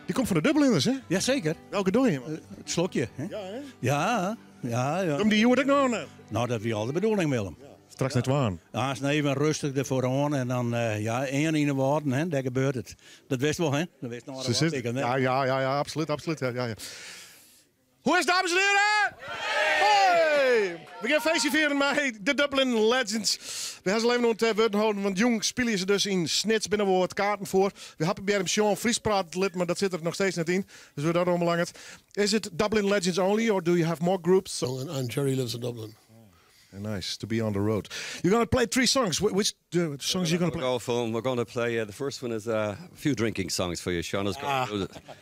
Dy komt fan de Dubliners, hè? Jaseker. Welke doe je? It slokje, hè? Ja, hè? Ja, ja, ja. Komt dy hjoed ek noch net? No, dat wie al de bedoeling, Willem. Ja. Straks net twaen. Aanst even rêstich derfoar oan en dan, ja, earne yn de wâlden, hè, dêr gebeurt it. Dat wist wol, hè? Dat wist noch wat ik, Ja, ja, ja, ja, absoluut, absoluut. Ja, ja. Hoe is 't, dames en heren? Hey! We gean feestje fieren mei de Dublin Legends. We ha se even oan it wurd holden, want jûn spylje se dus yn Snits. Binne wol wat kaarten foar. We ha probearre Sean Frysk prate te litten, mar dat sit der noch steeds net yn. Dus wat dat oanbelanget. Is it Dublin Legends only, or do you have more groups? And Jerry lives in Dublin. Nice to be on the road. You're gonna play three songs. Which songs are you gonna play? Go for, we're going to play. The first one is a few drinking songs for you. Sean is ah,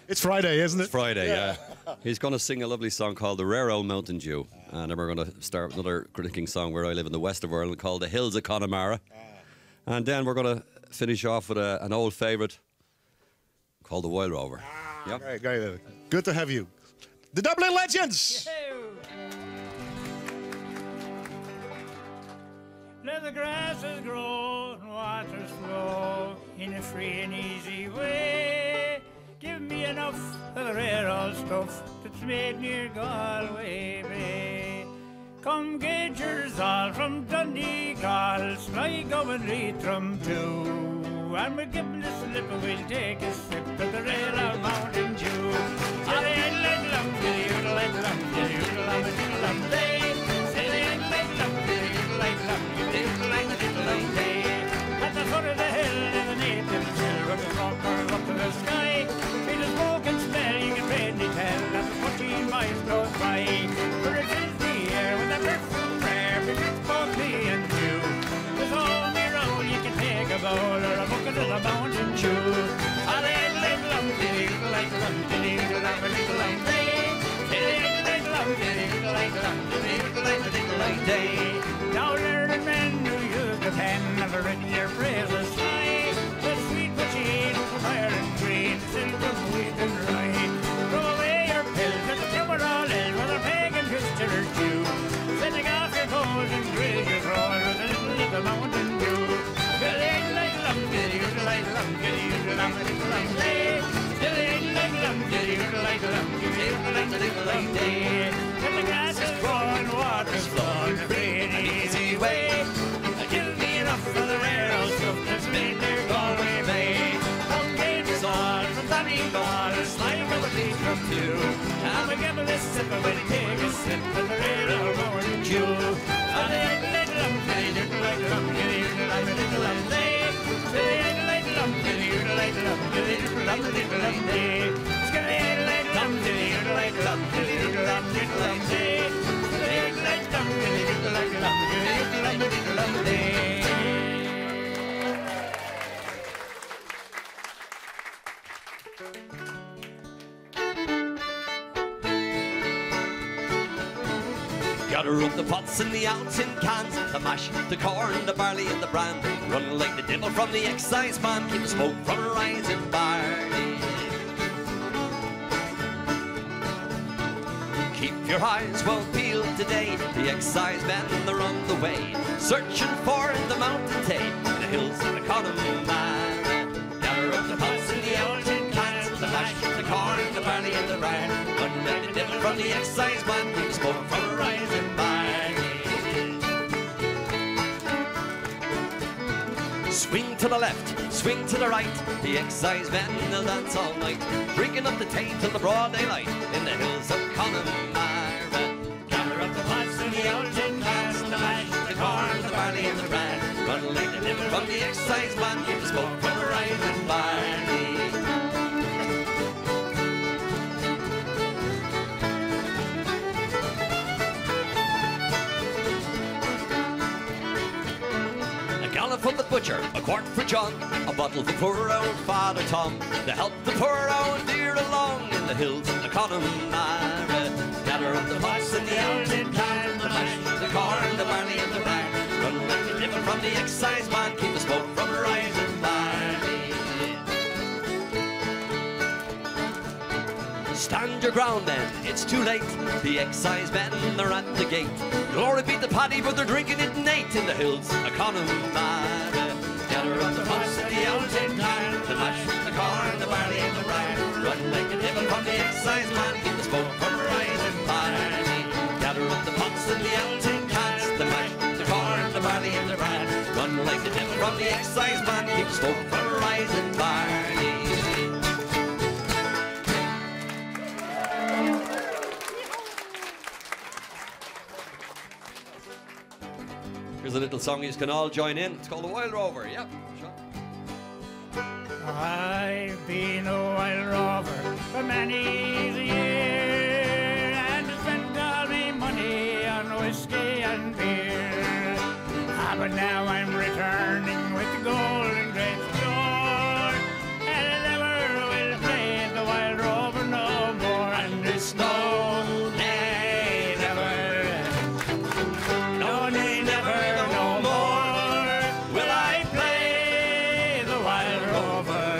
It's Friday, isn't it? It's Friday, yeah. yeah. He's going to sing a lovely song called "The Rare Old Mountain Dew," and then we're going to start with another drinking song where I live in the west of Ireland called "The Hills of Connemara," ah. and then we're going to finish off with a, an old favourite called "The Wild Rover." Ah, yeah. Great, great. Good to have you. The Dublin Legends. Let the grasses grow and waters flow in a free and easy way. Give me enough of the rare old stuff that's made near Galway Bay. Come gaugers all from Donegal, Sligo and Leitrim too. And we'll give 'em the slip and we'll take a sip of the rare old Mountain Dew. At the foot of the hill is a native hill where the smoke curls up to the sky. Feel the smoke and smell, you can plainly tell that the 14 miles close by. For it fills the air with a perfume rare betwixt both me and you. With all me roll, you can take a bowl or a bucket of the Mountain Dew. Now learned men who use the pen have written your praises high. The sweet poteen from Ireland green, silk of wheat and rye. Throw away your pills at the pure all ill, whether pagan, Christian or Jew. Setting off your coals and grill your roll with a little of the Mountain Dew. Let the grass is growing, water's flowing, free and easy way. Give me enough of the rare old stuff that's made near Galway Bay. Come gauges all from Donegal, Sligo and Leitrim too. I'm a give a sip and we'll take a sip of the rare old Mountain Dew. Gather up the pots and the old tin cans, the mash, the corn, the barley and the bran. Run like the devil from the excise man, keep the smoke from rising barley. Keep your eyes well peeled today, the excise men they're on the way, searching for the mountain tay, the hills of the Connemara. Gather up the pots and the old tin cans, the mash, the corn, the barley and the bran. Run like the devil from the excise man, keep the smoke from rising barley. Swing to the left, swing to the right, the excise men they'll dance all night, drinking up the tay till the broad daylight in the hills of Connemara. Gather up the pots and the old tin cans, the mash, the corn, the barley and the bran. Run like the devil from the excise man, keep the smoke from rising barley. A gallon for the butcher, a quart for John, a bottle for poor old Father Tom, to help the poor old dear along in the hills of the Connemara. Gather up the pots and the old tin cans, the mash, the corn, the barley and the bran. Run like the devil from the excise man, keep the smoke from rising barley. Stand your ground then, it's too late. The excise men are at the gate. Glory be the paddy, but they're drinking it nate in the hills of Connemara. Gather up the pots and the old tin can, the mash, the corn, the barley and the bran. Run like Here's a little song you can all join in. It's called The Wild Rover. Yep. Sure. I've been a wild rover for many a year and spent all me money on whiskey and beer. Ah, but now I'm returning with the gold and great store, and I never will play the wild rover no more. And it's no, nay, never, no, nay, never, no more will I play the wild rover.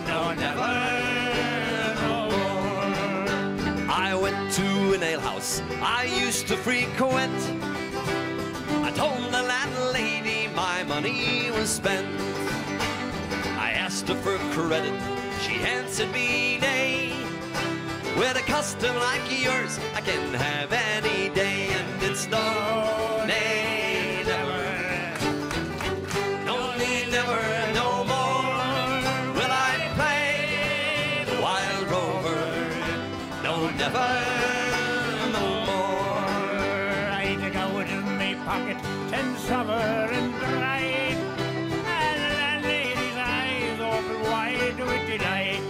No, never, no more. I went to an alehouse I used to frequent. I told the landlady my money was spent. I asked her for credit, she answered me nay. With a custom like yours, I can have any day, and it's no, nay, never. No, nay, never, no more will I play the wild rover. No, never, no more. I took out of my pocket 10 sovereign bright, and the landlady's eyes opened wide with delight.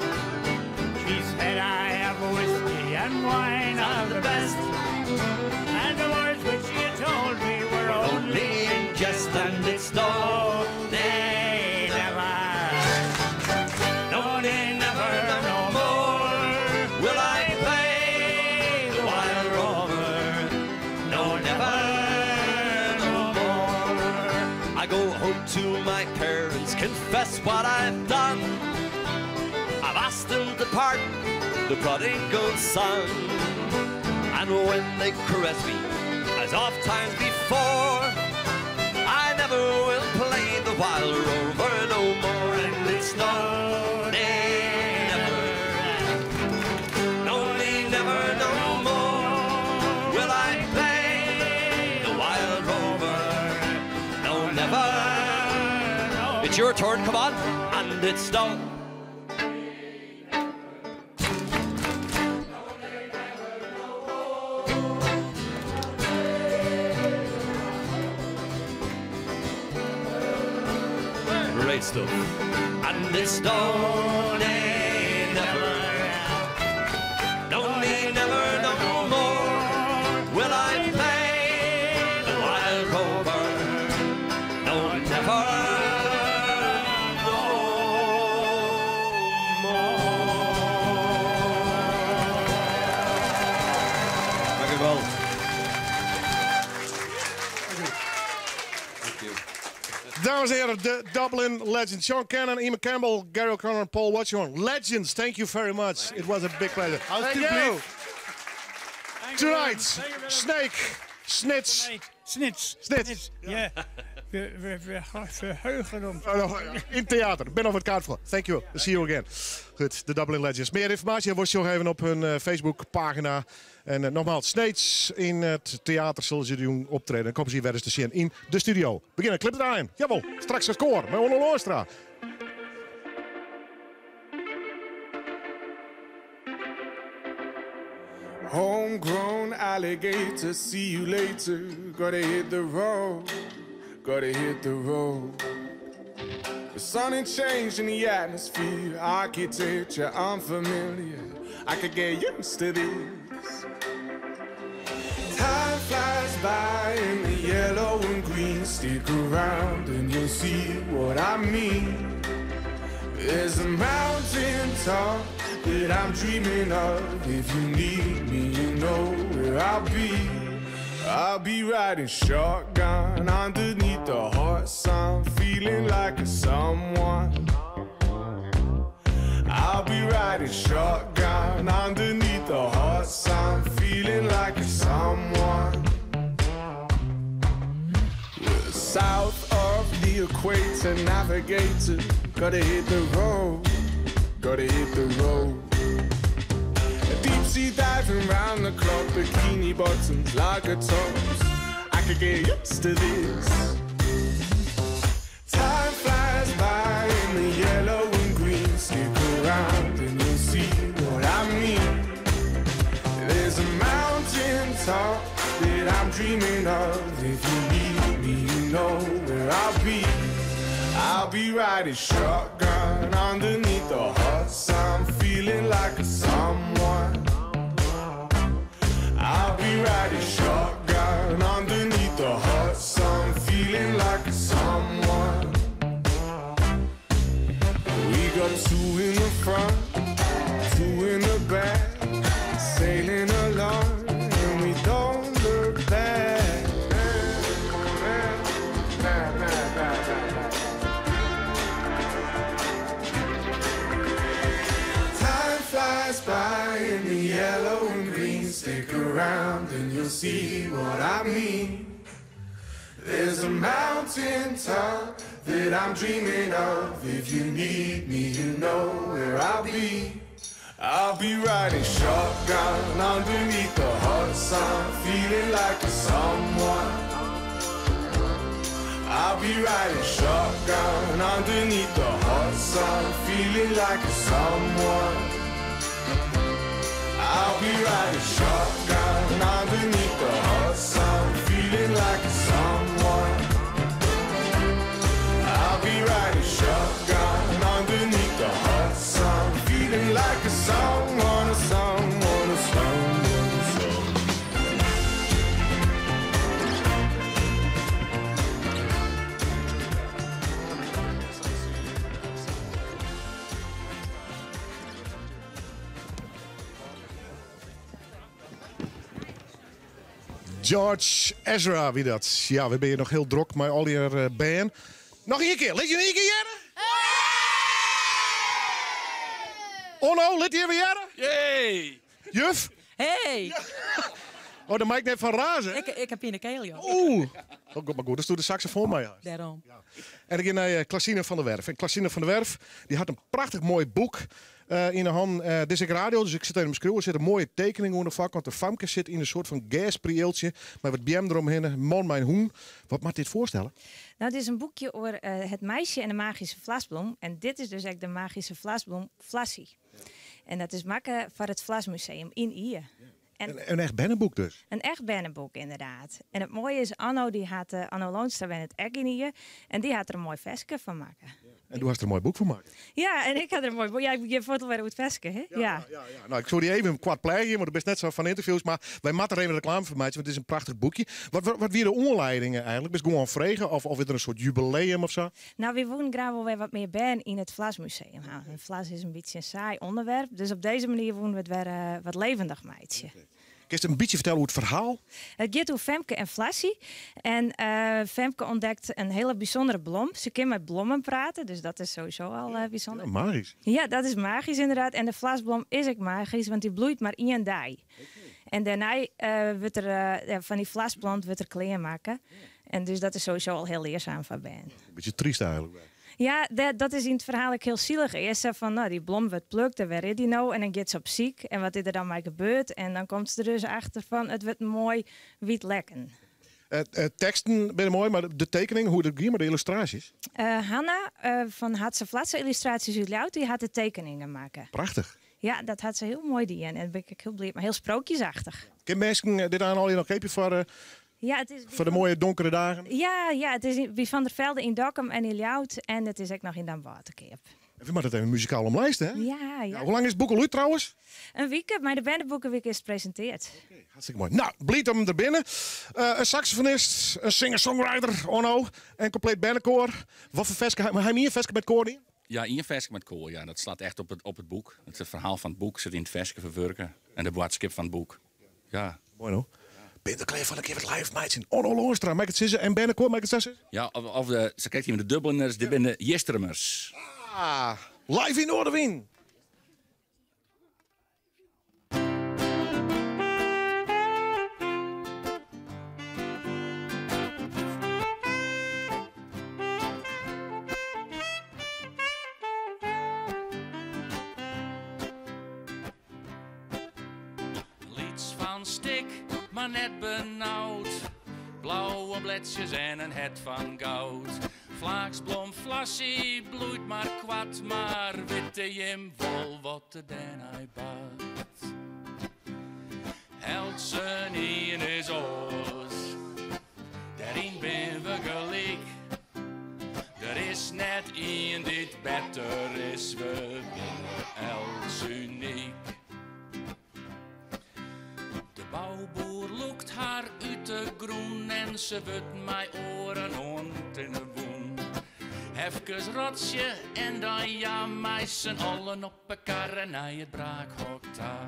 She said, I have whiskey and wine of the best, and the words which she had told me were only Only in jest, and it's no, nay, never, no, nay, never, no more will I play the wild rover. No, never, no more. I go home to my parents, confess what I've done. I've asked them to pardon the prodigal son. And when they caress me, as oft times before, I never will play the wild rover no more. And it's no, nay, never, no, nay, never, no more will I play the wild rover. No, never. It's your turn, come on. And it's no. Great stuff. And it's no, nay, never. No, nay, never, no more will I play the wild rover. No, never, no more. Dank u wel. Thank you. Dames en heren, de Dublin Legends. Sean Cannon, Eamon Campbell, Gary O'Connor en Paul Watchorn. Legends, thank you very much. It was a big pleasure. Thank you. Tonight, Snake, Snits. Snits. Snits. Ja. We verheugen ons. Oh, no, in theater. Ben over het kaart voor. Thank you. See you again. Goed, de Dublin Legends. Meer informatie wordt je even op hun Facebookpagina. En nogmaals, Sneets in het theater zullen ze doen optreden. En komen ze hier weer eens te zien in de studio. Beginnen, clip draaien. Jawel, straks het koor met Onno Looistra. Homegrown alligator, see you later. Gotta hit the road, gotta hit the road. The sun ain't changing the atmosphere, architecture unfamiliar. I could get used to this. Time flies by in the yellow and green. Stick around and you'll see what I mean. There's a mountain top that I'm dreaming of. If you need me, you know where I'll be. I'll be riding shotgun underneath the hot sun, feeling like a someone. I'll be riding shotgun underneath the hot sun, feeling like a someone. We're south of the equator, navigator. Gotta hit the road, gotta hit the road. Deep sea diving round the clock, bikini bottoms, lager tops. I could get used to this. Time flies by in the yellow and green. Stick around and you'll see what I mean. There's a mountain top that I'm dreaming of. If you need me, know where I'll be. I'll be riding shotgun underneath the hot sun, feeling like a someone. I'll be riding shotgun underneath the hot sun, feeling like a someone. We got two in the front, two in the back, sailing along, and we don't look back. Time flies by in the yellow and green. Stick around and you'll see what I mean. There's a mountain top that I'm dreaming of. If you need me, you know where I'll be. I'll be riding shotgun underneath the hot sun, feeling like a someone. I'll be riding shotgun underneath the hot sun, feeling like a someone. I'll be riding shotgun underneath the hot sun, feeling like a someone. I'll be riding shotgun underneath the hot sun, feeling like a someone, a someone, a someone, a someone. George Ezra, wie dat? Ja, we binne noch hiel drok mei allegear eh, bern. Noch ien kear, lit je ien kear hearre? Onno, lit je wer hearre? Yay! Juf? Hey! Oh, de mic net fan razen. Ik ha pinekeel, joh. Oeh. Oh, goed, mar goed, dan de saxofoon mei. Dêrom. En ik gean nei eh, Klasine van der Werf. En Klasine van der Werf dy hat in prachtich moai boek eh, yn 'e hannen. Eh, dit is ek radio, dus ik sit even beskriuwen. Der sit in moaie tekening oan de foarkant. De famke sit yn in soart fan gersprieeltsje mei wat beammen deromhinne. Man mei in hûn. Wat moat dit foarstelle? Nou, het is in boekje oer het meisje en de magische vlasbloem. En dit is dus ek de magische vlasbloem Vlassie. En dat is makke foar it Vlasmuseum yn Ie. En In echt berneboek dus? In echt berneboek, ynderdaad. En it moaie is, Anno, dy hat, Anno Loonstra wennet ek yn Ie. En dy hat der in moai ferske fan makke. En do hast der in moai boek fan makke. Ja, en ik ha der in moai boek. Ja, ik begjin fuort alwer oer it ferske, hè? Ja. Ja, ja. Nou, ik soe dy even koart pleagje, want do bist net sa fan ynterviews, mar wy moatte der even reklame foar meitsje, want it is in prachtich boekje. Wat, wat, wat wie de oanlieding eigenlik? Bist gewoan frege of, of is der in soart jubileum of sa? Nou, wy woenen graach wol wer wat mear bern yn it Vlasmuseum ha. En Vlas is in bytsje in saai ûnderwerp, dus op dizze manier woenen we it wer eh, wat levendig meitsje. Kinst in bytsje fertelle oer it ferhaal? It giet oer Femke en Vlassie. En eh, Femke ûntdekt in hiele bysûndere blom. Se kin mei blommen prate, dus dat is sowieso al eh, bysûnder. Ja, magysk. Ja, dat is magysk ynderdaad. En de vlasblom is ek magysk, want dy bloeit mar ien dei. En dêrnei eh, wurdt der eh, fan dy vlasplant wurdt der klean makke. En dus dat is sowieso al hiel learsaam foar bern. In bytsje tryst eigenlik. Ja, dat is yn it ferhaal ek hiel sielich. Earst sa fan, nou, dy blom wurdt plukt en wêr is dy no? En dan giet se op syk en wat is der dan mei gebeurd? En dan komt se der dus achter fan, it wurdt in moai wyt lekken. Eh, eh, teksten binne moai, mar de tekening, hoe dat gie mei de yllustraasjes? Eh, Hanna fan Hatse Flatse Illustraties út Ljouwert, dy hat de tekeningen makke. Prachtich. Ja, dat hat se hiel moai dien en dêr bin ik ek hiel bliid mei. Hiel sprookjesachtich. Kinne minsken dit aan allegear noch keapje foar, Ja, it is foar de moaie donkere dagen? Ja, ja, it is by Van der Velde yn Dokkum en yn Ljouwert en it is ek noch yn Damwâld te keap. En we moatte it even muzikaal omlijste, hè? Ja, ja. Hoe lang is it boek al út trouwens? In wike, mei de berneboekewike is it presintearre. Hartstikke moai. Nou, bliid om der binne. Eh, in saksofonist, in singer-songwriter, Onno, en kompleet bernekoar. Wat foar ferske, ha jim ien ferske mei it koar dien? Ja, ien ferske mei it koar. Ja, dat slacht echt op it, op it boek. It ferhaal fan it boek sit yn it ferske ferwurke. En de boadskip fan it boek. Ja. Moai no. Bin der klear foar in kear wat live meitsjen? Onno Loonstra, mei ik it sizze? En bernekoar, mei ik it sa sizze? Ja, of, of de, sa krekt de Dubliners, dit binne de Jistrumers. Ah, live yn Noardewyn! Lyts fan stik, mar net benaud. Blauwe bledsjes en in hert fan goud. Flaaksblom Flassie bloeit mar koart, mar witte jim wol wat der dêrnei bart? Eltsenien is oars, dêryn binne we gelyk. net ien dy't better is, we binne elts unyk. De bouboer lûkt har út de grûn en se wurdt mei oaren oantinne bûn. Efkes rotsje en dan ja, mei s'n allen op 'e karre nei it braakhok ta.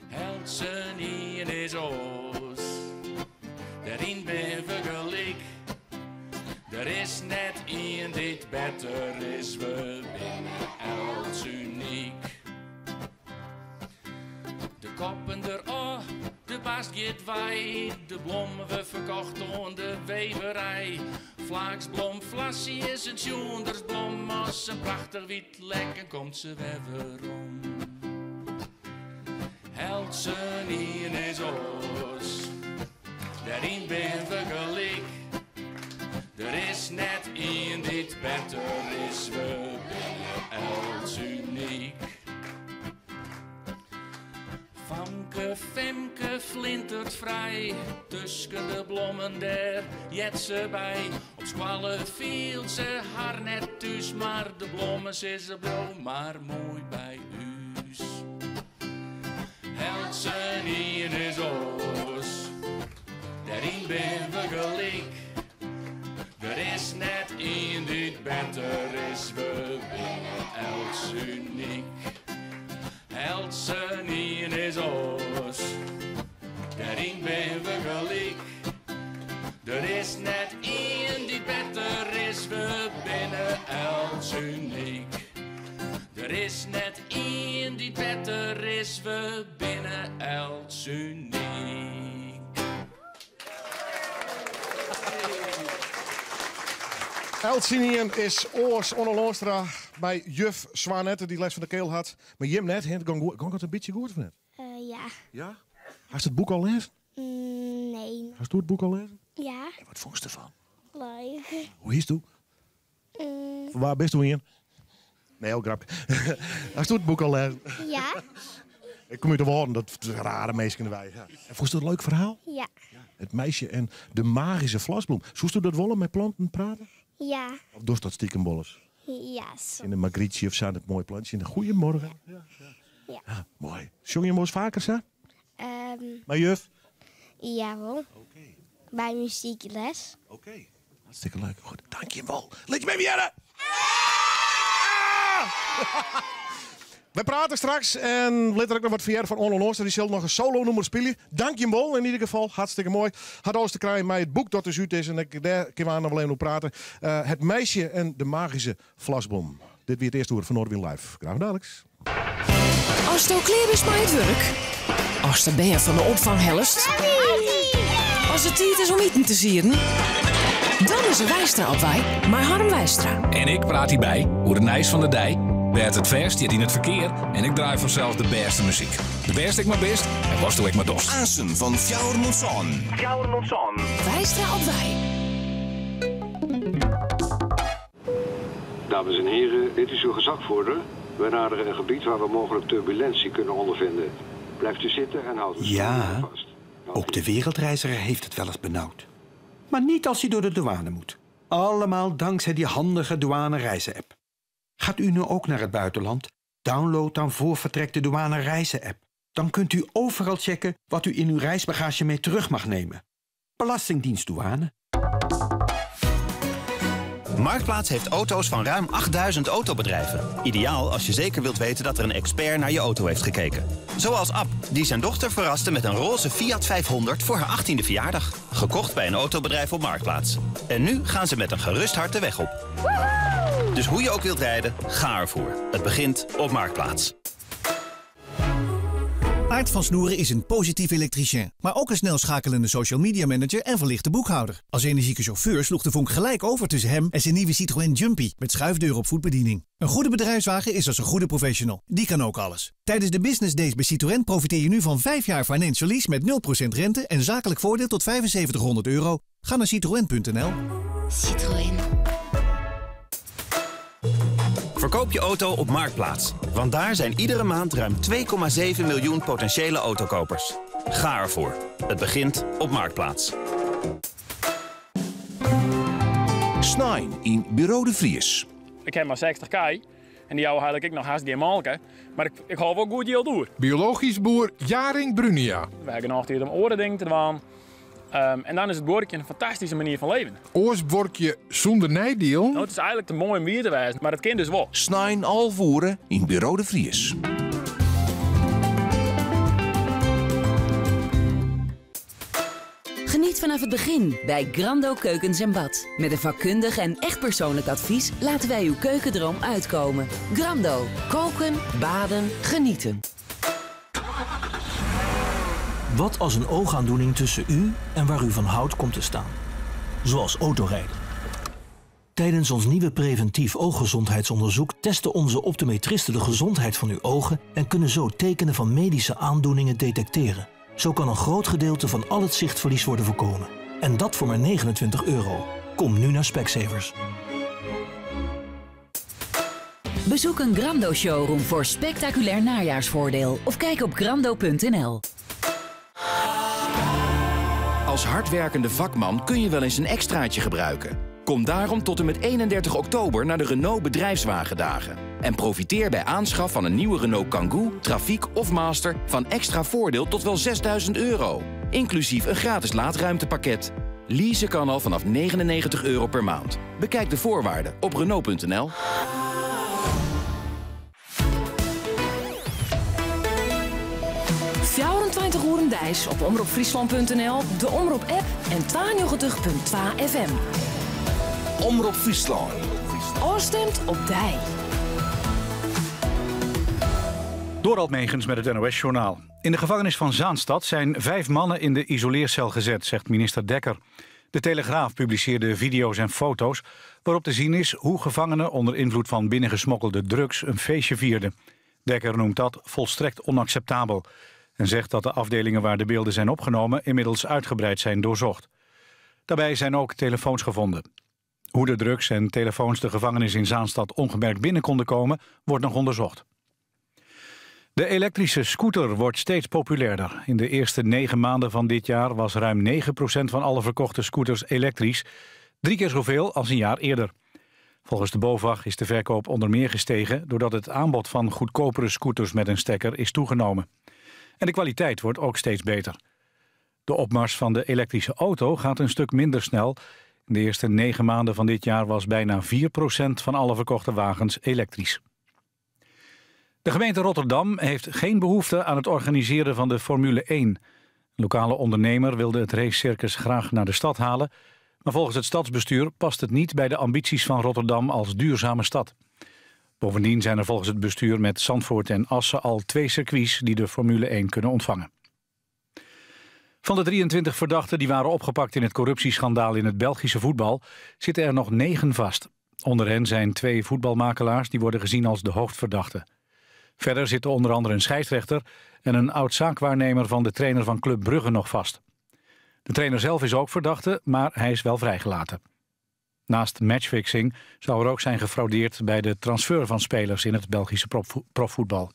Eltsenien is oars, dêryn binne we gelyk. Der is net ien dy't better is, we binne elts unyk. De koppen der ôf, de bast giet wei, de blommen wurde ferkocht oan de weverij. Flaaksblom Flassie is in tsjoendersblom, as in prachtich wyt lekken komt se wer werom. Eltsenien is oars, dêryn binne we gelyk. Der is net ien dy't better is, we binne elts unyk. Famke Femke flintert frij, tusken de blommen dêr heart se by. Op skoalle fielt se har net thús, mar de blommen sizze bliuw mar moai by ús. Eltsenien is oars, dêryn binne we gelyk. Der is net ien dy't better is, we binne elts unyk. Eltsenien is oars, dêryn binne we gelyk. Der is net ien dy't better is, we binne elts unyk. Der is net ien dy't better is, we binne elts unyk. Eltsenien is oars. Onno Loonstra by juf Swanette, dy't lêst fan de kiel hat. Mar jim net, hè? It gong goed. Gong it in bytsje goed of net? Ja. Ja? Hast it boek al lêzen? Nee. Hasto it boek al lêzen? Ja. En wat fûnst derfan? Leuk. Hoe hietsto? Fan wa bisto ien? Nee, oh, grapke. Hasto it boek al lêzen? Ja. Ik kom út de Wâlden, dat rare minsken derby. Ja. En fûnst it in leuk ferhaal? Ja. Het meisje en de magische vlasbloem. Soesto dat wolle, mei planten prate? Ja. Of dochst dat stikem wolris? Ja. Yn de Margrietje of sa, dat moaie plantsje. Goedemorgen. Ja. Ja. Ja, moai. Sjonge jim wolris faker sa? Mei juf? Ja, wol. Oké. By muzykles. Oké. Hartstikke leuk. Goed, dank jim wol. Lit jim even hearre! Wy prate straks en lit der ek noch wat fan hearre fan Onno Loonstra. Dy sil noch in solo-nûmer spylje. Dank jim wol yn ieder gefal. Hartstikke moai. Hat alles te krijen mei it boek dat dus út is. En ek dêr kinne we noch wol even oer prate. Het meisje en de magische vlasbloem. Dit wie it earste oere fan Noardewyn Live. Graach daliks. Asto klear bist mei it wurk. Ast de bern fan de opfang hellest. As it tiid is om iten te sieden. Dan is er Weistra op wei mei Harm Weistra. En ik praat dy by oer it nijs fan de dei, wêr't it fêst stiet yn it ferkear en ik draai fansels de bêste muzyk. De bêste ek mar bist en watsto ek mar dochst. Aansen fan 407. 407. Weistra op wei. Dames en heren, dit is uw gezagvoerder. We naderen een gebied waar we mogelijk turbulentie kunnen ondervinden. Blijft u zitten en houdt uw Ja, stoel vast. ook de wereldreiziger heeft het wel eens benauwd. Maar niet als hij door de douane moet. Allemaal dankzij die handige douane-reizen-app. Gaat u nu ook naar het buitenland? Download dan voor vertrek de douane-reizen-app. Dan kunt u overal checken wat u in uw reisbagage mee terug mag nemen. Belastingdienst Douane. Marktplaats heeft auto's van ruim 8000 autobedrijven. Ideaal als je zeker wilt weten dat er een expert naar je auto heeft gekeken. Zoals Ab, die zijn dochter verraste met een roze Fiat 500 voor haar 18e verjaardag. Gekocht bij een autobedrijf op Marktplaats. En nu gaan ze met een gerust hart de weg op. Dus hoe je ook wilt rijden, ga ervoor. Het begint op Marktplaats. Aart van Snoeren is een positief elektricien, maar ook een snel schakelende social media manager en verlichte boekhouder. Als energieke chauffeur sloeg de vonk gelijk over tussen hem en zijn nieuwe Citroën Jumpy met schuifdeur op voetbediening. Een goede bedrijfswagen is als een goede professional. Die kan ook alles. Tijdens de Business Days bij Citroën profiteer je nu van 5 jaar financial lease met 0% rente en zakelijk voordeel tot 7500 euro. Ga naar citroën punt N L. Citroën. Verkoop je auto op Marktplaats. Want daar zijn iedere maand ruim 2,7 miljoen potentiële autokopers. Ga ervoor. Het begint op Marktplaats. Snein yn Buro de Vries. Ik ha mar 60 kij en dy jouwe eigenlik ek noch hast gjin molke, mar ik hâld wol goed jild oer. Biologysk boer Jaring Brunia. We ha genôch tiid om oare dingen te dwaan. En dan is it buorkjen in fantastyske manier fan leven. Oars buorkje sûnder neidielen? No, it is eigenlik te moai om wier te wêzen, mar it kin dus wol. Snein 11 oere yn Buro de Vries. Geniet vanaf het begin bij Grando Keukens en Bad. Met een vakkundig en echt persoonlijk advies laten wij uw keukendroom uitkomen. Grando. Koken, baden, genieten. Wat als een oogaandoening tussen u en waar u van houdt komt te staan? Zoals autorijden. Tijdens ons nieuwe preventief ooggezondheidsonderzoek testen onze optometristen de gezondheid van uw ogen en kunnen zo tekenen van medische aandoeningen detecteren. Zo kan een groot gedeelte van al het zichtverlies worden voorkomen. En dat voor maar 29 euro. Kom nu naar Specsavers. Bezoek een Grando showroom voor spectaculair najaarsvoordeel of kijk op grando.nl. Als hardwerkende vakman kun je wel eens een extraatje gebruiken. Kom daarom tot en met 31 oktober naar de Renault Bedrijfswagendagen. En profiteer bij aanschaf van een nieuwe Renault Kangoo, Trafiek of Master van extra voordeel tot wel 6000 euro. Inclusief een gratis laadruimtepakket. Leasen kan al vanaf 99 euro per maand. Bekijk de voorwaarden op Renault.nl. 24 oeren deis op omropfriesland.nl, de Omrop app en 92.2 FM. Omrop Fryslân. Ofstimd op dy. Dorald Megens met het NOS-journaal. In de gevangenis van Zaanstad zijn vijf mannen in de isoleercel gezet, zegt minister Dekker. De Telegraaf publiceerde video's en foto's waarop te zien is hoe gevangenen onder invloed van binnengesmokkelde drugs een feestje vierden. Dekker noemt dat volstrekt onacceptabel en zegt dat de afdelingen waar de beelden zijn opgenomen inmiddels uitgebreid zijn doorzocht. Daarbij zijn ook telefoons gevonden. Hoe de drugs en telefoons de gevangenis in Zaanstad ongemerkt binnen konden komen, wordt nog onderzocht. De elektrische scooter wordt steeds populairder. In de eerste negen maanden van dit jaar was ruim 9% van alle verkochte scooters elektrisch. Drie keer zoveel als een jaar eerder. Volgens de BOVAG is de verkoop onder meer gestegen... doordat het aanbod van goedkopere scooters met een stekker is toegenomen. En de kwaliteit wordt ook steeds beter. De opmars van de elektrische auto gaat een stuk minder snel. In de eerste negen maanden van dit jaar was bijna 4% van alle verkochte wagens elektrisch. De gemeente Rotterdam heeft geen behoefte aan het organiseren van de Formule 1. Een lokale ondernemer wilde het racecircus graag naar de stad halen... maar volgens het stadsbestuur past het niet bij de ambities van Rotterdam als duurzame stad. Bovendien zijn er volgens het bestuur met Zandvoort en Assen al twee circuits die de Formule 1 kunnen ontvangen. Van de 23 verdachten die waren opgepakt in het corruptieschandaal in het Belgische voetbal zitten er nog negen vast. Onder hen zijn twee voetbalmakelaars die worden gezien als de hoofdverdachten. Verder zitten onder andere een scheidsrechter en een oud-zaakwaarnemer van de trainer van Club Brugge nog vast. De trainer zelf is ook verdachte, maar hij is wel vrijgelaten. Naast matchfixing zou er ook zijn gefraudeerd bij de transfer van spelers in het Belgische profvoetbal.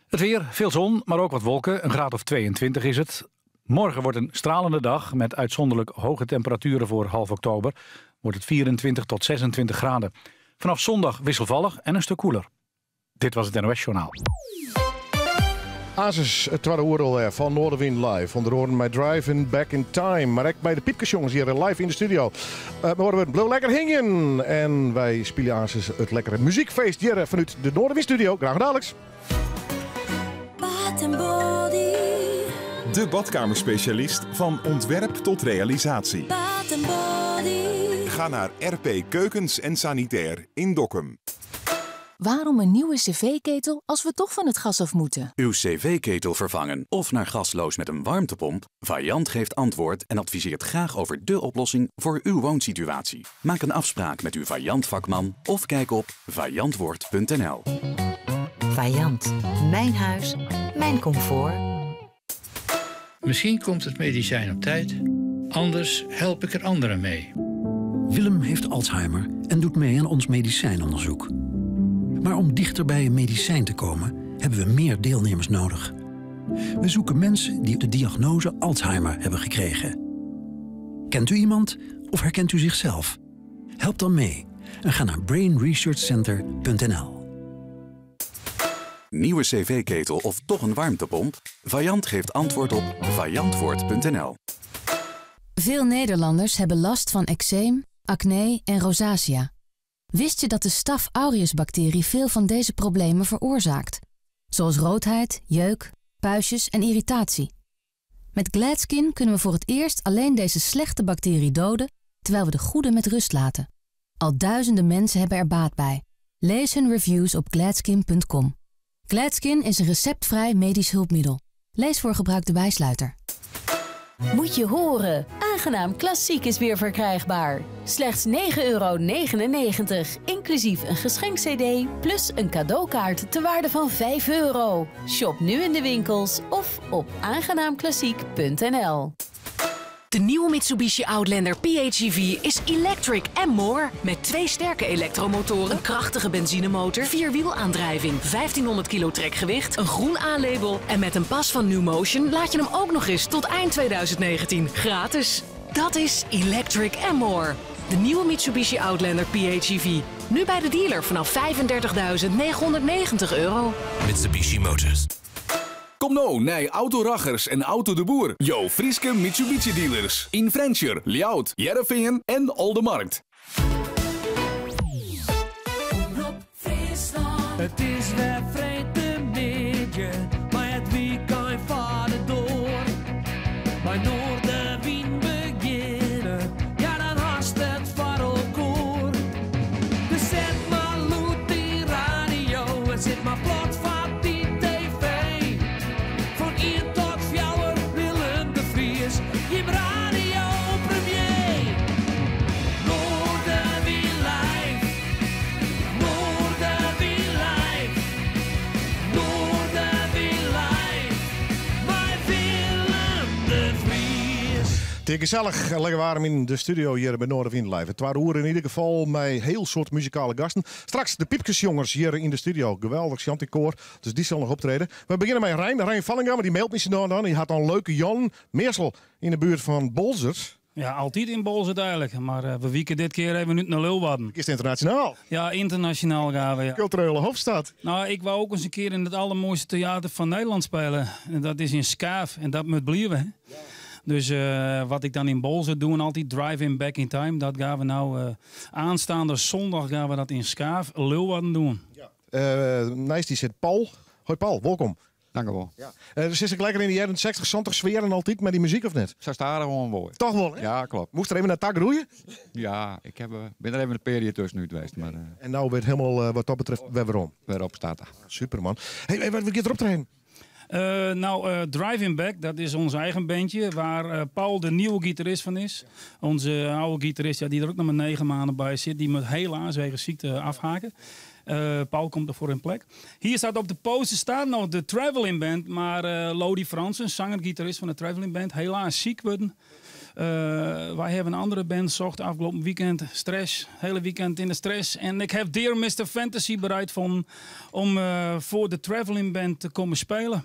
Het weer, veel zon, maar ook wat wolken. Een graad of 22 is het. Morgen wordt een stralende dag met uitzonderlijk hoge temperaturen voor half oktober. Wordt het 24 tot 26 graden. Vanaf zondag wisselvallig en een stuk koeler. Dit was het NOS Journaal. Asus, het tweede oordeel eh, van Noardewyn Live. Onder oren bij Driving Back in Time. Maar ook bij de Piepkesjongens hier live in de studio. We horen het Bliuw lekker hingjen. En wij spelen Asus it lekkere muzykfeest hier vanuit de Noardewyn studio. Graach daliks. Bath Body. De badkamerspecialist van ontwerp tot realisatie. Bath Body. Ga naar RP Keukens en Sanitair in Dokkum. Waarom een nieuwe cv-ketel als we toch van het gas af moeten? Uw cv-ketel vervangen of naar gasloos met een warmtepomp? Vaillant geeft antwoord en adviseert graag over dé oplossing voor uw woonsituatie. Maak een afspraak met uw Vaillant vakman of kijk op vaillantwoord.nl. Vaillant. Mijn huis, mijn comfort. Misschien komt het medicijn op tijd, anders help ik er anderen mee. Willem heeft Alzheimer en doet mee aan ons medicijnonderzoek. Maar om dichter bij een medicijn te komen, hebben we meer deelnemers nodig. We zoeken mensen die de diagnose Alzheimer hebben gekregen. Kent u iemand Of herkent u zichzelf? Help dan mee en ga naar brainresearchcenter.nl. Nieuwe cv-ketel of toch een warmtepomp? Vaillant geeft antwoord op vaillantwoord.nl. Veel Nederlanders hebben last van eczeem, acne en rosacea. Wist je dat de Staph aureus bacterie veel van deze problemen veroorzaakt? Zoals roodheid, jeuk, puistjes en irritatie. Met Gladskin kunnen we voor het eerst alleen deze slechte bacterie doden, terwijl we de goede met rust laten. Al duizenden mensen hebben er baat bij. Lees hun reviews op gladskin.com. Gladskin is een receptvrij medisch hulpmiddel. Lees voor gebruik de bijsluiter. Moet je horen, aangenaam klassiek is weer verkrijgbaar. Slechts €9,99, inclusief een geschenk-cd plus een cadeaukaart te waarde van €5. Shop nu in de winkels of op aangenaamklassiek.nl. De nieuwe Mitsubishi Outlander PHEV is electric and more. Met twee sterke elektromotoren, een krachtige benzinemotor, vierwielaandrijving, 1500 kilo trekgewicht, een groen A-label en met een pas van New Motion laat je hem ook nog eens tot eind 2019 gratis. Dat is electric and more. De nieuwe Mitsubishi Outlander PHEV. Nu bij de dealer vanaf €35.990. Mitsubishi Motors. Kom nou naar Autoraggers en Auto de Boer. Jo Frieske Mitsubishi dealers. In Frensjer, Ljout, Jereveen en Oldemarkt. Het is weer freedtemiddei, mar it wykein foar de doar. By Noardewyn begjinne, ja dan hast it foar elkoar. Dus set mar lûd dyn radio en sit mar plat foar dyn TV. Fan ien tot fjouwer Willem de Vries, jim radiopremier. Noardewyn live, Noardewyn live, Noardewyn live, mei Willem de Vries. It is gesellich en lekker waarm yn de studio hjir by Noardewyn Live. It twadde oere yn ieder gefal mei hiel soad muzikale gasten. Straks de Pypkesjongers hjir yn de studio. Geweldich shantykoar, dus dy sil noch optrede. We begjinne mei Rein, Rein Vallinga, want dy mailt my sa no en dan. Hy hat al in leuke jûn, meastal yn de buert fan Boalsert. Ja, altyd yn Boalsert eigenlik. Mar we wike dit kear even út nei Leeuwarden. Is it ynternasjonaal? Ja, ynternasjonaal gean we, ja. Kulturele hoofdstad. Nou, ik wou ook eens een keer in het allermooiste theater van Nederland spelen. En dat is in Skaaf en dat moet bliuwe, hè. Dus wat ik dan in Boalsert doe, en altyd Driving Back in Time, dat gaan we nou aanstaande zondag gaan we dat in Skaaf, Leeuwarden doen. Ja. Neist dy sit Paul. Hoi Paul, wolkom. Dank u wel. Ja. Sit ik lekker yn de jierren 60, 70 sfear en altyd mei dy muzyk of net? Sa stadichoan wol. Toch wol, hè? Ja, klopt. Moast der even nei ta groeie? Ja, ik bin der even in periode tuskenút west. Mar En no wurdt hielendal wat dat betreft wer werom. Wer opstarte. Super man. Hey, hey, wat giet der optreden? Driving Back, dat is ons eigen bandje, waar Paul de nieuwe gitarist van is. Onze oude gitarist, ja, die er ook nog maar 9 maanden bij zit, die moet helaas wegens ziekte afhaken. Paul komt ervoor in plek. Hier staat op de poster staat nog de Traveling Band, maar Lodi Fransen, zanger-gitarist van de Traveling Band, helaas ziek worden. Wij hebben een andere band zocht afgelopen weekend. Stress, hele weekend in de stress. En ik heb Dear Mr. Fantasy bereid van, om voor de Traveling Band te komen spelen.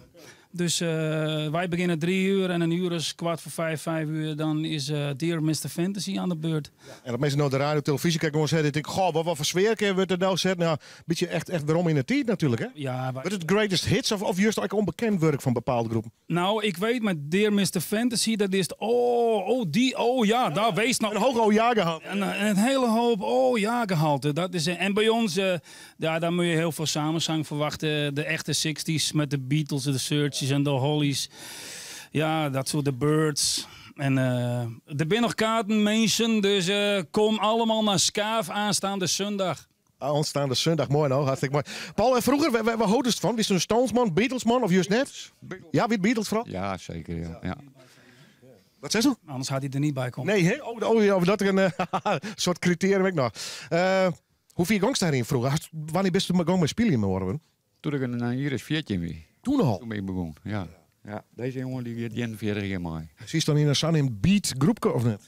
Dus wij beginnen 3 uur en een uur is kwart voor vijf, 5 uur. Dan is Dear Mr. Fantasy aan de beurt. Ja, en dat mensen nou de radio, televisie kijken, gewoon zeggen, ik denk, goh, wat voor sfeer wordt er nou zet? Nou, een beetje echt waarom in de tijd natuurlijk, hè? Ja, wij Wordt het greatest hits of juist ook onbekend werk van bepaalde groepen? Nou, ik weet met Dear Mr. Fantasy, dat is het, oh, oh, die, oh ja, daar wees nou. Een hoog oh ja gehalte. En een hele hoop oh ja gehalte. Dat is, en bij ons, ja, daar moet je heel veel samenzang verwachten. De echte 60s met de Beatles, de Searchers en de Hollies. Ja, dat soort de Byrds. En er zijn nog kaarten, mensen. Dus kom allemaal naar Skaaf aanstaande zondag. Aanstaande zondag, mooi nou, hartstikke mooi. Paul, en vroeger, waar houdest het van? Wie is een Stonesman, Beatlesman of juist net? Beatles. Ja, wie Beatles vooral? Ja, zeker, ja. Ja. Wat zei ze? Anders had hij er niet bij komen. Nee, hè? Oh, oh, ja, of dat er een soort criterium ik nog. Hoe vier gongs daarin vroeger? Wanneer bist du gong met spelen in morgen? Toen ik een hier is 14 was. Toen al? Toen ben ik begonnen, ja. Ja, deze jongen die gaat 41 jaar mee. Zie je dan in een San in beat groepje of net?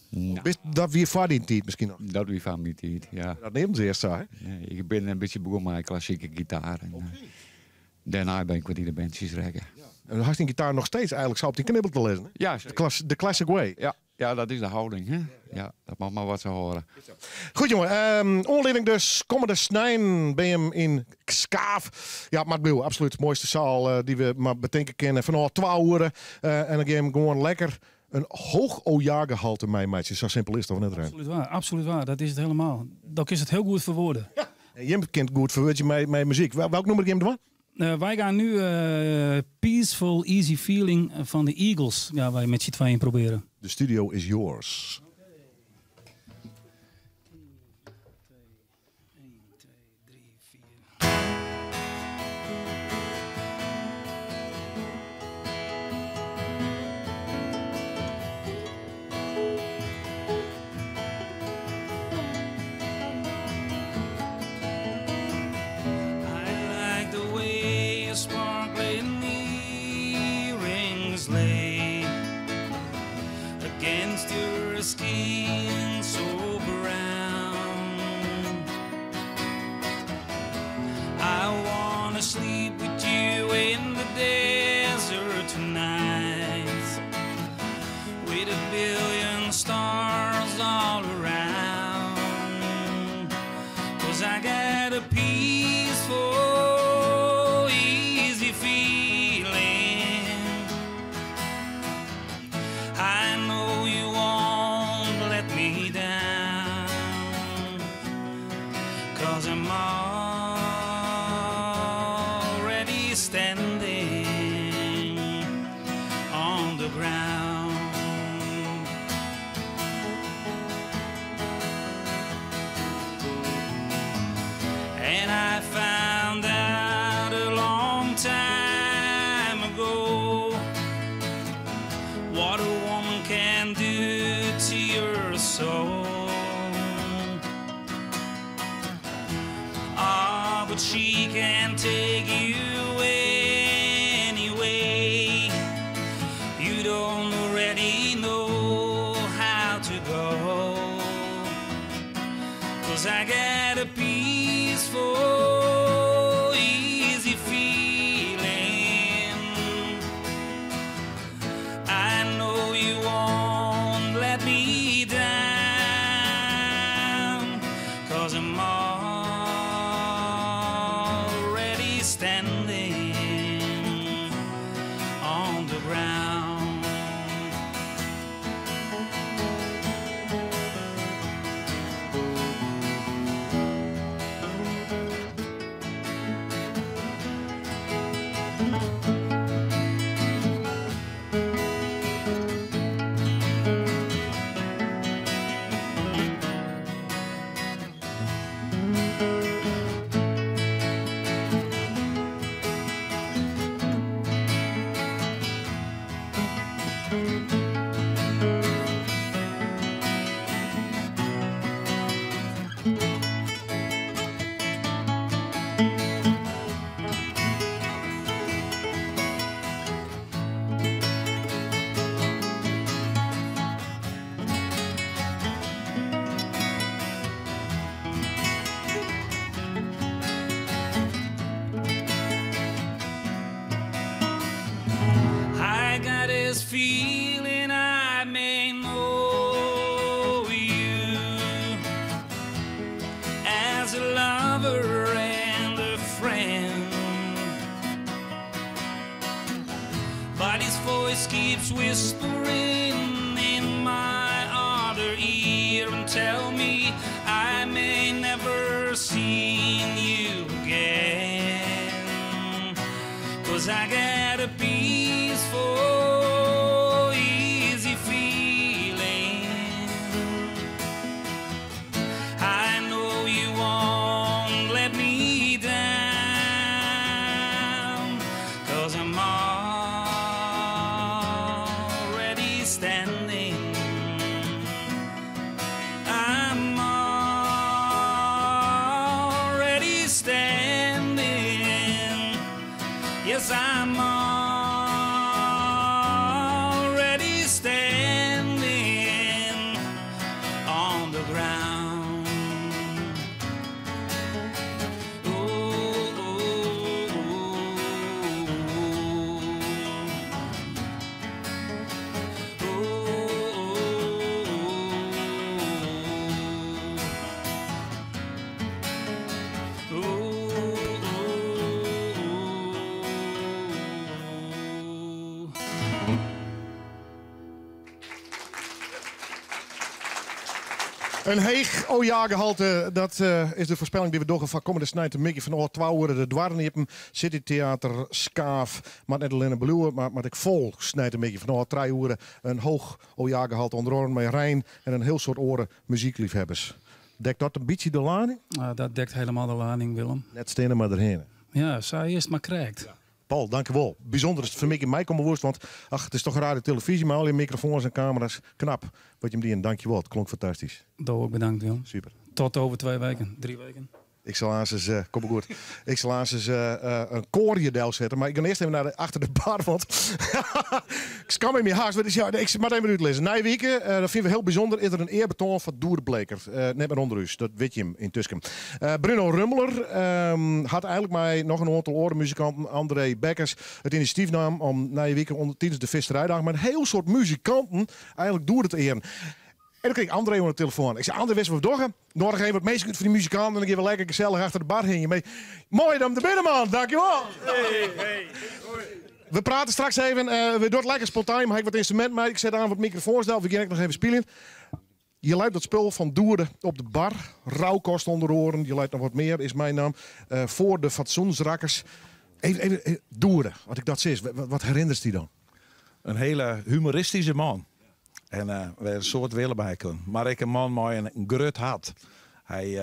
Nou. Bist dat weer voor die tijd misschien nog? Dat weer van die tijd, ja. Dat neemt ze eerst zo, hè? Nee, ik ben een beetje begonnen met klassieke gitaar. En, daarna ben ik wat in de bandjes rekken. Ja. En dan had je die gitaar nog steeds eigenlijk zo op die knibbel te lezen, hè? Ja, De classic way. Ja. Ja, dat is de houding. Hè? Ja, dat moat mar wat sa hâlde. Goed jongen, oanlieding dus kommende snein by him yn Skaaf. Ja, it moat bliuwe, absolút. Moaiste saal dy't we mar betinke kinne. Fanôf 2 oere. En dan gean we gewoan lekker in heech OH-gehalte meimeitsje. Sa simpel is it of net, Ren? Absolút waar, absolút waar. Dat is it hielendal. Dat kinst it hiel goed ferwurde. Ja. En jim kin it goed ferwurdzje mei muzyk. Welk nûmer gean we dwaan? Wy gean nu Peaceful Easy Feeling fan de Eagles ja, wy met syn tweeën probearje. De studio is yours. I like the way your sparkling earrings lay against your skin so brown. I wanna sleep with you in the desert tonight with a billion stars all around. 'Cause I got a peaceful, easy feeling. I know you won't let me down. 'Cause I'm already standing on the ground. And I found out a long time ago what a woman can do to your soul. But she can take you anyway. You don't already know how to go. 'Cause I got a peaceful, easy feeling. I know you won't let me down. 'Cause I'm already standing on the ground. I got this feeling I may know you as a lover and a friend. But his voice keeps whispering in my other ear and tell me I may never see you again. 'Cause I got a peaceful, easy feeling. I know you won't let me down. 'Cause I'm already standing. I'm already standing. Yes, I'm already standing on the ground. Ooh, ooh, ooh, ooh. In heech OH-gehalte, dat is de foarspelling dy't we dogge foar kommende sneintemiddei fanôf twa oere de doarren iepen. City Theater Skaaf moat net allinne bliuwe, mar moat ek fol sneintemiddei fanôf trije oere. In hoog OH-gehalte ûnder oaren mei Rein en in hiel soad oare muzykleafhawwers. Dekt dat in bytsje de lading? Dat dekt helemaal de lading, Willem. Net steane, mar derhinne. Ja, sa is it mar krekt. Paul, dankjewol. Bysûnder datst fan 'e middei meikomme woest, want ach, it is toch radio televyzje mei al dy mikrofoans en kamera's. Knap wat jim dienen. Dankjewol. It klonk fantastysk. Do ek bedankt, Willem. Super. Tot over 2 weken, 3 weken. Ik sil aansens, kom mar goed. Ik sil aansens in koarje delsette, mar ik gean earst even nei de, achter de bar, want ik skamje my hast. Ja, ik moat even útlizze. Nije wike, dat fine we hiel bysûnder, is der in earbetoan foar Doede Bleeker. Net mear ûnder ús, dat witte jim yntusken. Bruno Rummler hat eigenlik mei noch in oantal oare muzikanten, André Bekkers, it inisjatyf naam om nije wike tidens de Visserijdagen mei in hiel soad muzikanten eigenlik Doede te earen. En dan krige ik André oan de telefoan. Ik sei, André, witst wat we dogge? Noadigje even wat minsken út fan dy muzikanten en dan gean we lekker gesellich achter de bar hingjen. Mar moai dat jim der binne, man. Dankjewol. Hey, hey. We prate straks even. We dogge it lekker spontaan. Maar ik wat ynstrumint mei. Ik set oan wat mikrofoans del. We gean ek noch even spyljen. Hjir leit dat spul fan Doede op de bar. Rauwkost ûnder oaren. Hjir leit noch wat mear, is myn naam. Foar de fatsoensrakkers. Even, even, Doede, as ik dat sis, wat herinnerst dy dan? In hiele humoristyske man. En wêr't in soad wille by kin. Mar ek in man mei in grut hert. Hy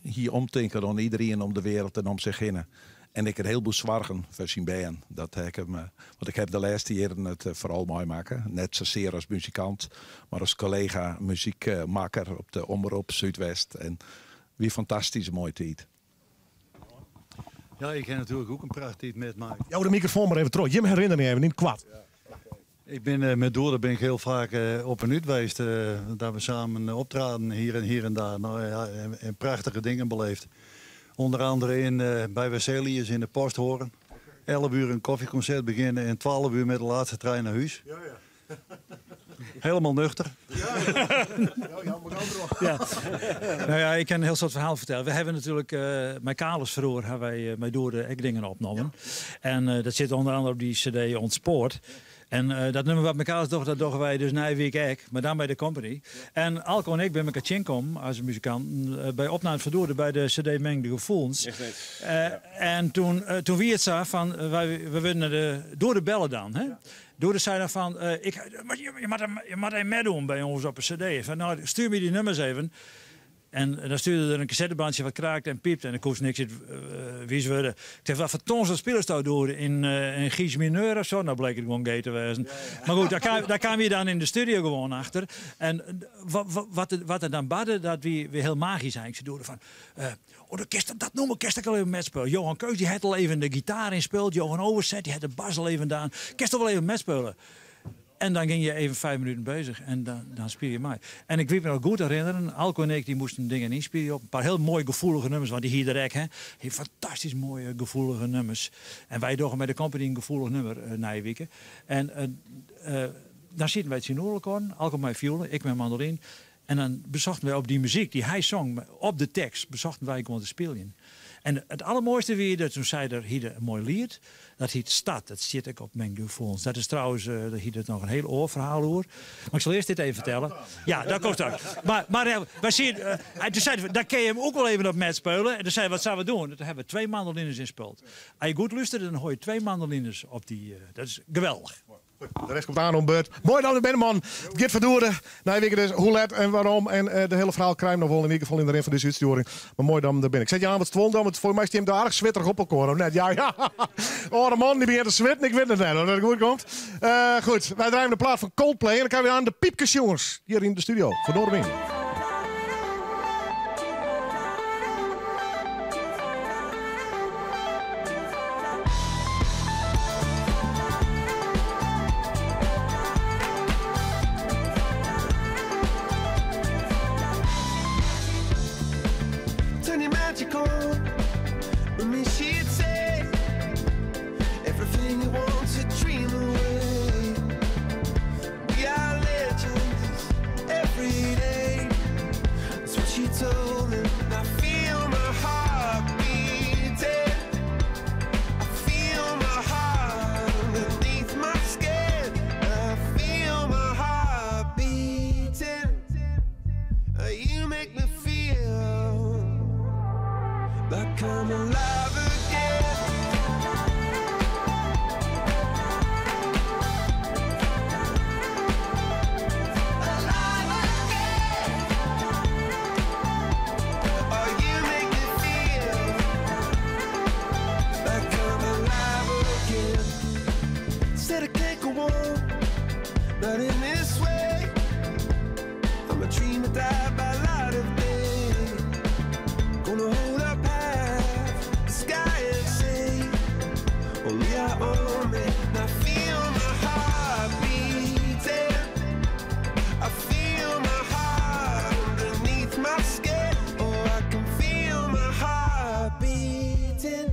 hie omtinken oan iderien om de wereld en om sich hinne. En ek in hielboel soargen foar syn bern. Dat ha ik him, want ik ha de lêste jierren it foaral meimakke. Net sasear as muzikant, mar as kollega muzykmakker op de Omrop Súdwest. En wie fantastysk moaie tiid. Ja, ik ha natuerlik ek in prachttiid meimakke. Jou de mikrofoan mar even troch. Jim herinnering even yn it koart. Ik bin mei Doede bin ik hiel faak op en út west. Dat we samen optraden hier en daar. No, ja, en prachtige dingen beleefd. Onder andere by Wesselius yn de Posthoorn. 11 uur in kofjekonsert begjinne en 12 uur mei de lêste trein nei hûs. Helemaal nuchter. Ja. No ja, ik kin in hiel soad ferhaal fertelle. We hawwe natuerlik mei Kalis froeger hawwe wy mei Doede ek dingen opnommen. En dat sit ûnder oare op dy CD Ontspoord. En dat nûmer wat mei Kalis docht, dat dogge wy dus nije wike ek, mar dan by de Company. En Alco en ik binne elkoar tsjinkommen as muzikanten by opname fan Doede by de CD Mengde Gefoelens. En toen wie it sa fan, wy wurde Doede belle dan. Hè? Doede sei dan fan, je moatte even meidwaan by ús op de CD. Fan, no, stjoer my dy nûmers even. En dan stjoerde er in kassettebântsje wat kraakte en pypte en dan koe niks út wiis wurde. Ik sei, wat foar toan spilest do Doede? In G mineur of sa? No bliek it gewoan G te wêzen. Mar goed, dêr kaam je dan yn de studio gewoan achter. En wat der dan barde, dat wie hiel magysk eigenlik. Se Doede fan, oh, dan kinst dat nûmer kinst ek al even meispylje. Johan Keus dy hat al even de gitaar ynspile. Johan Overzet dy hat de bas al even dien. Kinst wol even meispylje. En dan gie je even 5 minuten beuzich en dan spylje je mei. En ik wit my noch goed herinneren, Alco en ik dy moasten dingen ynspylje op in pear hiel moaie gefoelige nûmers, want dy hie er ek, hè. Hie fantastysk moaie gefoelige nûmers. En wy dogge mei de Company in gefoelich nûmer nije wike. En dan sieten wy tsjinoer elkoar, Alco mei fioele, ik mei mandoline. En dan besochten wy op dy muzyk dy't hy song, op de tekst, besochten wy gewoan te spyljen. En it aldermoaiste wie dat toen sei er, hie er in moai liet, dat hiet Stad, dat sit ek op Mengde Gefoelens. Dat is trouwens, dêr hie er noch in hiel oar ferhaal oer. Mar ik sil earst dit even fertelle. Ja, dat komt straks. Mar wy sieten, en toen sei er, dan kin je him ek wol even op meispylje. En toen sei er, wat sille we dwaan? Toen hawwe we twa mandolines ynspile. As je goed lústere, dan hearre je twa mandolines op dy. Dat is geweldich. De rest komt oan oan beurt. Moai dat der binne, man. It giet foar Doede. Nije wike dus hoe let en wêrom. En de hiele ferhaal krije we noch wol yn ieder gefal yn de rin fan dizze útstjoering. Mar moai dat der binne. Ik set je oan wat stuollen dan, want foar my steane jim aardich switterich op elkoar, of net? Ja. Oh, de man dy begjint te switten. Ik wit it net of dat goed komt. Goed, wy draaie de plaat fan Coldplay. En dan krije we oan de Pypkesjongers hjir yn de studio. Foar Noardewyn. Turn your magic on. With me, she'd say everything you want to dream away. We are legends every day. Only our own man. I feel my heart beating. I feel my heart underneath my skin. Oh, I can feel my heart beating.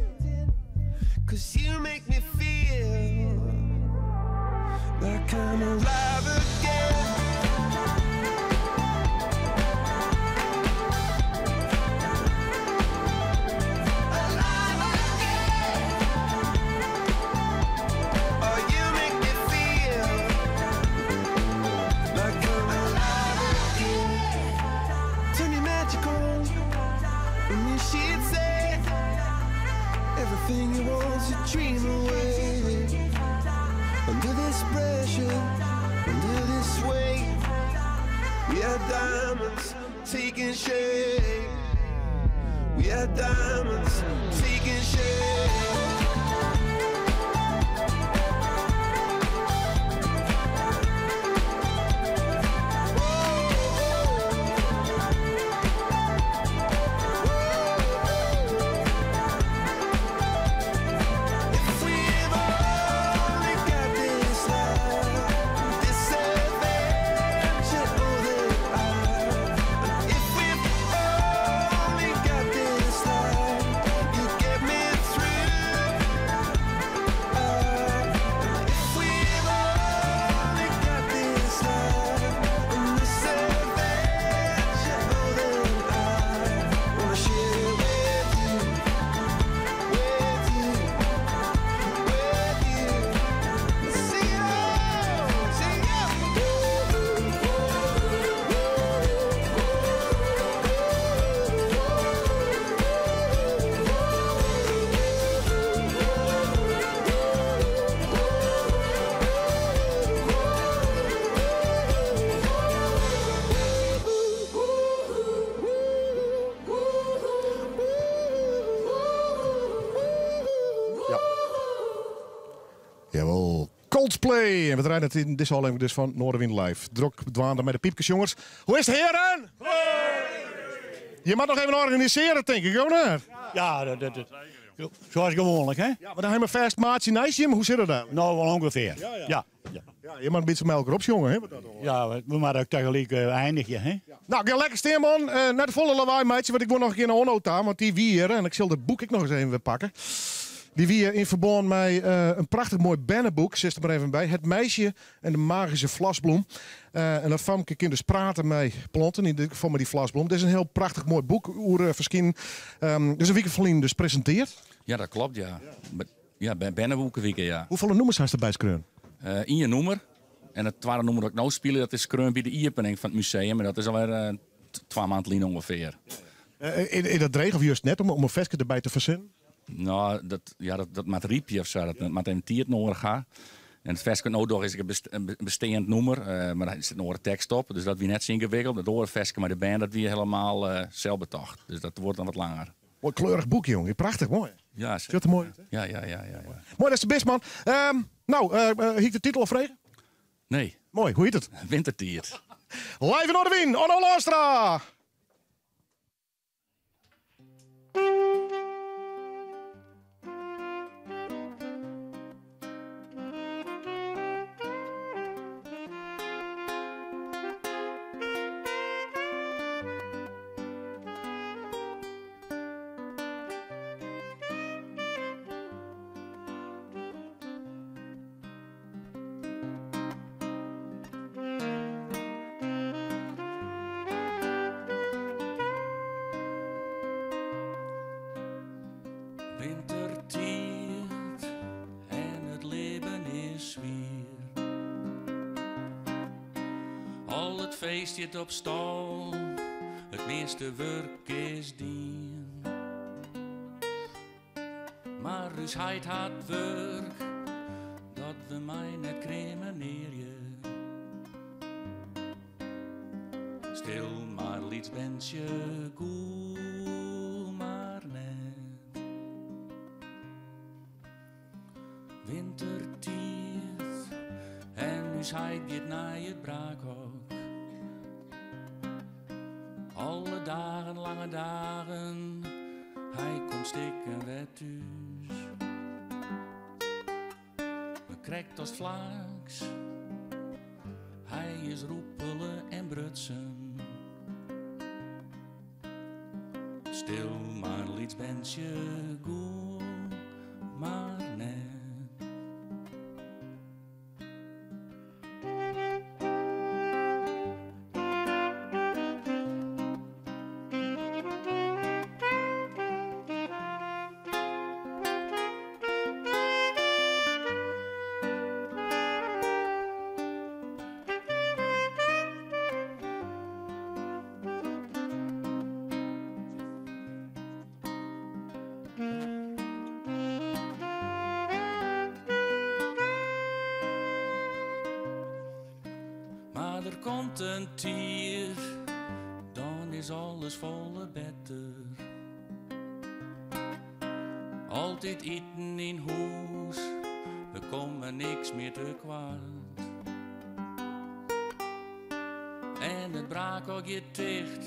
Cause you make me feel like I'm alive again. Oh, you make me feel like I'm alive again. Turn your magic on, and then she'd say everything you want to dream away. Under this pressure, under this weight, we are diamonds taking shape. We are diamonds taking shape. If we've only got this love, this adventure, oh, that I. If we've only got this love, you get me through. If we've only got this love and this adventure, oh, that I wanna share with you, with you. Ja. Jawel, Coldplay. En we draaien het in deze aflevering dus van Noardewyn Live. Drok dwaande met de piepkes, jongens. Hoe is het, heren? Je mag nog even organiseren, denk ik, hoor. Ja, dat, dat, dat- zoals gewoonlijk, hè? Ja, maar dan hebben we vast maatje naast je. Hoe zit het daar? Nou, wel ongeveer. Ja, ja. Ja, ja. Ja, je mag een beetje melk erop, jongen. Hè? Wat dat Ja, we maar ook tegelijk eindigen, hè? Nou, ik ga lekker staan, man. Naar de volle lawaai, meidje. Want ik wil nog een keer naar Onno daar, want die wie hier, en ik zal het boek ik nog eens even weer pakken. Die wie in verband met een prachtig mooi bannenboek, zit er maar even bij. Het meisje en de magische vlasbloem. En dat famke kan dus praten met planten, in dit geval met die vlasbloem. Het is een heel prachtig mooi boek, oer verschenen. Dus een week van dus presenteert. Ja, dat klopt, ja. Ja, bannenboekenweek, ja. Hoeveel nummers had erbij skreun? In je noemer. En het tweede nummer dat ik nou speel, dat is skreun bij de iepening van het museum. En dat is alweer 2 maanden geleden ongeveer. In dat dreig of juist net om een versje erbij te verzinnen? Nou, dat, ja, dat, dat maakt riepje of zo. Dat maakt even tiert nodig gaan. En het versje nou nog is een bestaand nummer, maar daar zit nog een tekst op. Dus dat wie net zo ingewikkeld. Dat horen versje maar de band, dat wie helemaal zelf betocht. Dus dat wordt dan wat langer. Mooi kleurig boek, jongen. Prachtig, mooi. Ja, Zit er mooi uit, hè? Ja, ja, ja, ja, ja. Mooi, dat is de best, man. Nou, hier de titel of vregen? Nee. Mooi, hoe heet het? Wintertiert. Live in Noardewyn, Onno Laanstra! Wintertijd en het leven is zwier. Al het feest zit op stal, het meeste werk is dien. Maar dus hij had werk, dat we mij net cremeneer. Stil maar liets wens je koel maar net. Wintertijd en nu zij gaat naar het braakhok. Alle dagen, lange dagen, hij komt stikken weer thuis. Krekt as flaaks. Hy is rûpele en brutsen. Stil mar lyts berntsje, gûl mar net. Mar der komt in tiid, dan is alles folle better. Altyd iten yn hûs, we komme niks mear tekoart. En it braak giet ticht,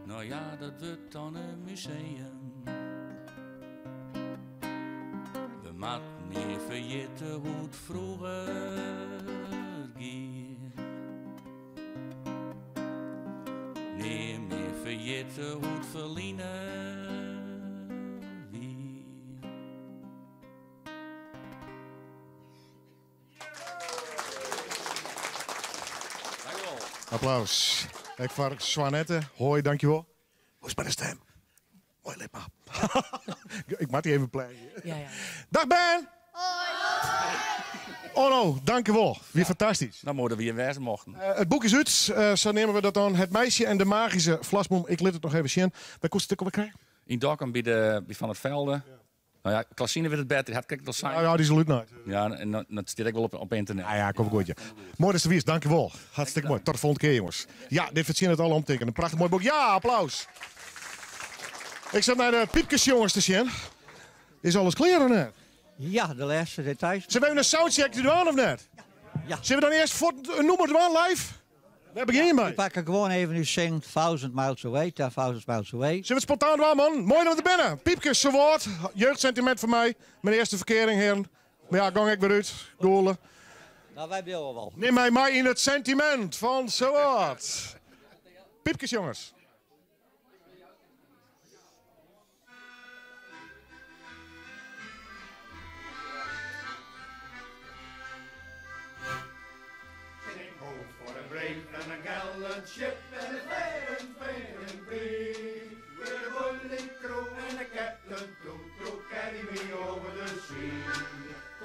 no ja, dat wurdt dan in museum. We moatte nea ferjitte hoe't froeger gie. Nea mear ferjitte hoe't ferline wie. Applaus. Ek foar Swanette. Hoi, dankjewol. Hoe is het met de stem? Mooi lipma. Ik moat dy even pleien. Ja. Dag Ben! Onno, dankjewol. Wie fantastysk. Nou, moai dat we hjir wêze mochten. It boek is út, sa neame we dat dan. Het meisje en de magische vlasboom. Ik lit it noch even sjen. Wêr koest it ek alwer krije? Yn Dokkum by de, by Van het Velde. Nou ja, Klasine wit it better, dy hat krekt al sein. Ja, ja, dy is al útnaaid. Ja, en dat stiet ek wol op ynternet. Ja, ja, komt goed, ja. Moai datst der wiest, dankjewol. Hartstikke moai. Tot de folgjende kear, jonges. Ja, dit fertsjinnet alle omtinken. In prachtich moai boek. Ja, applaus! Ik sit nei de Pypkesjongers te sjen. Is alles klear of net? Ja, de lêste details. Sille we even in soundcheck te dwaan of net? Ja. Sille we dan earst fuort in nûmer dwaan live? Wêr begjin je mei? We pakke gewoan even ús sing Thousand Miles Away, 10,000 Miles Away. Sille we it spontaan dwaan, man? Moai dat we der binne. Pypkes, Suwâld, jeugdsentiment foar my. Myn earste ferkearing, hearen. Mar ja, gong ek wer út. Gûle. Nou, wy bliuwe wol. Nim my mei yn it sentimint fan Suwâld. Pypkes, jonges. For a brave and a gallant ship and a fair and fair and free. With a bully crew and a captain true to carry me over the sea.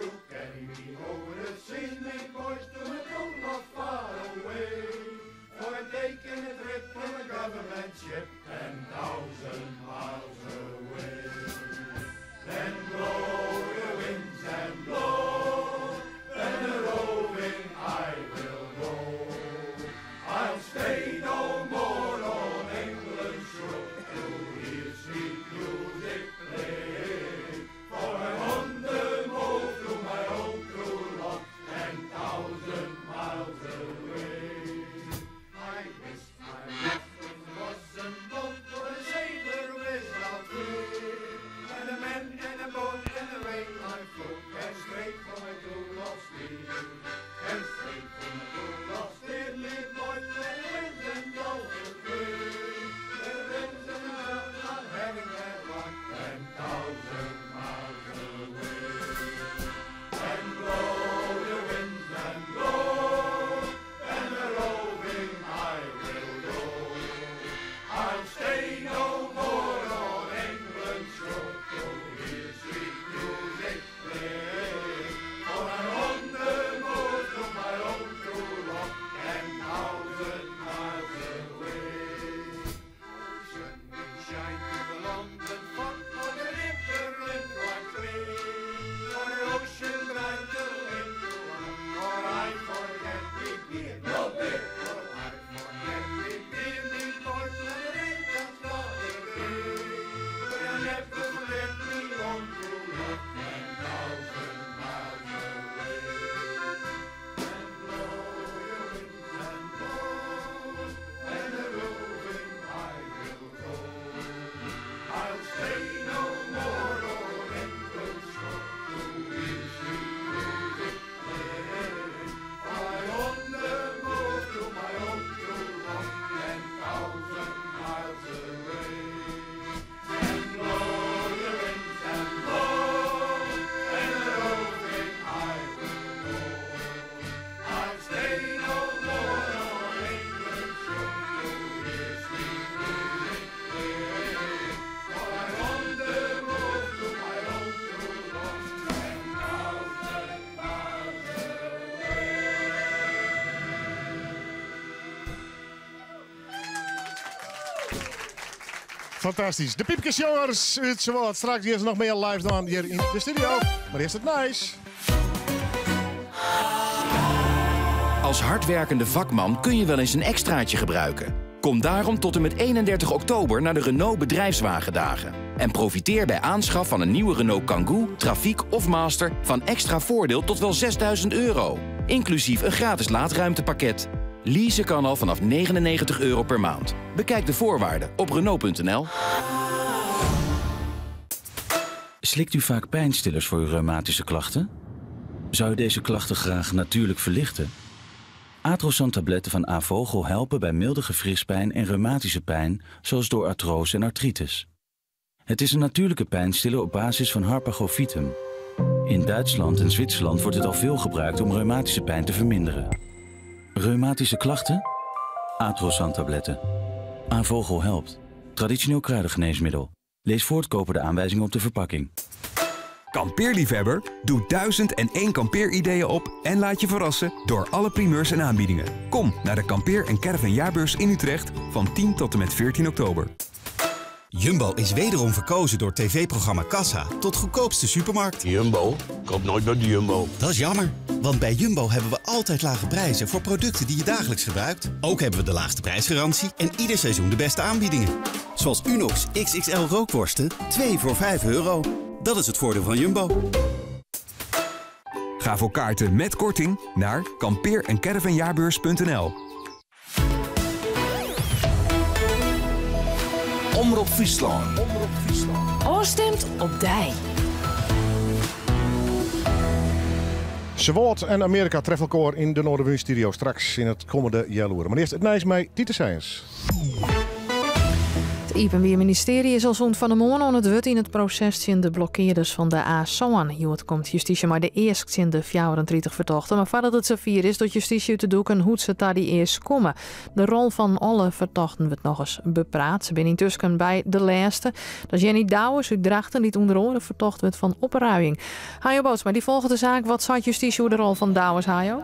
To carry me over the sea, me boys to a true love far away. For I'm taking a trip on a government ship 10,000 miles away. Then blow the winds and blow, and a roving I will go. I'll stay no more. Fantastysk. De Pypkesjongers út Suwâld. Straks gean se noch mear live dwaan hjir yn de studio. Mar earst it nijs. Als hardwerkende vakman kun je wel eens een extraatje gebruiken. Kom daarom tot en met 31 oktober naar de Renault Bedrijfswagendagen. En profiteer bij aanschaf van een nieuwe Renault Kangoo, Trafiek of Master van extra voordeel tot wel 6000 euro. Inclusief een gratis laadruimtepakket. Leasen kan al vanaf 99 euro per maand. Bekijk de voorwaarden op Renault.nl. Slikt u vaak pijnstillers voor uw reumatische klachten? Zou u deze klachten graag natuurlijk verlichten? Atrosan tabletten van A. Vogel helpen bij milde gewrichtspijn en reumatische pijn, zoals door artrose en artritis. Het is een natuurlijke pijnstiller op basis van harpagophytum. In Duitsland en Zwitserland wordt het al veel gebruikt om reumatische pijn te verminderen. Reumatische klachten? Atrosan tabletten. A. Vogel helpt. Traditioneel kruidengeneesmiddel. Lees voor het kopen de aanwijzingen op de verpakking. Kampeerliefhebber, doe 1001 kampeerideeën op en laat je verrassen door alle primeurs en aanbiedingen. Kom naar de Kampeer- en Caravan Jaarbeurs in Utrecht van 10 tot en met 14 oktober. Jumbo is wederom verkozen door tv-programma Kassa tot goedkoopste supermarkt. Jumbo? Koop nooit bij de Jumbo. Dat is jammer, want bij Jumbo hebben we altijd lage prijzen voor producten die je dagelijks gebruikt. Ook hebben we de laagste prijsgarantie en ieder seizoen de beste aanbiedingen. Zoals Unox XXL rookworsten, 2 voor 5 euro. Dat is het voordeel van Jumbo. Ga voor kaarten met korting naar kampeer- en caravanjaarbeurs.nl. Omrop Fryslân. Ofstimd op dy. Suwâld en Amearika treffe elkoar yn de Noardewyn Studio straks yn it kommende healoere. Mar earst it nijs mei Titus Sijens. It Iepenbier Ministearje is al sûnt fan 'e moarn oan it wurd yn it proses tsjin de blokkearders fan de A sân. Hjoed komt justysje mei de eask tsjin de 34 fertochten. Mar foardat it safier is, docht justysje út de doeken hoe't se ta dy eask komme. De rol fan alle fertochten wurdt nochris bepraat. Se binne yntusken by de lêste. Dat is Jenny Douwes út Drachten, dy't ûnder oare fertocht wurdt fan opruiing. Hayo Bootsma, dy folget de saak. Wat seit justysje oer de rol fan Douwes, Hayo?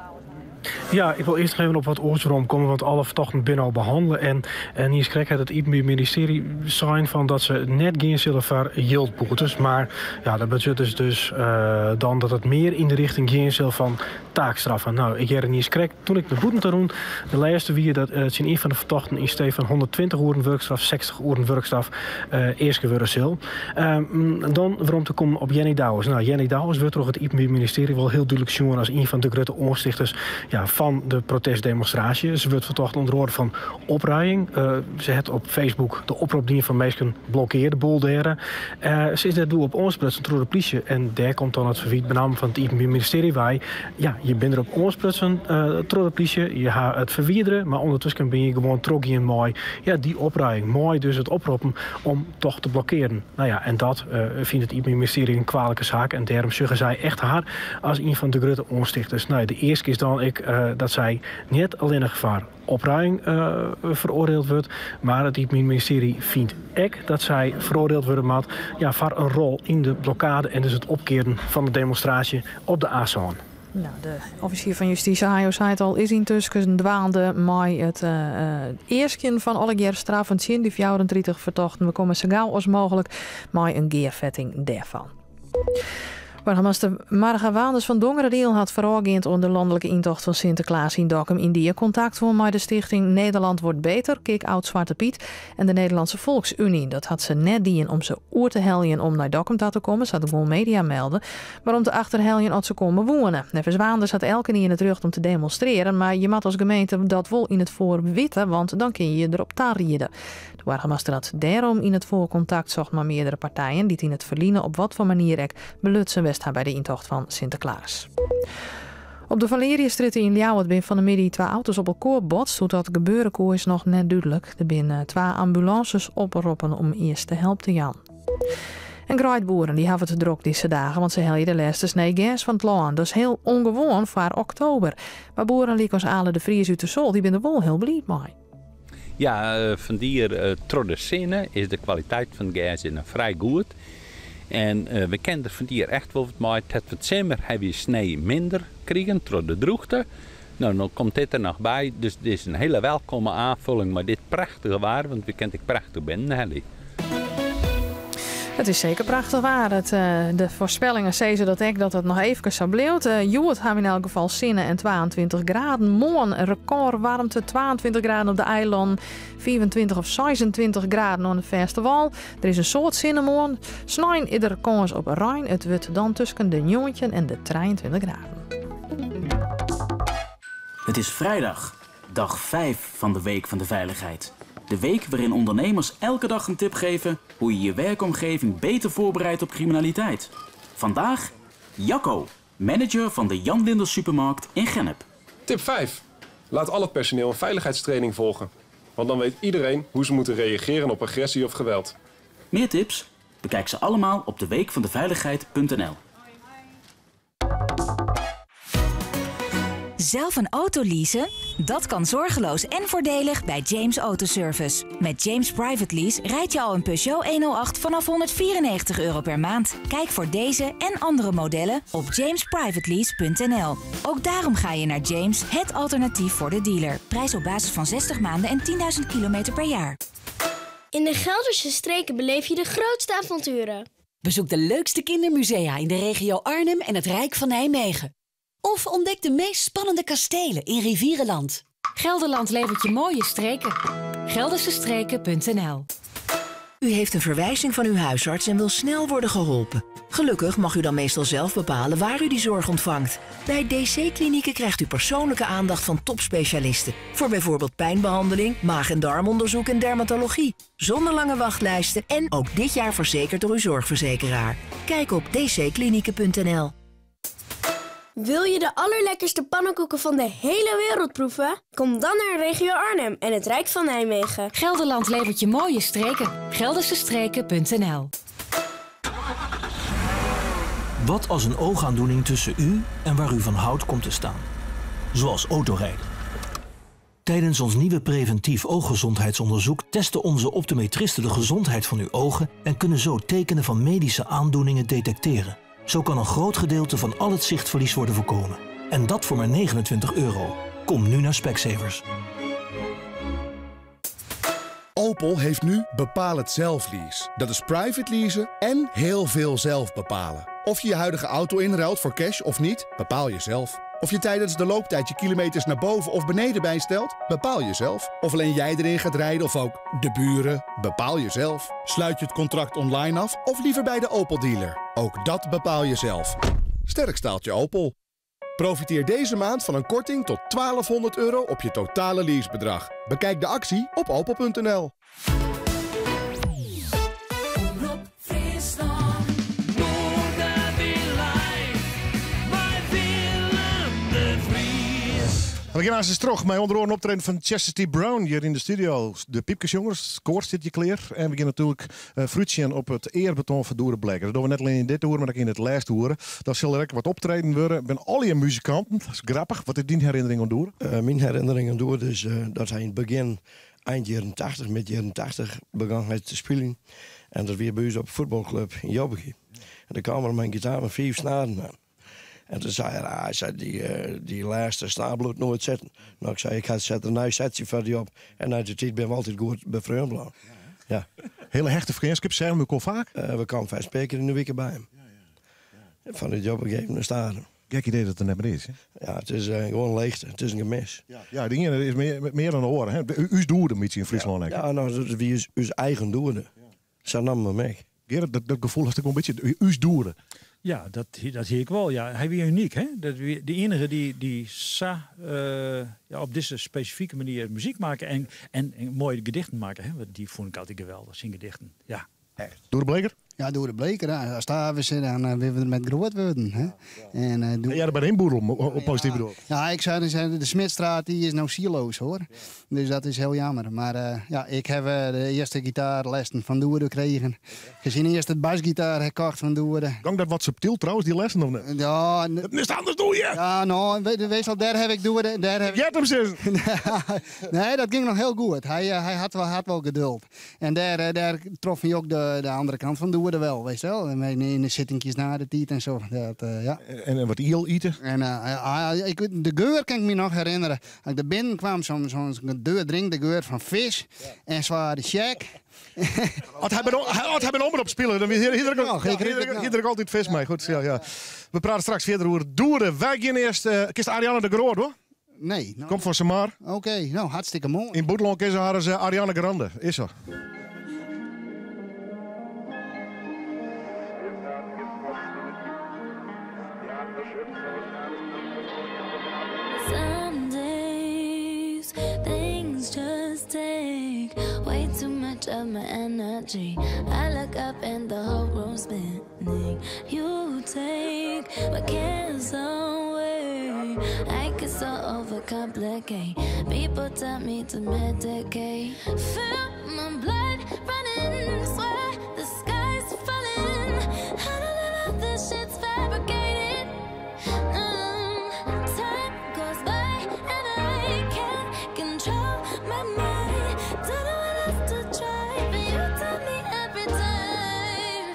Ja, ik wol earst noch even op wat oars weromkomme, want alle fertochten binne al behannele. En, en niiskrekt hat it Iepenbier Ministearje sein fan dat se net gean sille foar jildboetes. Mar ja, dat betsjut dus, dus eh, dan dat it mear yn de rjochting gean sil fan taakstraffen. No, ik hearde niiskrekt toen ik nei bûten ta rûn. De lêste wie dat uh, tsjin ien fan de fertochten yn stee fan 120 oeren wurkstraf 60 oeren wurkstraf uh, easke wurde sil. Um, dan werom te kommen op Jenny Douwes. No, Jenny Douwes wurdt troch it Iepenbier Ministearje wol hiel dúdlik sjoen as ien fan de grutte oanstichters ja, fan de protestdemonstraasje. Se wurdt fertocht ûnder oare fan opruiing. Uh, se hat op Facebook de oprop dien fan minsken blokkear de boel dêr. Uh, se is dêr doe op oansprutsen troch de plysje en dêr komt dan it ferwyt benammen fan it Iepenbier Ministearje wei. Ja, je binne derop oansprutsen uh, troch de plysje, je ha it ferwidere, mar ûndertusken binne je gewoan trochgien mei ja, dy opruiing, mei dus it oproppen om toch te blokkearen. No ja, en dat uh, fynt it Iepenbier Ministearje in kwalike saak en dêrom sjogge sy echt har as ien fan de grutte oanstichters. No, de eask is dan ek uh, dat sy net allinnich foar opruiing uh, feroardield wurdt, mar it Iepenbier Ministearje fynt ek dat sy feroardield wurde moat ja, foar in rol yn de blokkade en dus it opkearen fan de demonstraasje op de A sân. No, de offisier fan justysje Hayo sei it al, is yntusken dwaande mei it uh, easkjen fan allegear straffen tsjin dy 34 fertochten. We komme sa gau as mooglik mei in gearfetting dêrfan. Boargemaster Marga Waanders fan Dongeradiel hat foarôfgeand oan de lanlike yntocht fan Sinteklaas yn Dokkum yndie kontakt hân mei de stichting Nederland Wordt Beter, Kick Out Zwarte Piet en de Nederlandse Volksunie. Dat hat se net dien om se oer te heljen om nei Dokkum ta te kommen, sa't guon media melde, mar om te achterheljen oft se komme woene. Neffens Waanders hat elkenien it rjocht om te demonstrearjen, mar je moatte as gemeente dat wol yn it foar witte, want dan kinne je je derop tariede. De boargemaster hat dêrom yn it foar kontakt socht mei meardere partijen dy't yn it ferline op watfoar manier ek belutsen west ha by de yntocht fan Sinteklaas. Op de Valeriusstrjitte yn Ljouwert binne fan 'e middei twa auto's op elkoar botst. Hoe't dat gebeure koe is noch net dúdlik. Der binne twa ambulânses oproppen om earste help te jaan. En greidboeren dy hawwe it drok dizze dagen, want se helje de lêste snee gers fan it lân. Dat is hiel ûngewoan foar oktober. Mar boeren lykas Ale de Vries út Tersoal, dy binne der wol hiel bliid mei. Ja, fan dier troch de sinne is de kwaliteit fan it gers noch frij goed. En we kinne der fan dier echt wol wat mei. It fan 't simmer hawwe we snee minder krigen troch de drûchte. No, dan komt dit der noch by. Dus dit is in hiele wolkomme oanfolling mei dit prachtige waar, want we kinne it ek prachtich binnen helje. It is seker prachtich waar. It, de foarspellingen sizze dat ek dat it noch eefkes sa bliuwt. Hjoed ha we yn elk gefal sinne en 22 graden. Moarn rekôrwaarmte, 22 graden op de eilannen, 25 of 26 graden oan de fêste wâl. Der is in soad sinne moarn. Snein is der kâns op rein. It wurdt dan tusken de 19 en de 23 graden. Het is vrijdag, dag 5 van de Week van de Veiligheid. De week waarin ondernemers elke dag een tip geven hoe je je werkomgeving beter voorbereidt op criminaliteit. Vandaag Jacco, manager van de Jan Linders supermarkt in Gennep. Tip 5. Laat al het personeel een veiligheidstraining volgen. Want dan weet iedereen hoe ze moeten reageren op agressie of geweld. Meer tips? Bekijk ze allemaal op de weekvandeveiligheid.nl. Zelf een auto leasen? Dat kan zorgeloos en voordelig bij James Autoservice. Met James Private Lease rijd je al een Peugeot 108 vanaf 194 euro per maand. Kijk voor deze en andere modellen op jamesprivatelease.nl. Ook daarom ga je naar James, het alternatief voor de dealer. Prijs op basis van 60 maanden en 10.000 kilometer per jaar. In de Gelderse streken beleef je de grootste avonturen. Bezoek de leukste kindermusea in de regio Arnhem en het Rijk van Nijmegen. Of ontdek de meest spannende kastelen in Rivierenland. Gelderland levert je mooie streken. Geldersestreken.nl U heeft een verwijzing van uw huisarts en wil snel worden geholpen. Gelukkig mag u dan meestal zelf bepalen waar u die zorg ontvangt. Bij DC-klinieken krijgt u persoonlijke aandacht van topspecialisten. Voor bijvoorbeeld pijnbehandeling, maag- en darmonderzoek en dermatologie. Zonder lange wachtlijsten en ook dit jaar verzekerd door uw zorgverzekeraar. Kijk op dcklinieken.nl. Wil je de allerlekkerste pannenkoeken van de hele wereld proeven? Kom dan naar regio Arnhem en het Rijk van Nijmegen. Gelderland levert je mooie streken. Geldersestreken.nl Wat als een oogaandoening tussen u en waar u van houdt komt te staan? Zoals autorijden. Tijdens ons nieuwe preventief ooggezondheidsonderzoek testen onze optometristen de gezondheid van uw ogen en kunnen zo tekenen van medische aandoeningen detecteren. Zo kan een groot gedeelte van al het zichtverlies worden voorkomen. En dat voor maar 29 euro. Kom nu naar Specsavers. Opel heeft nu Bepaal het zelf lease. Dat is private leasen en heel veel zelf bepalen. Of je je huidige auto inruilt voor cash of niet, bepaal je zelf. Of je tijdens de looptijd je kilometers naar boven of beneden bijstelt, bepaal je zelf. Of alleen jij erin gaat rijden of ook de buren, bepaal je zelf. Sluit je het contract online af of liever bij de Opel dealer? Ook dat bepaal je zelf. Sterk staaltje Opel. Profiteer deze maand van een korting tot 1200 euro op je totale leasebedrag. Bekijk de actie op opel.nl. Omrop Fryslân. Noorderwil live. Mei Willem de Vries. We gaan eens terug met onder andere optreden van Chastity Brown hier in de studio. De Piepkesjongers, het koor zit je kleer. En we gaan natuurlijk uh, op het eerbetoon van Doere Bleker. Dat doen we net alleen in dit uur, maar ook in het laatste uur. Daar zal er ook wat optreden worden. Ik ben al je muzikanten. Dat is grappig. Wat is die herinnering aan Doere? Mijn herinnering aan Doere is dat hij in het begin, eind jaren 80, mid jaren 80, begon hij te spelen. En dat weer bij ons op de voetbalclub in Jobbegee. En daar kwam er mijn gitaar met 5 snaren aan. En toen zei hij, ah, hij zei, die laatste snaar bloed nooit zetten. Nou, ik zei, ik ga zetten een nieuw setje voor die op. En na die tijd ben we altijd goed bevriend blijven. Ja. Hele hechte vriendschap, zijn we elkaar vaak? We kwamen 5 keer in de week bij hem. Van het job gegeven naar Staren. Gek idee dat het er net meer is, hè? Ja, het is gewoon leegte. Het is een gemis. Ja, ja, die ene is meer dan de oren. Hè? U is doerde een beetje in Friesland, hè? Ja, nou, dat is wie is, is eigen doerde. Ze namen me mee. Gerrit, dat gevoel had ik wel een beetje. U is doerde. Ja, dat zie ik wel. Ja, hij is uniek, hè? Dat wie, de enige die sa ja, op deze specifieke manier muziek maken en mooie gedichten maken. Hè? Want die vond ik altijd geweldig, zijn gedichten. Ja. Echt. Doere Bleker? Ja, Doere Bleker. Ja. Als daar we zitten, dan willen we er met groot worden. Hè? En doe- Ja, daar ben je inboedel, op positief bedoel. Ja, ik zou zeggen, de Smitstraat die is nou silo's, hoor. Dus dat is heel jammer. Maar ja, ik heb de eerste gitaarlessen van Doere gekregen. Gezien eerst het basgitaar gekocht van Doere. Kan dat wat subtiel trouwens, die lessen of niet? Ja, Dat is anders doe je! Ja, nou, weet al, daar heb ik Doere, daar heb ik... Je hebt hem zitten! Nee, dat ging nog heel goed. Hij had wel geduld. En daar trof hij ook de andere kant van Doere. Doerde wel, weet je wel. En in de zittingjes na de tijd en zo. Dat, ja. En wat iel eten? En, ah, ik, weet- de geur kan ik me nog herinneren. Als ik er binnen kwam, zo'n deur drinkt de geur van vis en zware check. Als hij bij de omroep spelen, dan hier hier nog, ik ruik het nog. hier altijd vis mee. Goed, ja, ja. We praten straks verder over Doeren. Wij gaan eerst. Kist Ariane de Groot, hoor? Nee. Nou. Komt van Samar. Oké, nou hartstikke mooi. In Boetlonk is haar is, Ariane Grande. Is er. Some days things just take way too much of my energy. I look up and the whole room's spinning. You take my cares away. I get so overcomplicate. People tell me to medicate. Feel my blood running, swear the sky's falling. I don't know if this shit's fabricated. Time goes by and I can't control my mind. Don't know what else to try, but you tell me every time.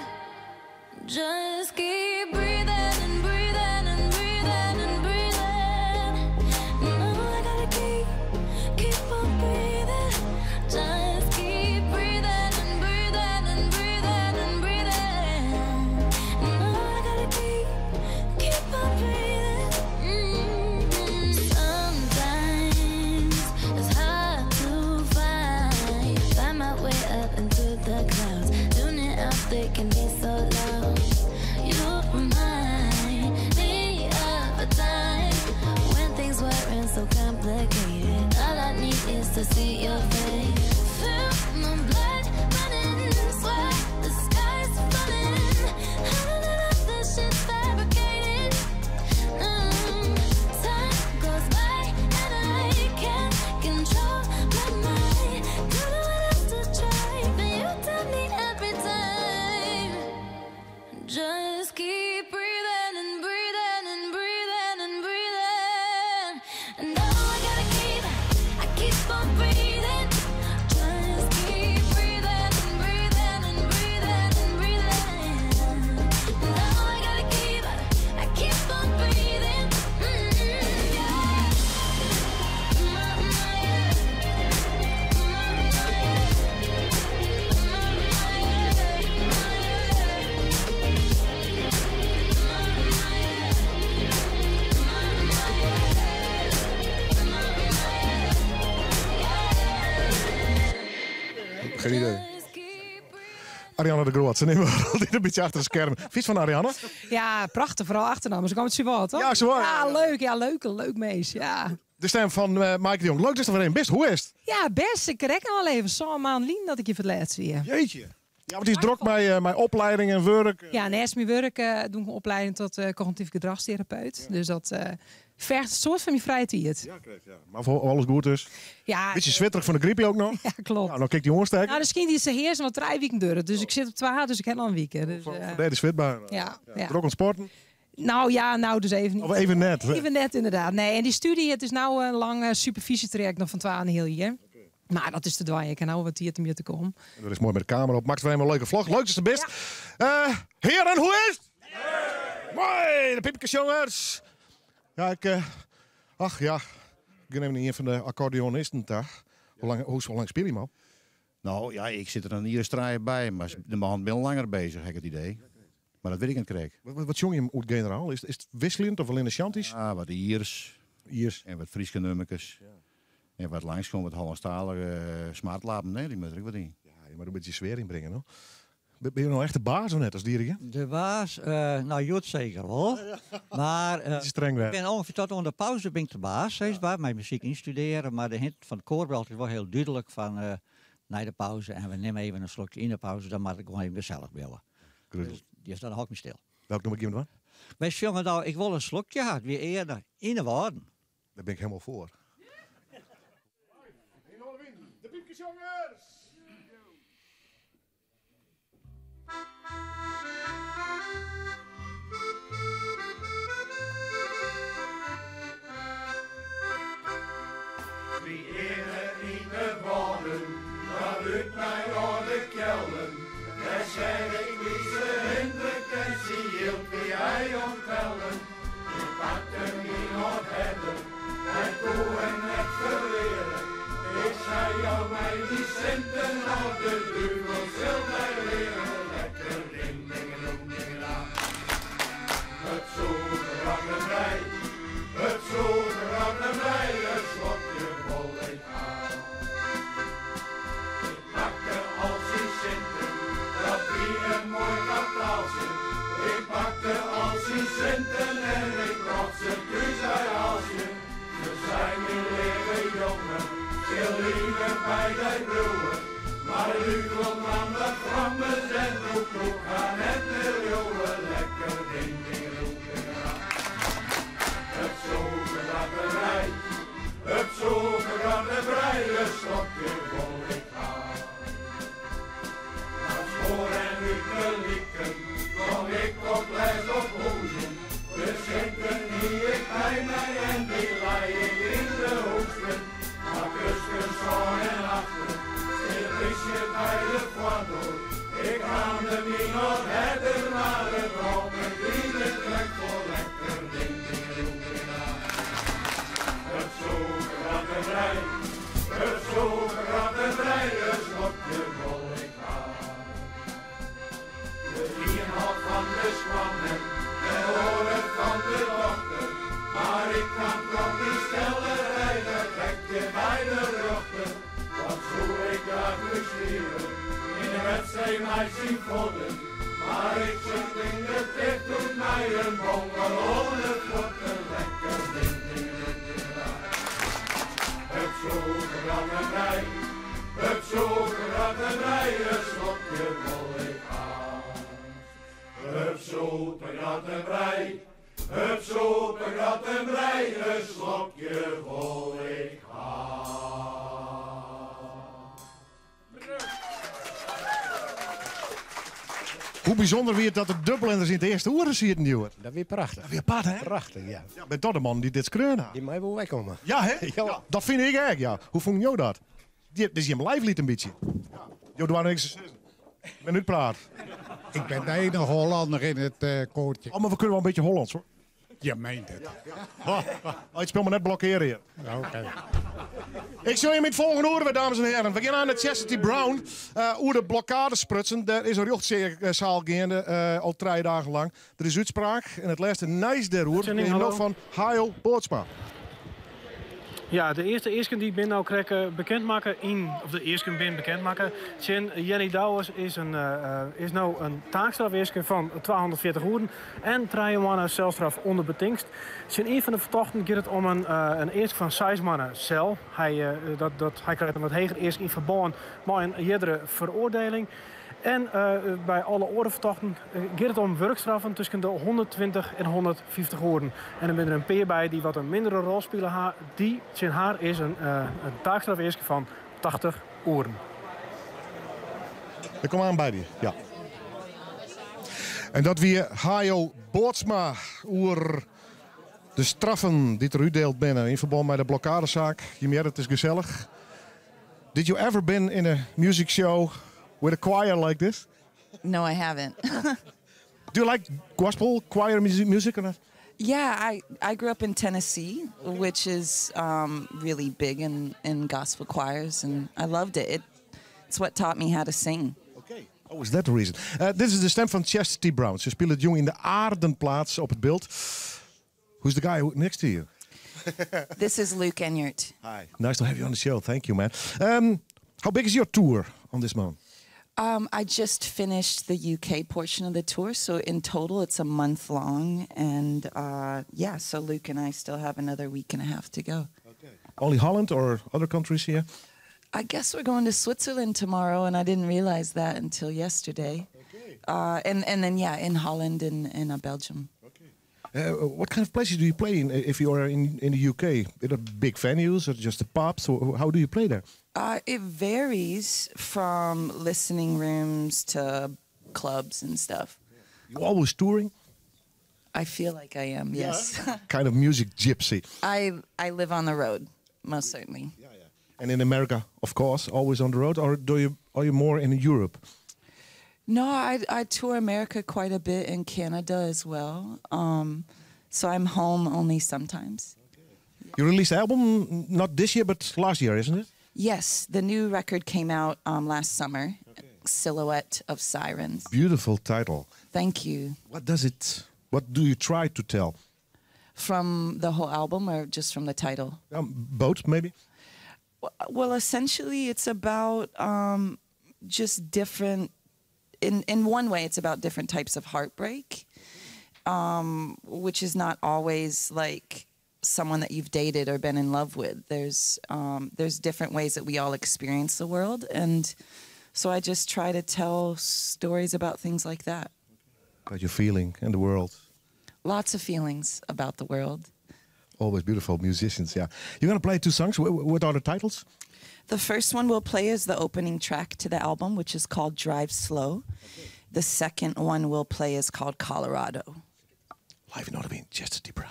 Just keep breathing and breathing and breathing and breathing. No, I gotta keep on breathing. Just keep breathing and breathing and breathing and breathing. No, I gotta keep on breathing. Sometimes it's hard to find my way up into the clouds. Tuning out, they can be so loud. You remind me of a time when things weren't so complicated. All I need is to see your face. Feel my blood running, swear the sky's falling. I don't know if this shit's fabricated. Time goes by and I can't control my mind. Don't know what else to try, but you tell me every time. Just keep breathing and breathing and breathing and breathing. And now I gotta keep, I keep on breathing. Just keep breathing and breathing and breathing and breathing. Now I gotta keep, I keep on breathing. Yeah. Geen idee. Ariane de Groot. Ze nemen altijd een beetje achter de schermen. Vies van Ariane? Ja, prachtig. Vooral achternaam. Ze kwam het Suwal, toch? Ja, Suwâld. Ja, leuk. Ja, leuk. Leuk mees. Ja. De stem van Mike de Jong. Leuk dat je er weer een best. Hoe is het? Ja, best. Ik rek al even zo'n maand lien dat ik je verlaat weer. Jeetje. Ja, want die is druk bij mijn opleiding en werk. Ja, naast mijn werk doe ik een opleiding tot cognitief gedragstherapeut. Dus dat vergt een soort van mijn vrije tijd. Ja, klopt, ja. Maar voor alles goed dus. Ja. Beetje zwitterig van de griepje ook nog. Ja, klopt. Nou, dan kijkt die jongens Nou, de schijnt die ze heersen want drie weken duren. Dus ik zit op twee, dus ik heb al een week. Dus, Nee, de zwitbaar. ja, ja. Druk aan sporten. Nou ja, nou dus even niet. Of even net. Even net, inderdaad. Nee, en die studie, het is nou een lang supervisietraject nog van 2,5 jaar. Maar dat is te dwaaien. Ik kan nou wat hier te meer te komen. En dat is mooi met de camera op. Max, weer een leuke vlog. Leuk is de best. Heren, hoe is het? Mooi, de piepjes jongens. Ja, ik... ach ja, ik neem een van de accordeonisten daar. Hoe lang speel je, man? Nou ja, ik zit er een iedere straai bij, maar de man ben langer bezig, heb ik het idee. Maar dat weet ik niet, Kreek. Wat jong je hem generaal? Is het wisselend of alleen de shanties? Ah, wat Iers. Iers. En wat Frieske nummertjes. Ja. En wat langskomt, wat Hollandstalige smartlapen. Nee, die moet er ook wat in. Ja, je moet een beetje sfeer inbrengen, hoor. Ben je nou echt de baas of net als dirigent? De baas? Nou, Joet zeker wel. Maar Het is streng ik ben ongeveer tot onder de pauze ben ik de baas. Ja. Waar mijn muziek instuderen. Maar de hint van het koor is wel heel duidelijk van na de pauze. En we nemen even een slokje in de pauze. Dan mag ik gewoon even gezellig bellen. Dus dan hou ik me stil. Welk noem ik iemand van? Wij jongen nou, ik wil een slokje had weer eerder in de woorden. Daar ben ik helemaal voor. De piepjes jongens! Wie eerder in de woorden, dat uit mijn oude kelder, daar zei ik wie sinten en ik brocht se thús by Aalstje. Se sei myn leave jonge, sil ivich by dy bliuwe. Mar de duvel nam dat frommes en doe koe 'k har net mear leauwe. Lekker ding, dingedoe, dingera. It sûkerrattebrij, it sûkerrattebrij, in slokje wol ik ha. Dat spoar en út de liken gong ik op lêst op hûzen. De sinten hie ik by my en dy lei ik yn de hoezen. Mar tusken sân en achten stie de plysje by de foardoar. Ik raamde my noch herder, mar it rôp my wie krekt foar lekker ding, dingedoe, dingera. It sûkerrattebrij, it sûkerrattebrij, in slokje wol ik ha. De ien hâldt fan de skoanmem, de oare fan de dochter. Mar ik kaam troch dy stellerij wer krekt hjir by de rjochter. Wat soe ik graach lústerje yn de wedstriid mei syn fuotten. Mar ik sit yn de ticht doe't my in bongel oan de fuotten. Lekker ding, dingedoe, dingera. It sûkerrattebrij, it sûkerrattebrij, in slokje wol ik ha. It sûkerrattebrij, it sûkerrattebrij, in slokje wol ik ha. Hoe bysûnder wie it dat de Dubliners yn it earste oere sieten, Djoer? Dat wie prachtich. Dat wie apart, hè? Prachtich, ja. Ja, binne toch de mannen dy't dit skreaun ha. Dy mei wol weikomme. Ja, hè? Ja. Dat fyn ik ek, ja. Hoe fûnen jo dat? Dit is jim live liet in bytsje. Jo doare niks te sizzen. Ik bin útpraat. Ik ben de enige Hollander in het koortje. Oh, maar we kunnen wel een beetje Hollands hoor. Je meent het. Oh, ik speel me net blokkeren hier. Oké. Ik sil jim yn it folgjende oere wer, dames en heren. We gean oan nei Chastity Brown. Oer de blokkade sprutsen. Der is in rjochtseal geande al trije dagen lang. Der is útspraak en it lêste nijs dêroer Uitzending, is no hallo. fan Hayo Bootsma. Ja, de earste easken dy't bin no krekt eh, bekend makke yn, of de easken bin bekend makke tsjin Jenny Douwes is, in, eh, is no in taakstrafeaske fan 240 oeren en trije moanne selstraf ûnder betingst. Tsjin ien fan de fertochten giet it om in, eh, in eask fan seis moanne sel. Hy, dat, dat, hy krijt in wat heger eask yn ferbân mei in eardere feroardieling. En by alle oare fertochten giet it om wurkstraffen tusken de 120 en 150 oeren. En der binne der in pear by dy't wat in mindere rol spile ha. Dy tsjin har is in, in taakstrafeaske fan 80 oeren. Ik kom oan by dy, ja. En dat wie Hayo Bootsma oer de straffen dy't der útdield binne yn ferbân mei de blokkadesaak. Jim hearre, it is gesellich. Did you ever been in a music show with a choir like this? No, I haven't. Do you like gospel choir music or not? Yeah, I grew up in Tennessee, which is really big in gospel choirs, and I loved it. It's what taught me how to sing. Okay. Oh, is that the reason? Dit is de stem fan Chastity Brown. Se spilet jûn yn de Aardenplaats op it Bilt. Who's the guy who, next to you? This is Luke Enyeart. Hi. Nice to have you on the show. Thank you, man. How big is your tour on this moment? I just finished the UK portion of the tour, so in total it's a month long. And yeah, so Luke and I still have another week and a half to go. Okay. Only Holland or other countries here? I guess we're going to Switzerland tomorrow, and I didn't realize that until yesterday. Okay. And then, yeah, in Holland and Belgium. What kind of places do you play in if you are in the UK? Is it big venues or just the pubs? Or how do you play there? It varies from listening rooms to clubs and stuff. You always touring? I feel like I am, yes. Kind of music gypsy. I live on the road, most certainly. And in America, of course, always on the road, or are you more in Europe? No, I tour America quite a bit and Canada as well. So I'm home only sometimes. You released the album not this year, but last year, isn't it? Yes, the new record came out last summer, Silhouette of Sirens. Beautiful title. Thank you. What does it? What do you try to tell? From the whole album or just from the title? Both, maybe. Well, essentially, it's about just different. In one way, it's about different types of heartbreak, Which is not always like someone that you've dated or been in love with. There's different ways that we all experience the world, and so I just try to tell stories about things like that. About your feeling and the world. Lots of feelings about the world. Always beautiful musicians, yeah. You're going to play two songs. What are the titles? The first one we'll play is the opening track to the album, which is called Drive Slow. The second one we'll play is called Colorado. Live in Noardewyn, Chastity Brown.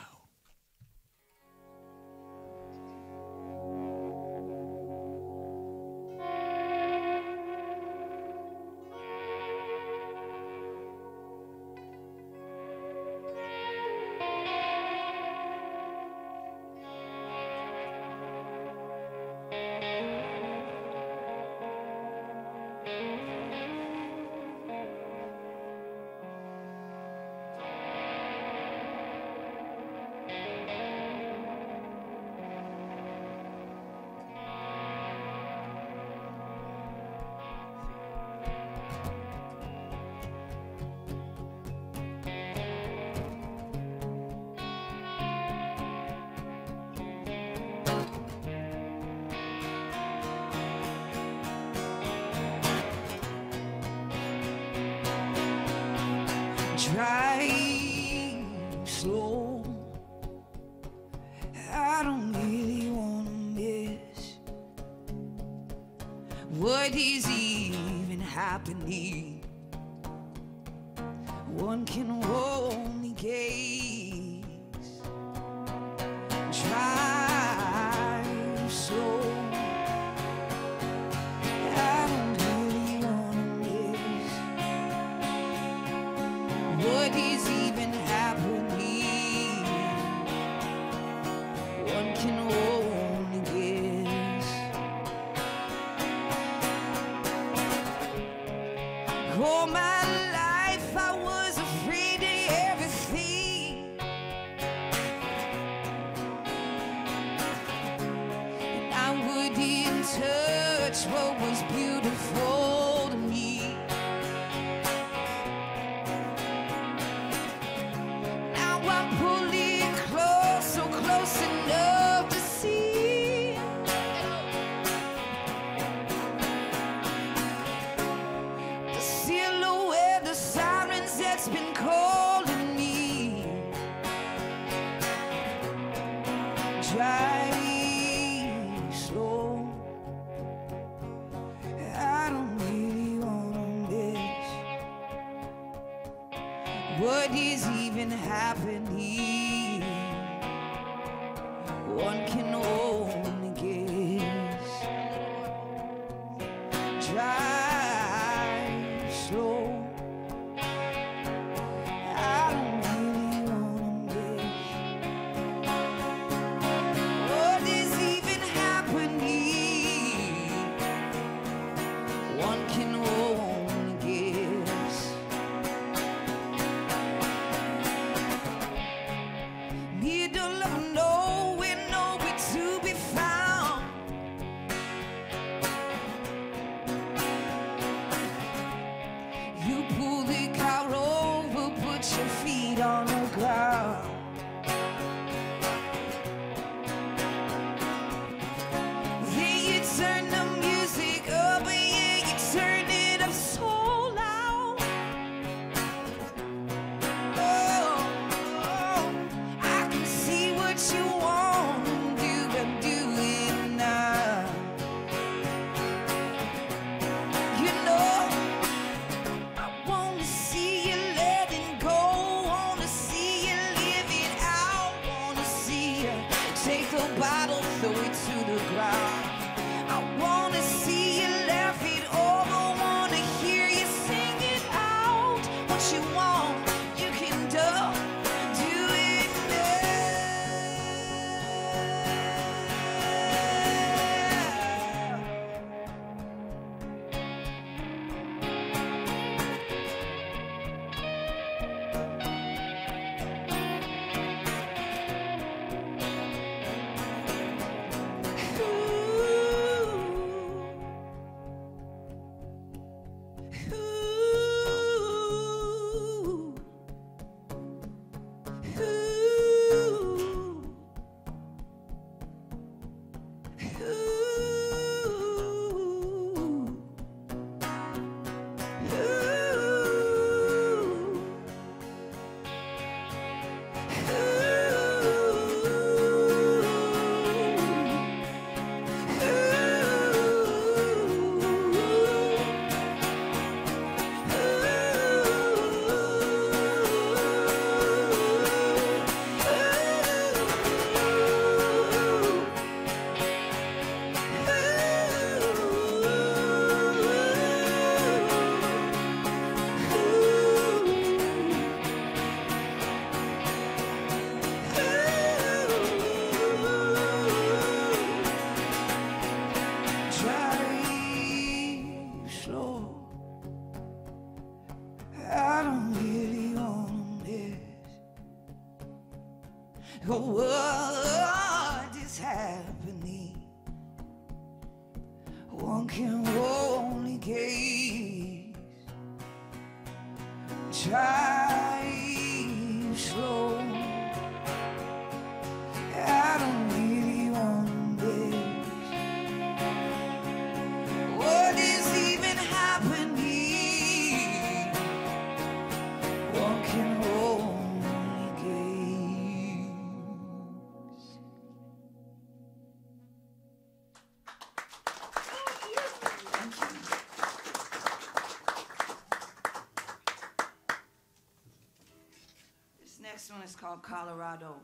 Drive slow. I don't really want to miss what is even happening. One can only guess. Drive slow. I don't really want to miss what is even happening. One can only guess. All my life I was afraid of everything. And I wouldn't touch what was beautiful to me. Now I'm pulling close, so close enough to see the silhouette, the sirens that's been calling me. Drive slow. I don't really want to miss what is even happening. One can only guess. Drive slow. I don't really want to miss what is even happening. One can only guess. Middle of nowhere, nowhere to be found. You pull the car over, put your feet on the ground. Then you turn the music up, and yeah, you turn it up so loud. Oh, oh, I can see what you want to do and do it now. You know, I want to see you letting go, want to see you live it out, want to see you take the bottle, throw it to the ground. I want to see you laugh it over, want to hear you sing it out. What you want, you can do, do it now. Ooh. Oh, what is happening? One can only gaze. Drive slow. I don't really want this. What is even happening? One can only gaze. This next one is called Colorado.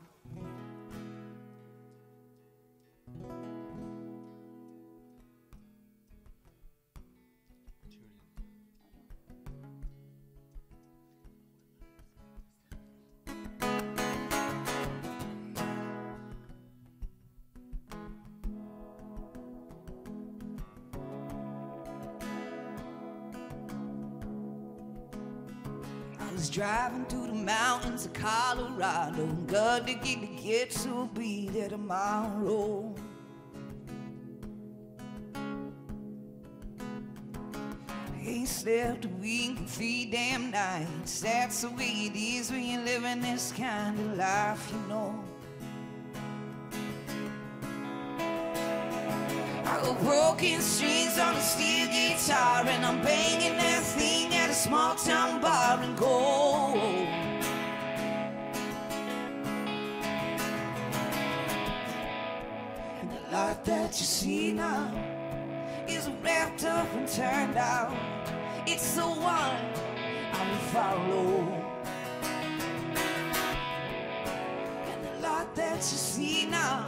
I was driving through the mountains of Colorado. Got to get to get to be there tomorrow. Ain't slept a wink in three damn nights. That's the way it is when you're living this kind of life, you know. I got broken strings on a steel guitar, and I'm banging that thing at a small town bar and go. And the light that you see now is wrapped up and turned out. It's the one I will follow. And the light that you see now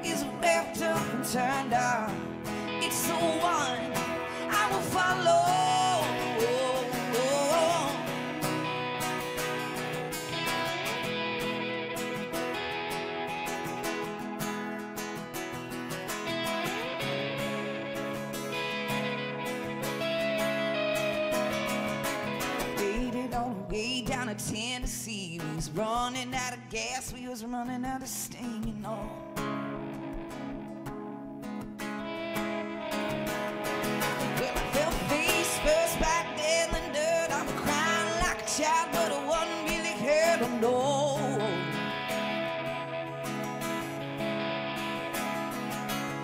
is wrapped up and turned out. It's the one I will follow. Waited all the way down to Tennessee. We was running out of gas, we was running out of steam, you know. Well, I fell face first back in the dirt. I'm crying like a child, but I wasn't really hurt, oh no.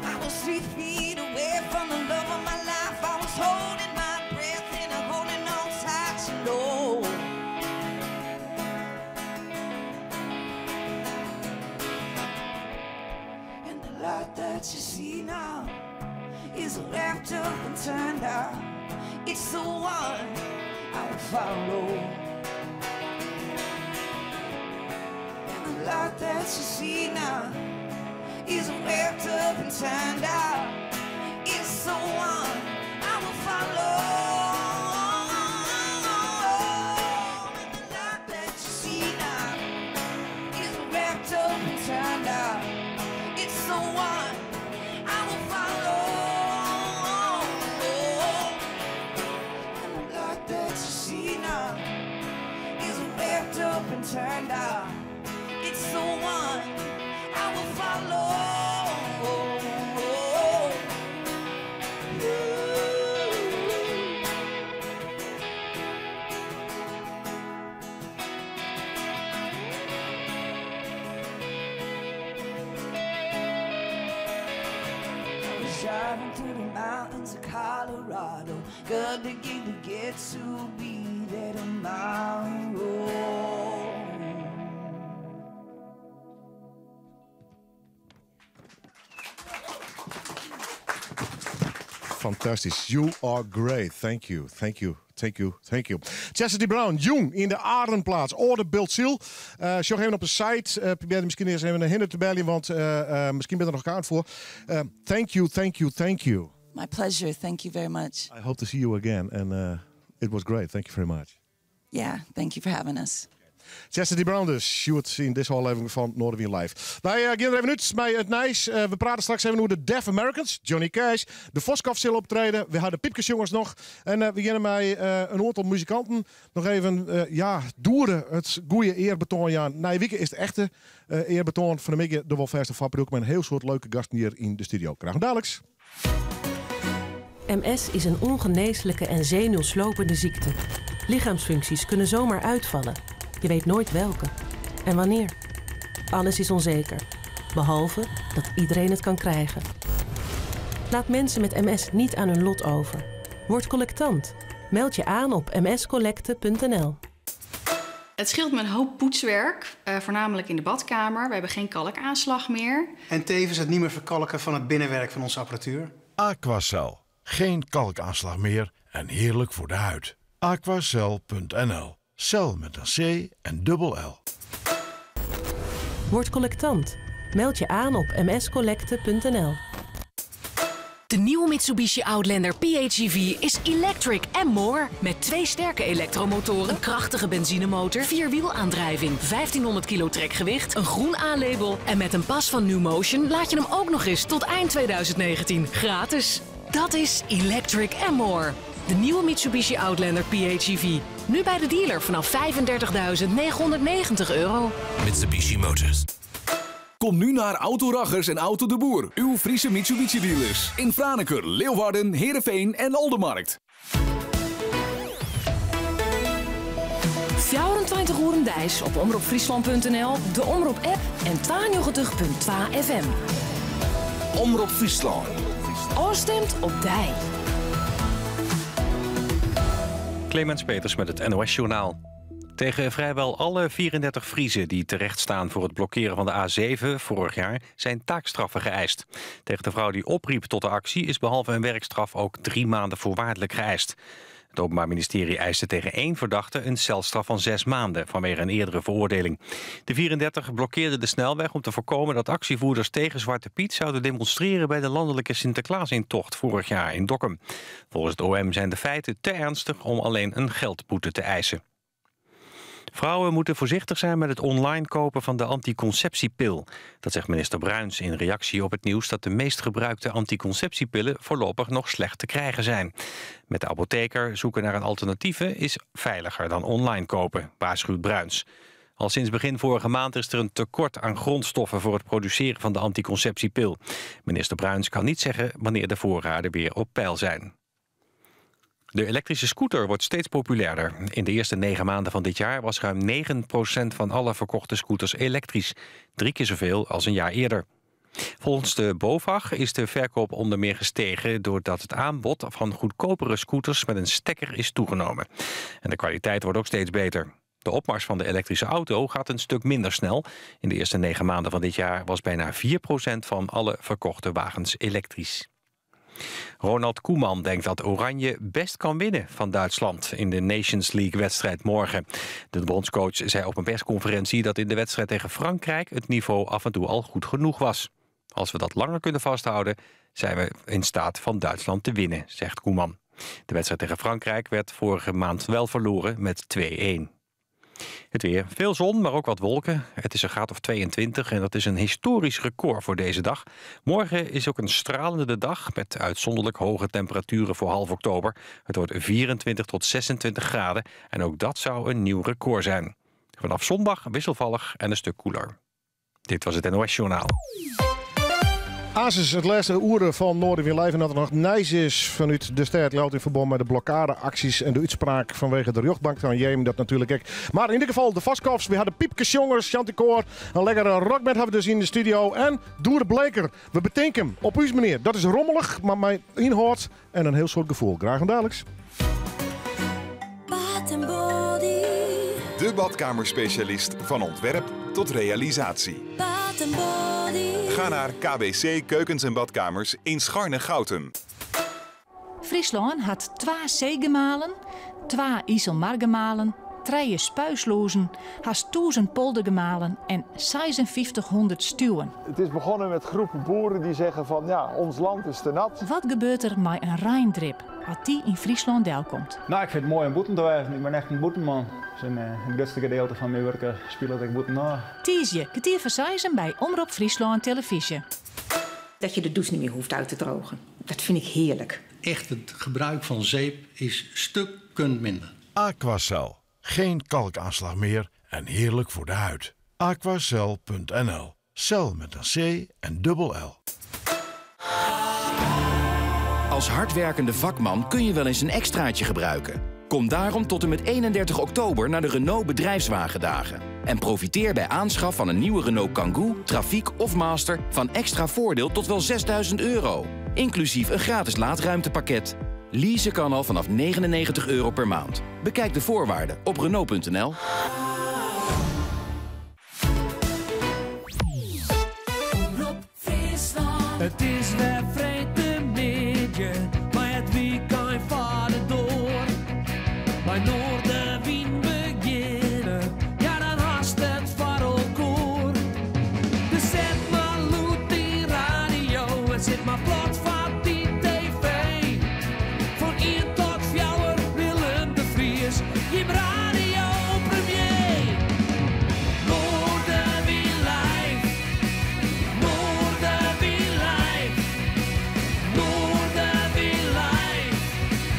I was 3 feet away from the love of my life. I was holding my breath and I'm holding on tight, you know. And the light that you see now is wrapped up and turned out. It's the one I will follow. And the light that you see now is wrapped up and turned out. It's the one I will follow. And the light that you see now is wrapped up and turned out. It's the one I will follow. And the light that you see now is wrapped up and turned out. It's the one I will follow. I was driving through the mountains of Colorado. Got to get to get to be there tomorrow. Fantastysk. You are great. Thank you, thank you, thank you, thank you. Chastity Brown, jûn yn de Arenplaats, Oade Biltsyl. Sjoch even op de site. Probearje miskien earst even hinne te beljen, want miskien binne der noch kaarten foar. Thank you, thank you, thank you. My pleasure. Thank you very much. I hope to see you again. And it was great. Thank you very much. Yeah, thank you for having us. Chastity Brown dus, sjoerd yn dizze ôflevering fan Noardewyn Live. Wy gean der even út mei it nijs. We prate straks even oer de Deaf Americans, Johnny Cash. De Voskov sil optrede. We ha de Pypkesjongers noch. En we geane mei in oantal muzikanten noch even ja, Doede it goede earbetoan jaan. Nije wike is it echte earbetoan. Fan 'e middei der wol fêst in foarproefke mei in hiel soad leuke gasten hjir yn de studio. Graach daliks. MS is een ongeneeslijke en zenuwslopende ziekte. Lichaamsfuncties kunnen zomaar uitvallen. Je weet nooit welke en wanneer. Alles is onzeker, behalve dat iedereen het kan krijgen. Laat mensen met MS niet aan hun lot over. Word collectant. Meld je aan op mscollecte.nl. Het scheelt me een hoop poetswerk, voornamelijk in de badkamer. We hebben geen kalkaanslag meer. En tevens het niet meer verkalken van het binnenwerk van onze apparatuur. Aquacel. Geen kalkaanslag meer en heerlijk voor de huid. Aquacel.nl. Cel met een C en dubbel L. Word collectant. Meld je aan op mscollecte.nl. De nieuwe Mitsubishi Outlander PHEV is electric and more. Met twee sterke elektromotoren, een krachtige benzinemotor, vierwielaandrijving, 1500 kilo trekgewicht, een groen A-label en met een pas van New Motion laat je hem ook nog eens tot eind 2019 gratis. Dat is electric and more. De nieuwe Mitsubishi Outlander PHEV. Nu bij de dealer vanaf 35.990 euro. Mitsubishi Motors. Kom nu naar Auto Raggers en Auto de Boer, uw Friese Mitsubishi dealers. In Franeker, Leeuwarden, Heerenveen en Oldemarkt. 24 oeren deis op omropfriesland.nl, de Omrop app en 92.2 FM. Omrop Fryslân. Ofstimd op dy. Clemens Peters met het NOS Journaal. Tegen vrijwel alle 34 Friezen die terechtstaan voor het blokkeren van de A7 vorig jaar zijn taakstraffen geëist. Tegen de vrouw die opriep tot de actie is behalve een werkstraf ook 3 maanden voorwaardelijk geëist. Het Openbaar Ministerie eiste tegen één verdachte een celstraf van 6 maanden vanwege een eerdere veroordeling. De 34 blokkeerden de snelweg om te voorkomen dat actievoerders tegen Zwarte Piet zouden demonstreren bij de landelijke Sinterklaasintocht vorig jaar in Dokkum. Volgens het OM zijn de feiten te ernstig om alleen een geldboete te eisen. Vrouwen moeten voorzichtig zijn met het online kopen van de anticonceptiepil. Dat zegt minister Bruins in reactie op het nieuws dat de meest gebruikte anticonceptiepillen voorlopig nog slecht te krijgen zijn. Met de apotheker zoeken naar een alternatieve is veiliger dan online kopen, waarschuwt Bruins. Al sinds begin vorige maand is er een tekort aan grondstoffen voor het produceren van de anticonceptiepil. Minister Bruins kan niet zeggen wanneer de voorraden weer op peil zijn. De elektrische scooter wordt steeds populairder. In de eerste 9 maanden van dit jaar was ruim 9% van alle verkochte scooters elektrisch. Drie keer zoveel als een jaar eerder. Volgens de BOVAG is de verkoop onder meer gestegen doordat het aanbod van goedkopere scooters met een stekker is toegenomen. En de kwaliteit wordt ook steeds beter. De opmars van de elektrische auto gaat een stuk minder snel. In de eerste 9 maanden van dit jaar was bijna 4% van alle verkochte wagens elektrisch. Ronald Koeman denkt dat Oranje best kan winnen van Duitsland in de Nations League-wedstrijd morgen. De bondscoach zei op een persconferentie dat in de wedstrijd tegen Frankrijk het niveau af en toe al goed genoeg was. Als we dat langer kunnen vasthouden, zijn we in staat van Duitsland te winnen, zegt Koeman. De wedstrijd tegen Frankrijk werd vorige maand wel verloren met 2-1. Het weer. Veel zon, maar ook wat wolken. Het is een graad of 22 en dat is een historisch record voor deze dag. Morgen is ook een stralende dag met uitzonderlijk hoge temperaturen voor half oktober. Het wordt 24 tot 26 graden en ook dat zou een nieuw record zijn. Vanaf zondag wisselvallig en een stuk koeler. Dit was het NOS Journaal. Asis, it lêste oere fan Noardewyn Live en dat der noch nijs is fanút de stêd Ljouwert yn ferbân mei de blokkadeaksjes en de útspraak fanwege de rjochtbank fan Jemen, dat natuerlik ek. Mar yn ieder gefal de Voskovs, we ha de Pypkesjongers, Chanticoor, in lekkere rockband ha we dus yn de studio en Doede Bleeker. We betinke him op ús manier. Dat is rommelich, mar mei ynhâld en in hiel soad gefoel. Graach oant daliks. Bath and Body. De badkamerspecialist van ontwerp tot realisatie. Bath and Body. Ga naar KBC Keukens en Badkamers in Scharnegoutum. Fryslân hat twa seegemalen, twa Iselmargemalen, Trije spuislûzen, hast tûzen poldergemalen en seisenfyftichhûndert stuwen. Het is begonnen met groepen boeren die zeggen van ja, ons land is te nat. Wat gebeurt der mei in reindrip as dy yn Fryslân delkomt? Nou, ik fyn it moai om bûten te wêzen. Ik bin echt in bûtenman. Dus in it grutste gedeelte fan myn wurk spilet ek bûten ôf. Tiisdei, kertier foar seizen by Omrop Fryslân Televyzje. Dat je de douche niet meer hoeft uit te drogen. Dat vind ik heerlijk. Echt het gebruik van zeep is stukken minder. Aquacel. Geen kalkaanslag meer en heerlijk voor de huid. Aquacel.nl. Cel met een C en dubbel L. Als hardwerkende vakman kun je wel eens een extraatje gebruiken. Kom daarom tot en met 31 oktober naar de Renault Bedrijfswagendagen. En profiteer bij aanschaf van een nieuwe Renault Kangoo, Trafiek of Master van extra voordeel tot wel 6000 euro. Inclusief een gratis laadruimtepakket. Leasen kan al vanaf 99 euro per maand. Bekijk de voorwaarden op Renault.nl. It is wer freedtemiddei, mei it wykein foar de doar. Mei Noardewyn begjinne, ja dan hast it foar elkoar. Dus set mar lûd dyn radio en sit mar plat foar dyn TV. Fan ien tot fjouwer Willem de Vries, jim radiopremier. Noardewyn live, Noardewyn live, Noardewyn live,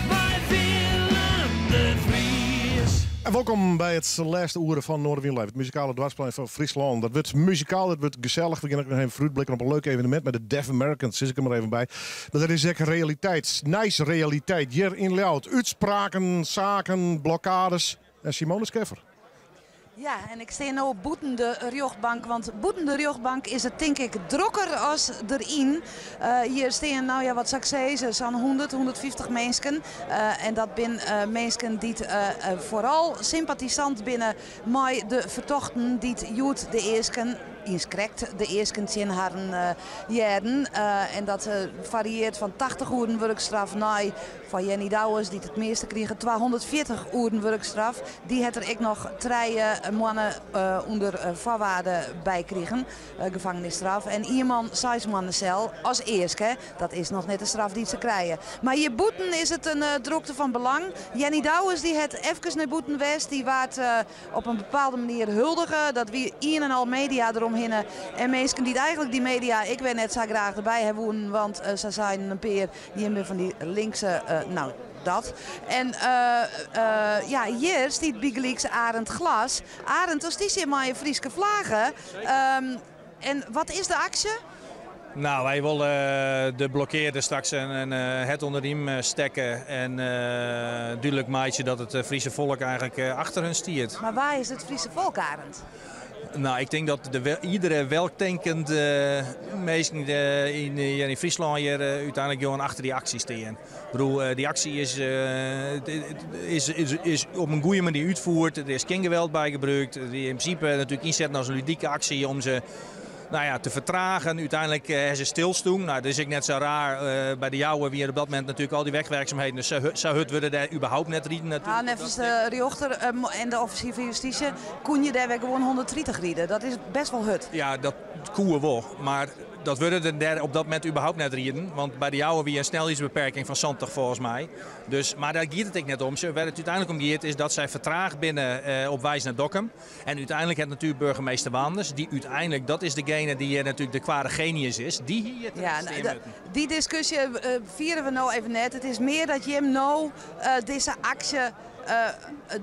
mei Willem de Vries. En wolkom by it lêste oere fan Noardewyn Live, it muzikale doarpsplein fan Fryslân. Dat wurdt muzikaal, dat wurdt gesellich. We gean ek noch even foarútblikken op in leuk evenemint mei de Deaf Americans, sis ik der mar even by. Mar dat is ek realiteit, nijsrealiteit hjir yn Ljouwert. Útspraken, saken, blokkades en Simone Scheffer. Ja, en ik stean no bûten de rjochtbank, want bûten de rjochtbank is it tink ik drokker as deryn. Hjir stean, no ja, wat sil ik sizze, sa'n 100, 150 minsken. En dat binne minsken dy't foaral sympatisant binne mei de fertochten dy't hjoed de easken, niiskrekt de easken tsjin harren hearden. En dat farieart fan 80 oeren wurkstraf nei Foar Jenny Douwes, dy't it measte krige, 240 oeren wurkstraf. Dy hat der ek noch trije moanne ûnder foarwaarde by krigen, gefangenisstraf. En ien man seis moanne sel as eask. Dat is noch net de straf dy't se krije. Mar hjir bûten is it in drokte fan belang. Jenny Douwes dy hat efkes nei bûten west. Dy waard op in bepaalde manier huldige. Dat wie ien en al media deromhinne. En minsken dy't eigentlik dy media ek wer net sa graach derby ha woenen, want sa seinen in pear, Jim binne fan dy linkse, no dat. En ja, hjir stiet bygelyks Arend Glas. Arend, do stiest hjir mei in Fryske flagge. En wat is de aksje? Nou, wy wolle de blokkearder straks in hert ûnder de riem stekke en dúdlik meitsje dat it Friese folk eigentlik achter hun stiet. Mar wa is it Friese folk, Arend? Nou, ik tink dat de, iedere weltinkend minsken yn Fryslân hjir úteinlik gewoan achter dy aksje stean. Ik bedoel, dy aksje is, is, is, is op in goede manier útfierd. Der is gjin geweld by gebrûkt. It wie yn prinsipe natuerlik ynsetten as in ludike aksje om se nou ja, te fertragen. Úteinlik ha se stilstien. Nou, dat is ek net sa raar. By de Jouwer wie op dat momint natuerlik al dy wegwerkzaamheden. Dus sa hurd wurde dêr überhaupt net riden natuerlik. Ja, neffens de rjochter en de offisier fan justysje koene je dêr wer gewoan 130 ride. Dat is best wol hurd. Ja, dat koe wol. Mar dat wurde der dêr op dat momint überhaupt net riden. Want by de Jouwer wie in snelheidsbeperking fan 70 folgens my. Dus, mar dêr giet it ek net om. Wêr't it úteinlik om giet is dat sy fertraagd binne op weis nei Dokkum. En úteinlik hat natuerlik burgemeester Waanders, dy úteinlik, dat is degene dy't hjir natuerlik de kwade genius is, dy hie hjir Ja, terecht stean nou, moeten. dy diskusje fiere we no even net. It is mear dat jim no dizze aksje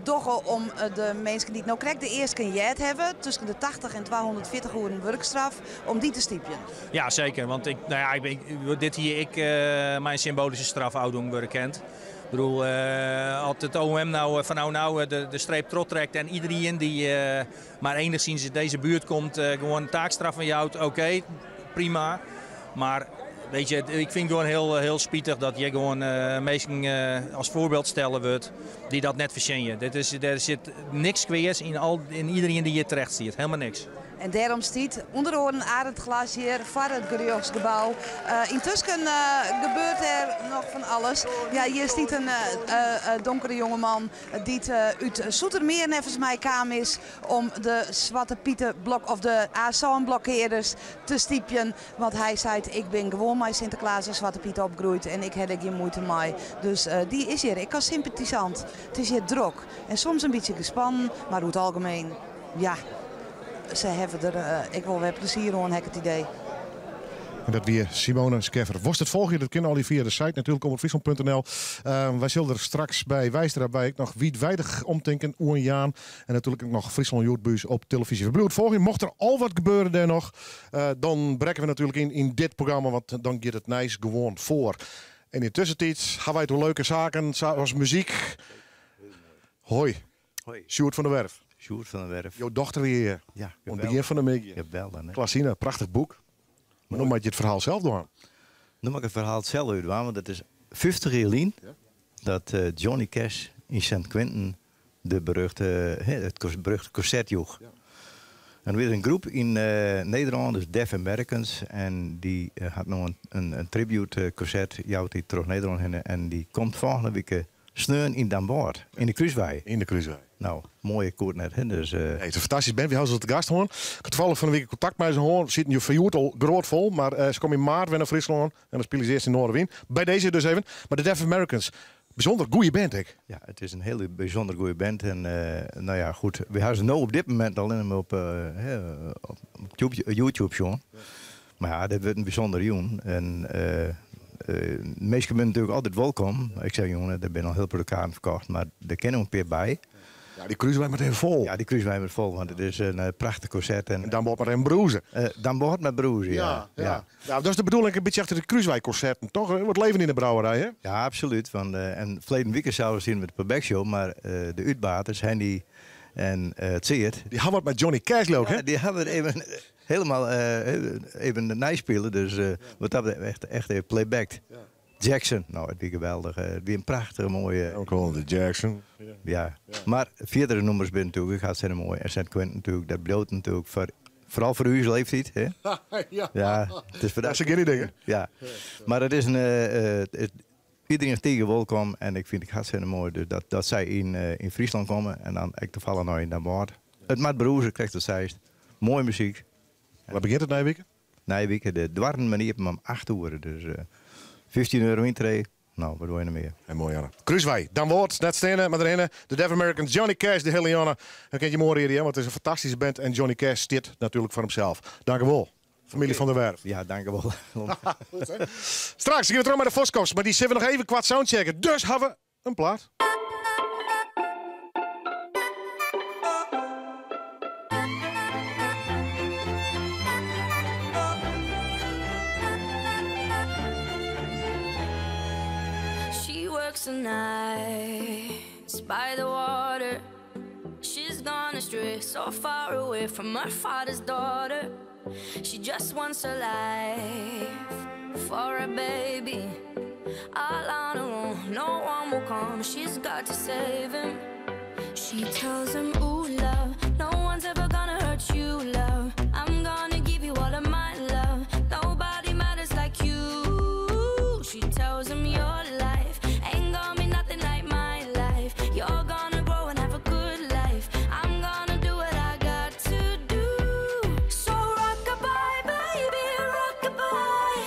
dogge om de minsken dy't no krekt de easken heard hawwe, tusken de 80 en 240 oeren wurkstraf, om dy te stypjen. Ja, seker. Want ik, nou ja, ik ben, dit hie ek mei in symboalyske straf ôfdien wurde kind. Ik bedoel, as it OM no fan no no de streep trochtrekt en iedereen dy't mar enigszins yn dizze buert komt gewoan taakstraffen jout, oké, prima. Mar weet je, ik fyn it gewoan hiel, hiel spitich dat hjir gewoan minsken as foarbyld steld wurdt dy't dat net fertsjinje. Dit is, der sit niks kweads yn, al, yn iedereen dy't hjir terecht stiet. Hielendal niks. En dêrom stiet ûnder oaren Arend Glas hjir foar it gerjochtsgebou. Yntusken gebeurt der noch fan alles. Ja, hjir stiet in donkere jongeman dy't út Zoetermeer neffens my kaam is om de Swarte Pite blok of de A-sân blokkearders te stypjen. Want hy seit, ik bin gewoan mei Sinteklaas en Swarte Pyt opgroeid en ik ha der gjin muoite mei. Dus dy is hjir ek as sympatisant. It is hjir drok en soms in bytsje gespannen, mar oer it algemeen, ja, se hawwe der ek wol wer plezier oan, ha ik it idee. En dat wie Simone Scheffer. Wolst it folgje? Dat kin al fia de site natuerlik omropfryslan.nl. Wy sille der straks by Weistra by ek noch wiidweidich omtinken oan jaan. En natuerlik ek noch Fryslân Hjoed by ús op televyzje. We bliuwe it folgjen. Mocht der al wat gebeure dêr noch, dan brekke we natuerlik yn yn dit programma, want dan giet it nijs gewoan foar. En yn de tussentiid ha wy it oer leuke saken, sa as muzyk. Hoi. Hoi. Sjoerd van der Werf. Sjoerd van der Werf. Jo dochter wie hjir. Ja, Oan it begjin fan de middei. Geweldig, hè? Klasina, prachtich boek. Mar no moat je it ferhaal sels dwaan. No moat ik it ferhaal sels útdwaan, want it is 50 jier lyn dat Johnny Cash yn St. Quentin de beruchte, it beruchte konsert joech. En der wie in groep yn Nederlân, dus Deaf Americans, en dy hat no in tribute konsert, jout dy troch Nederlân hinne en dy komt folgjende wike sneon yn Damwâld, yn de Krúswei. Yn de Krúswei. No, moaier koe it net, hè, dus. Nee, it is in fantastysk band. Wy hawwe se te gast hân. Ik ha tafallich fan 'e wike kontakt mei se hân. Sieten jo foar hjoed al groat fol, mar se komme yn maart wer nei Fryslân en dan spylje se earst yn Noardewyn. By dizze dus even. Mar de Deaf Americans, bysûnder goede band ek. Ja, it is in hiele bysûnder goede band. En no ja, goed, wy hawwe se no op dit momint allinnich mar op YouTube sjoen. Mar ja, dit wurdt in bysûnder jûn. En minsken binne natuerlik altyd wolkom. Ik sei jûn, der binne al hiel protte kaarten ferkocht, mar der kinne noch in pear by. Ja, dy Krúswei moat even fol. Ja, dy Krúswei moat fol, want it is in prachtich konsert. En Damwâld moat even brûze. Damwâld moat brûze, ja. Ja, ja. Dat is de bedoeling in bytsje achter de Krúswei-konserten, toch? Wat leven yn de brouwerij, hè? Ja, absolút. Want en ferleden wike zouden we zien met de playbackshow, mar de útbaters, Henny en Tseard. Dy hawwe wat mei Johnny Cash leau ik, hè? Ja, dy hawwe it even helemaal even neispile. Dus wat dat betreft echt, echt even playbacked. Jackson, no, it wie geweldich. It wie in prachtige moaie. I'm calling the Jackson. Ja, mar fierdere nûmers binne natuerlik ek hartstikke moai. En St. Quentin natuerlik, dat bliuwt natuerlik foar, foaral foar ús leeftiid. Hè? Ja. Ja, it is foar Dat se gjin dingen. Ja, mar it is in, it, iedereen is tige wolkom en ik fyn it hartstikke moai dus dat, dat sy yn, yn Fryslân komme en dan ek tafallich noch yn Damwâld. It moat brûze, krekt as seist. Moaie muzyk. Wa begjint it nije wike? Nije wike, de doarren binne iepen om 8 oere, dus 15 euro yntree. No, wat wol je noch mear? En moai, Janne. Krúswei, Damwâld, net steane, mar derhinne. De Deaf Americans, Johnny Cash, de hiele Janne. Dan kin je moarn riede, want it is in fantastyske band en Johnny Cash stiet natuerlik foar himsels. Dankewol, famylje Van der Werf. Ja, dankewol. Straks gean we troch mei de Voskos, mar dy sille we noch even koart soundchecken. Dus hawwe we in plaat. She works the nights by the water. She's gone astray, so far away from her father's daughter. She just wants a life for a baby. All on her own, no one will come. She's got to save him. She tells him, Ooh, love, no one's ever gonna hurt you, love. I'm gonna give you all of my love. Nobody matters like you. She tells him, Your life ain't gonna be nothing like my life. You're gonna grow and have a good life. I'm gonna do what I got to do. So rock-a-bye, baby, rock-a-bye.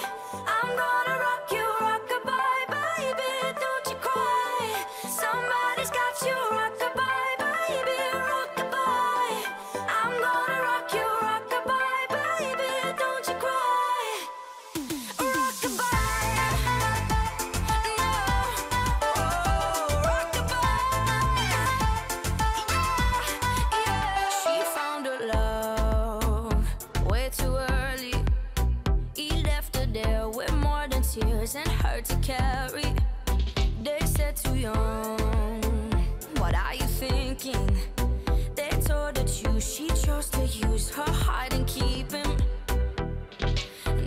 I'm gonna rock you, rock-a-bye, baby, don't you cry. Somebody's got you, rock-a-bye, baby, rock-a-bye. I'm gonna rock you, rock-a-bye, baby, don't you cry. Rock-a-bye, no, oh, rock-a-bye. She found her love way too early. He left her there with more than tears and hurt to carry. They said too young, what are you thinking? They told her to, she chose to use her heart and keep him.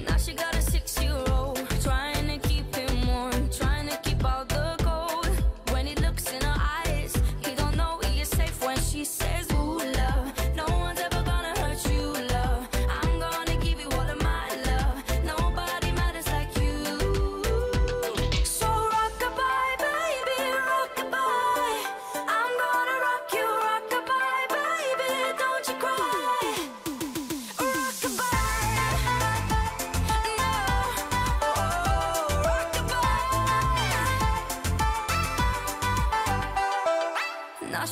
Now she got a 6-year-old, trying to keep him warm, trying to keep all the gold. When he looks in her eyes, he don't know he is safe when she says, Ooh, love, no one's ever gonna hurt you, love.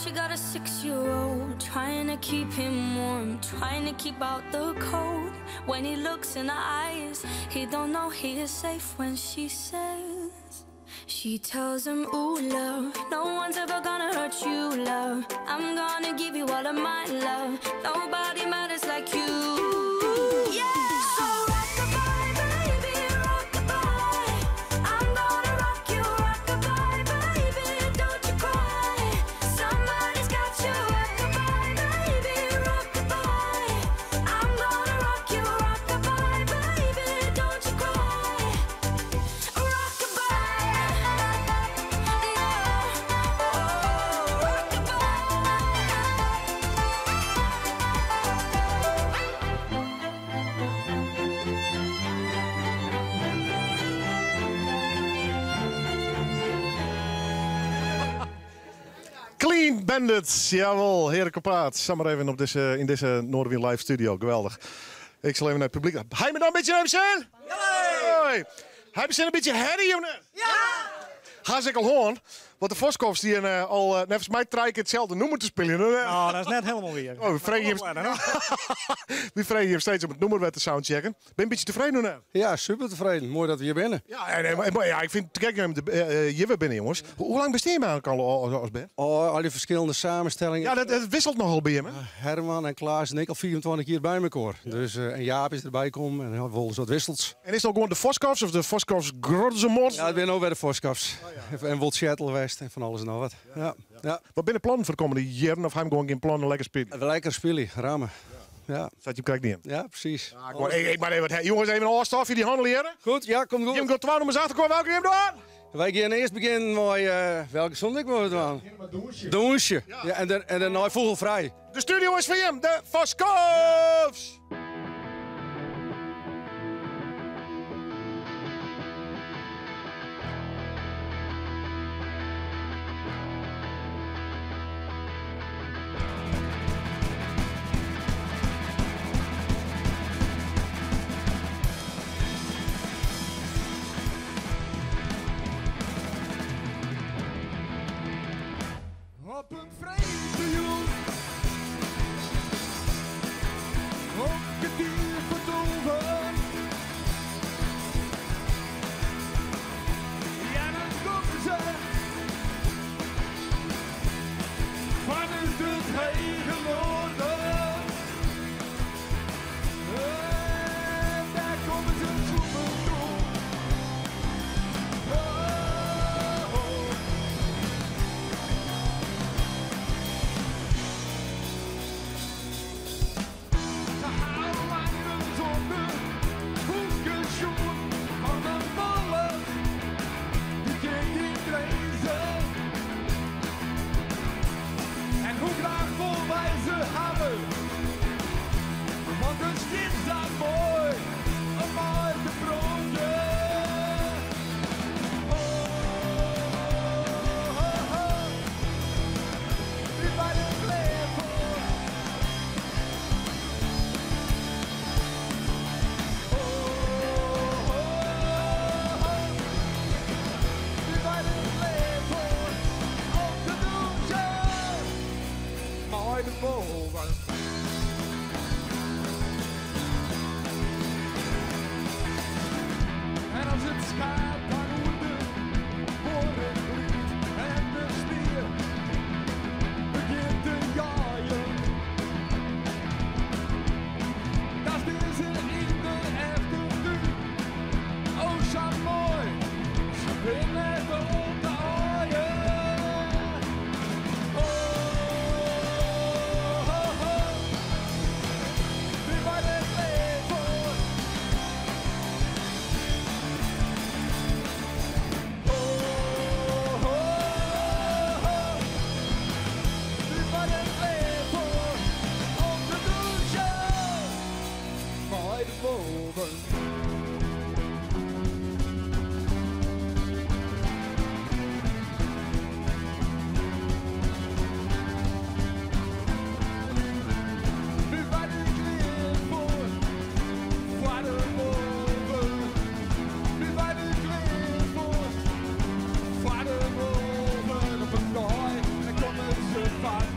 She got a 6-year-old, trying to keep him warm, trying to keep out the cold. When he looks in her eyes, he don't know he is safe when she says. She tells him, Ooh, love, no one's ever gonna hurt you, love. I'm gonna give you all of my love. Nobody matters like you. Yeah! So rock-a-bye, baby, rock-a-bye. I'm gonna rock you, rock-a-bye, baby, don't you cry. Somebody's got you, rock-a-bye, baby, rock-a-bye. I'm gonna rock you, rock-a-bye, baby, don't you cry. Clean Bandit, jawel, heerlijke praat. Zeg maar even op deze, in deze Noardewyn Live Studio, geweldig. Ik zal even naar het publiek. Hij me dan een beetje MC? Hoi. Hij bezin een beetje herrie, jongen? Ja! Ga ik al hoorn, want de Voskofs die al volgens mij drie keer hetzelfde nummer te spelen. Oh, dat is net helemaal weer. Oh, we vregen hem, we vregen hem steeds om het nummer te soundchecken. Ben je een beetje tevreden nu? Ja, super tevreden. Mooi dat we hier binnen. Ja, en, maar ja, ik vind het gek hier weer binnen, jongens. Hoe lang besteed je eigenlijk al als band? Oh, al die verschillende samenstellingen. Ja, dat wisselt nogal bij hem, hè? Herman en Klaas en ik al 24 keer bij elkaar. Ja. Dus, en Jaap is erbij gekomen en heel veel soort wissels. En is het ook gewoon de Voskofs of de Voskofs Grotzemors? Ja, het zijn ook weer de Voskofs. Oh, ja. En Wolt Shettel West en van alles en nog wat. Ja. Ja. Ja. Wat binnen plannen voor de komende jaren of hebben gewoon geen plannen lekker spelen? Lekker spelen, rammen. Ja. Ja. Zat je hem niet in? Ja, precies. Ja, ik maar even, jongens, even een oorstofje die handelen hier. Goed, ja, komt goed. Je komt 12 nummers achterkomen, welke neem door? Wij gaan eerst beginnen met welke zondag moeten we doen? Douche. Ja. Ja, en daarna vogelvrij. De studio is voor hem, de Voskofs! Op een vreemde ook het dier verdoven. Ja, dan komen ze vanuit het hege noorden. En daar komen ze zoeken toe. Oh, oh. En hoe graag wil wij ze hebben, want het is dat mooi om uit te broodje. Oh, oh, oh. Nu bij de kleer. En als het schaap dan hoe de horen vliegt en de sneeuw begint te jaaien. Dat is ze in de achtertuin. Oh, zo mooi, ze binnen op de aaien. Oh, oh, oh. Nu bij de leven. Oh, oh, oh. Nu bij de leven. Op de douche. Bij de boven. Nu bij de kleer voor de boven. Nu bij de kleer voor de boven. Op een dag, dan komen ze van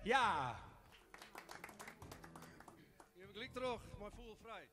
Ja! Gean we gelyk troch mei Fûgelfrij.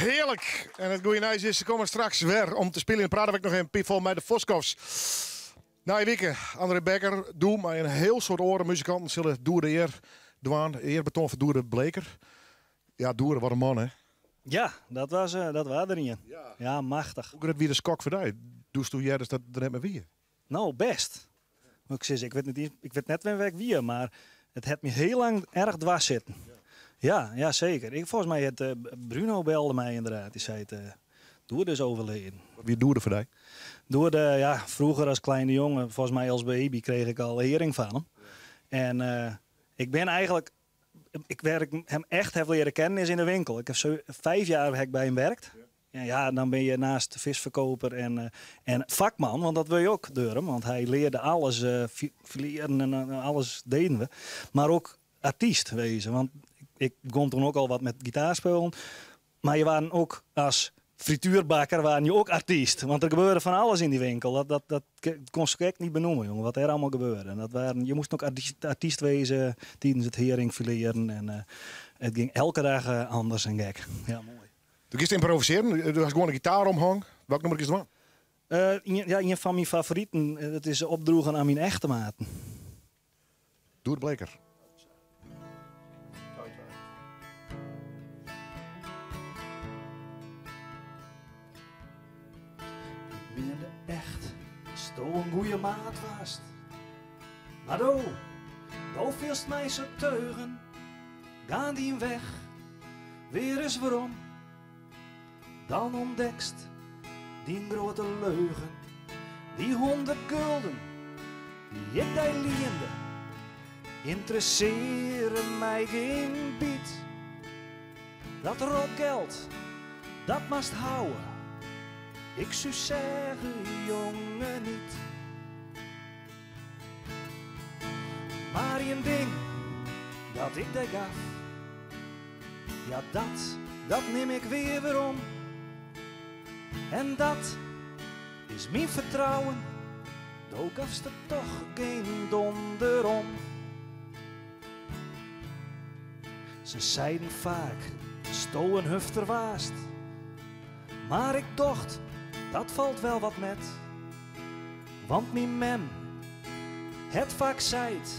Hearlik! En it goede nijs is, se komme straks wer om te spyljen. Prate we ek noch in piepfol mei de Voskovs. Nije wike, André Bekker, doe mei in hiel soad oare muzikanten sille Doer de ear dwaan. Earbetoan foar Doede Bleeker. Ja, Doede, wat in man, hè? Ja, dat was, dat waard der ien. Ja, machtich. Hoe grut wie de skok foar dy doe'tsto heardest dat er net mear wie? No, bêst. Moet ik sizze, ik wit net, ik wit net wêr ik wie, mar it hat my hiel lang erch dwers sitten. Ja, ja seker. Ik, folgens my het Bruno belde my ynderdaad. Dy sei it, Doede is overleden. Wat wie Doede foar dy? Doede, ja, froeger as kleine jongen, folgens my as baby, kreech ik al hearing fan him. En ik bin eigenlik, ik, wêr ik him echt ha learen kennen is yn de winkel. Ik ha 5 jaar ha ik by him werkt. En ja, dan bin je naast visverkoper en vakman, want dat wil je ook deur hem, want hy learde alles, fileren en alles deden we. Mar ek artyst wêze, want ik begûn doe ek al wat mei gitaarspyljen. Mar je waarden ek as frituerbakker waarden je ek artyst, want der gebeurde fan alles yn dy winkel. Dat kon ik ek net beneame, jonge, wat der allegear gebeurde. En dat waarden, je moasten ek artyst wêze tidens it hearingfileren en it gyng elke dei oars en gek. Ja, moai. Do giest ymprovisearjen, do hast gewoan in gitaar omhong. Welk nûmer giest dwaan? Ja, ien fan myn favoriten, dat is Opdroegen oan myn echte maten. Doede Bleeker. Ik miende echt, datsto in goede maat waarst. Mar do, do fielst my sa teugen. Gean dyn weg, wer ris werom. Dan ûntdekst dyn grutte leugen. Dy 100 gulden dy't ik dy liende, ynteressearje my gjin byt. Dat rotgeld, dat moatst hâlde. Ik soe sizze, jonge, niet. Mar ien ding dat ik dy gaf, ja dat Dat nim ik weer werom. En dat is myn fertrouwen, do gafst der toch geen donder om. Se seiden faak datsto in hufter waast, mar ik tocht, dat falt wel wat met. Want myn mem het faak seid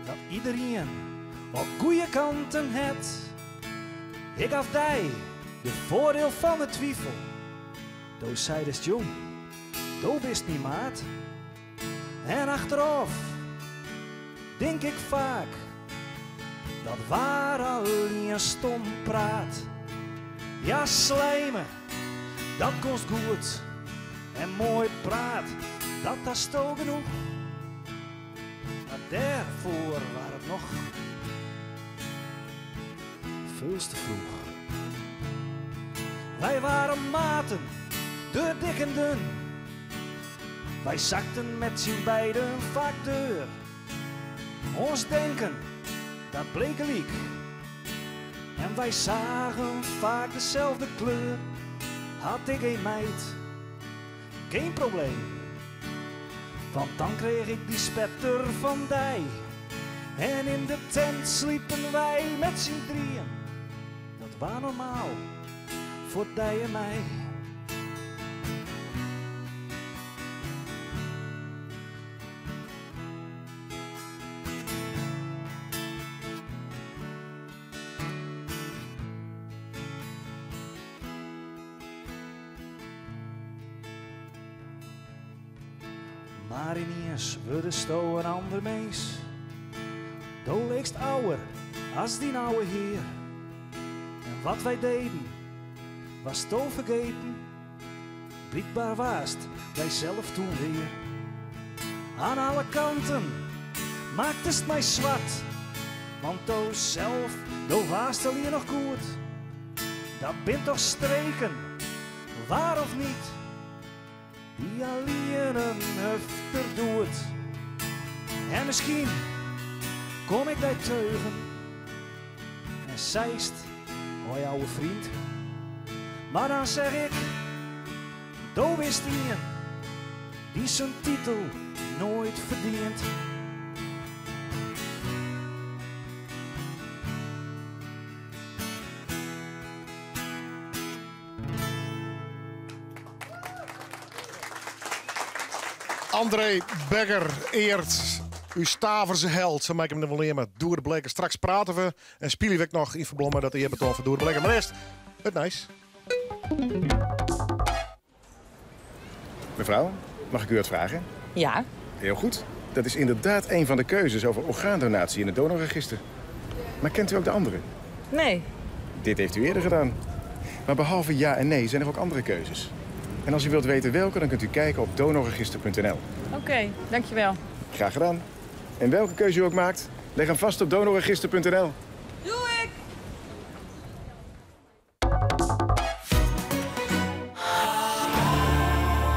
dat iderien op goeie kanten het. Ik gaf dy de foardiel fan de twifel. Do seidest jong, do bist myn maat. En achterôf tink ik faak, dat waar allinne stom praat. Ja, slijme, dat kost goed. En moai praat, dat hasto genoech. Mar dêrfoar waar it noch veel te froech. Wy waarden maten, deur dik en dun. Wy sakten met syn beiden faak deur. Ons denken, dat bleek gelyk. En wy seagen faak deselde kleur. Had ik in meid, geen probleem. Want dan kreeg ik die spetter fan dy. En yn de tent sliepen wy met syn drieën. Dat waar normaal foar dy en my. Mar yniens wurdsto in oar minsk. Do likst âlder as dyn âlde hier. En wat wy dienen, waardsto fergeten. Blykber waardst dysels doe wer. Oan alle kanten makkest my swart. Want do sels, do waardst hjir noch goed. Dat binne toch streken, waar of niet? Dy't allinne in hufter docht. En miskien kom ik dy teugen en seist, hoi âlde freon. Mar dan sis ik, do bist ien dy't sa'n titel noait ferdient. André Bekker eart ús Staverse held, sa mei ik him der wol neame. Doede Bleeker. Straks prate we en spylje we ek noch yn ferbân mei dat earbetoan foar Doede Bleeker. Mar earst it nijs. Mevrouw, mag ik u wat vragen? Ja. Heel goed. Dat is inderdaad een van de keuzes over orgaandonatie in het donorregister. Maar kent u ook de andere? Nee. Dit heeft u eerder gedaan. Maar behalve ja en nee zijn er ook andere keuzes. En als u wilt weten welke, dan kunt u kijken op donorregister.nl. Oké, dankjewel. Graag gedaan. En welke keuze u ook maakt, leg hem vast op donorregister.nl. Doe ik!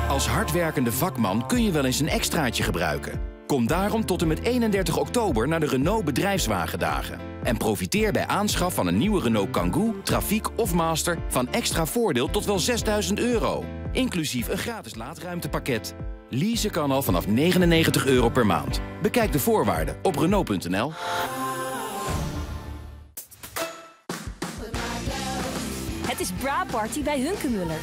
Als hardwerkende vakman kun je wel eens een extraatje gebruiken. Kom daarom tot en met 31 oktober naar de Renault Bedrijfswagendagen. En profiteer bij aanschaf van een nieuwe Renault Kangoo, Trafic of Master van extra voordeel tot wel 6000 euro. Inclusief een gratis laadruimtepakket. Leasen kan al vanaf 99 euro per maand. Bekijk de voorwaarden op Renault.nl. Het is Bra Party bij Hunkemöller.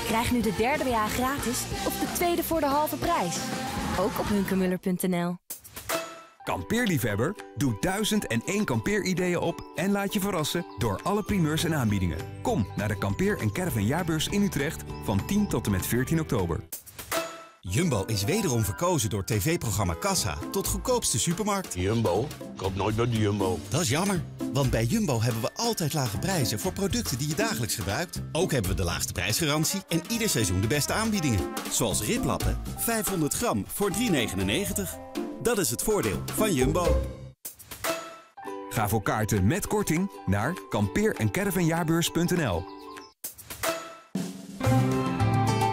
Krijg nu de derde BH gratis of de tweede voor de halve prijs. Ook op hunkemöller.nl. Kampeerliefhebber, doe 1001 kampeerideeën op en laat je verrassen door alle primeurs en aanbiedingen. Kom naar de Kampeer- en Caravan Jaarbeurs in Utrecht van 10 tot en met 14 oktober. Jumbo is wederom verkozen door tv-programma Kassa tot goedkoopste supermarkt. Jumbo? Koop nooit bij de Jumbo. Dat is jammer, want bij Jumbo hebben we altijd lage prijzen voor producten die je dagelijks gebruikt. Ook hebben we de laagste prijsgarantie en ieder seizoen de beste aanbiedingen. Zoals riblappen, 500 gram voor 3,99. Dat is het voordeel van Jumbo. Ga voor kaarten met korting naar kampeer- en caravanjaarbeurs.nl.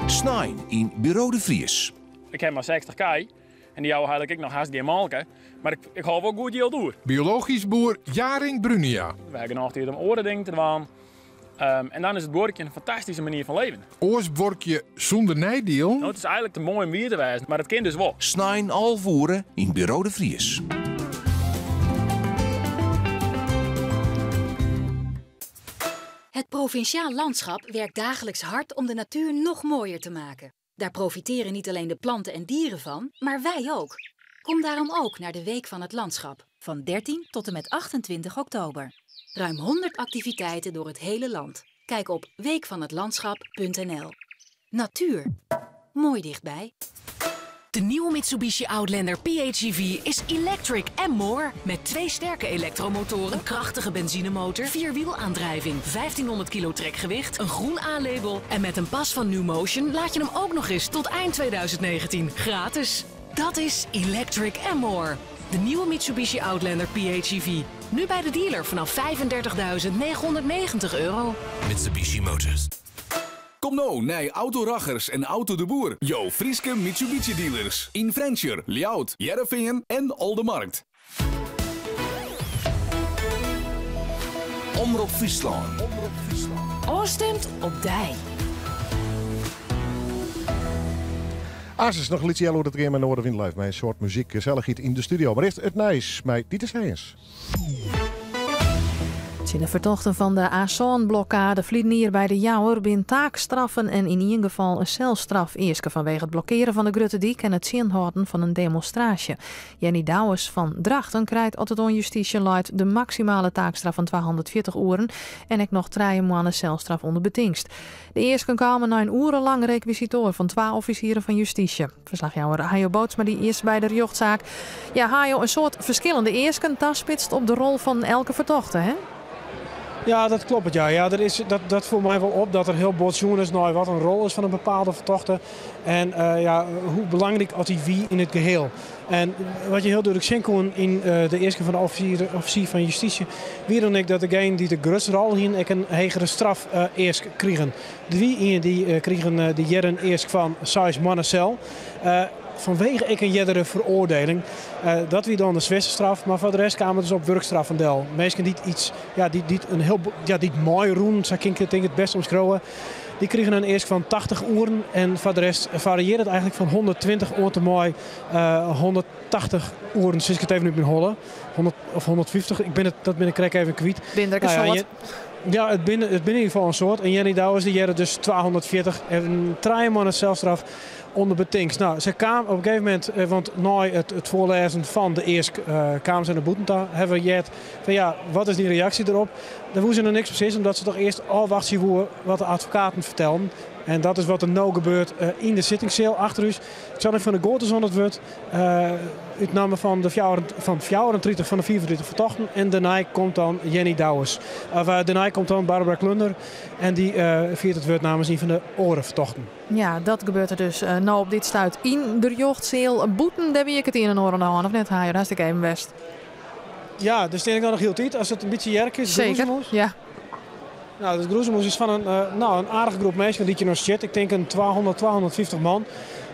Snein yn Buro de Vries. Ik heb mar 60 kij en dy jouwe eigenlik ek noch hast gjin molke. Mar ik, ik hâld wol goed jild oer. Biologysk boer Jaring Brunia. Wy hawwe genôch tiid om oare dingen te dwaan. En dan is it buorkjen in fantastyske manier fan leven. Oars buorkje sûnder neidielen? No, it is eigenlik te moai om wier te wêzen, mar it kin dus wol. Snein 11 oere yn Buro de Vries. Het provinciaal landschap werkt dagelijks hard om de natuur nog mooier te maken. Daar profiteren niet alleen de planten en dieren van, maar wij ook. Kom daarom ook naar de Week van het Landschap van 13 tot en met 28 oktober. Ruim 100 activiteiten door het hele land. Kijk op weekvanhetlandschap.nl. Natuur. Mooi dichtbij. De nieuwe Mitsubishi Outlander PHEV is electric and more. Met twee sterke elektromotoren, een krachtige benzinemotor, vierwielaandrijving, 1500 kilo trekgewicht, een groen A-label en met een pas van New Motion laat je hem ook nog eens tot eind 2019 gratis. Dat is electric and more. De nieuwe Mitsubishi Outlander PHEV. Nu bij de dealer vanaf 35.990 euro. Mitsubishi Motors. Kom nou naar Autoraggers en Auto de Boer. Jo Frieske Mitsubishi dealers. In Frensjer, Ljout, Jereveen en Oldemarkt. Omrop Fryslân. Ofstimd op dy. Asis noch in lyts healoere te gean mei Noardewyn Live mei in soad muzyk gesellichheid yn de studio. Mar earst it nijs mei Dieter Sijens. Tsjin de fertochten fan de A-sânblokkade ferline jier by De Jouwer binne taakstraffen en yn ien gefal in selstraf easke fanwege it blokkearen fan de Grutte Dyk en it tsjinhâlden fan in demonstraasje. Jenny Douwes fan Drachten krijt as it oan justysje leit de maksimale taakstraf fan 240 oeren en ek noch trije moanne selstraf ûnder betingst. De easken kamen nei in oerenlang rekwisitoar fan twa offisieren fan justysje. Ferslachjouwer Hayo Bootsma die earst by de rjochtsaak. Ja, Hayo, in soad ferskillende easken taspitst op de rol fan elke fertochte, hè? Ja, dat kloppet. Ja. Ja, er is, dat, dat foel my wol op dat der hiel bot sjoen is nei wat in rol is fan in bepaalde fertochte. En eh, ja, hoe belangryk oft dy wie yn it geheel. En wat je hiel dúdlik sjen koene yn eh, de easken fan de offisier, offisier fan justysje, wie dan ek dat degene dy't de grutste rol hiene ek in hegere straf eh, eask krigen. Der wie ien dy eh, krigen eh, de earder in eask fan seis moanne sel. Eh, fanwege ek in eardere feroardieling. Eh, dat wie dan de swierste straf, mar foar de rest kaam it dus op wurkstraffen del. Minsken dy't iets, ja, dy't, dy't in hiel, ja, dy't meirûnen, sa kin ik it tink it bêst omskriuwe, dy krigen in eask fan 80 oeren en foar de rest fariearret it eigenlik fan 120 oant en mei 180 oeren, sis ik it even út myn holle. 100 of 150, ik bin it, dat bin ik krekt even kwyt. Binne der ek in Nou ja, soad? Ja, it binne, it binne yn ieder gefal in soad. En Jenny Douwes dy hearde dus 240 en trije moanne selstraf ûnder betingst. No, se kaam op in gegeven momint, eh, want nei it, it foarlêzen fan de eask eh, kaam se nei bûten ta, hawwe we heard fan ja, wat is dyn reaksje derop? Dêr woe se noch niks precies, omdat se toch earst ôfwachtsje woe wat de advokaten fertelden. En dat is wat der no gebeurt eh, yn de sittingsseal achter ús. Channing van der Goot is oan it wurd. Uh, út namme fan de fan 34 fan de 35 fertochten. En dêrnei komt dan Jenny Douwes. Of, uh, dêrnei komt dan Barbara Klunder. En dy uh, fiert it wurd namens ien fan de oare fertochten. Ja, dat gebeurt der dus uh, no op dit stuit yn de rjochtseal. Bûten, dêr wie ek it ien en oar oan de hân, of net, Hayo? Dêr hast ek even west. Ja, dêr stean ik no noch hieltyd. As it in bytsje hearre kinst, Seker, ja. No, dat groezemoes is fan in, uh, no, in aardige groep minsken dy't hjir no sit. Ik tink in 200, 250 man.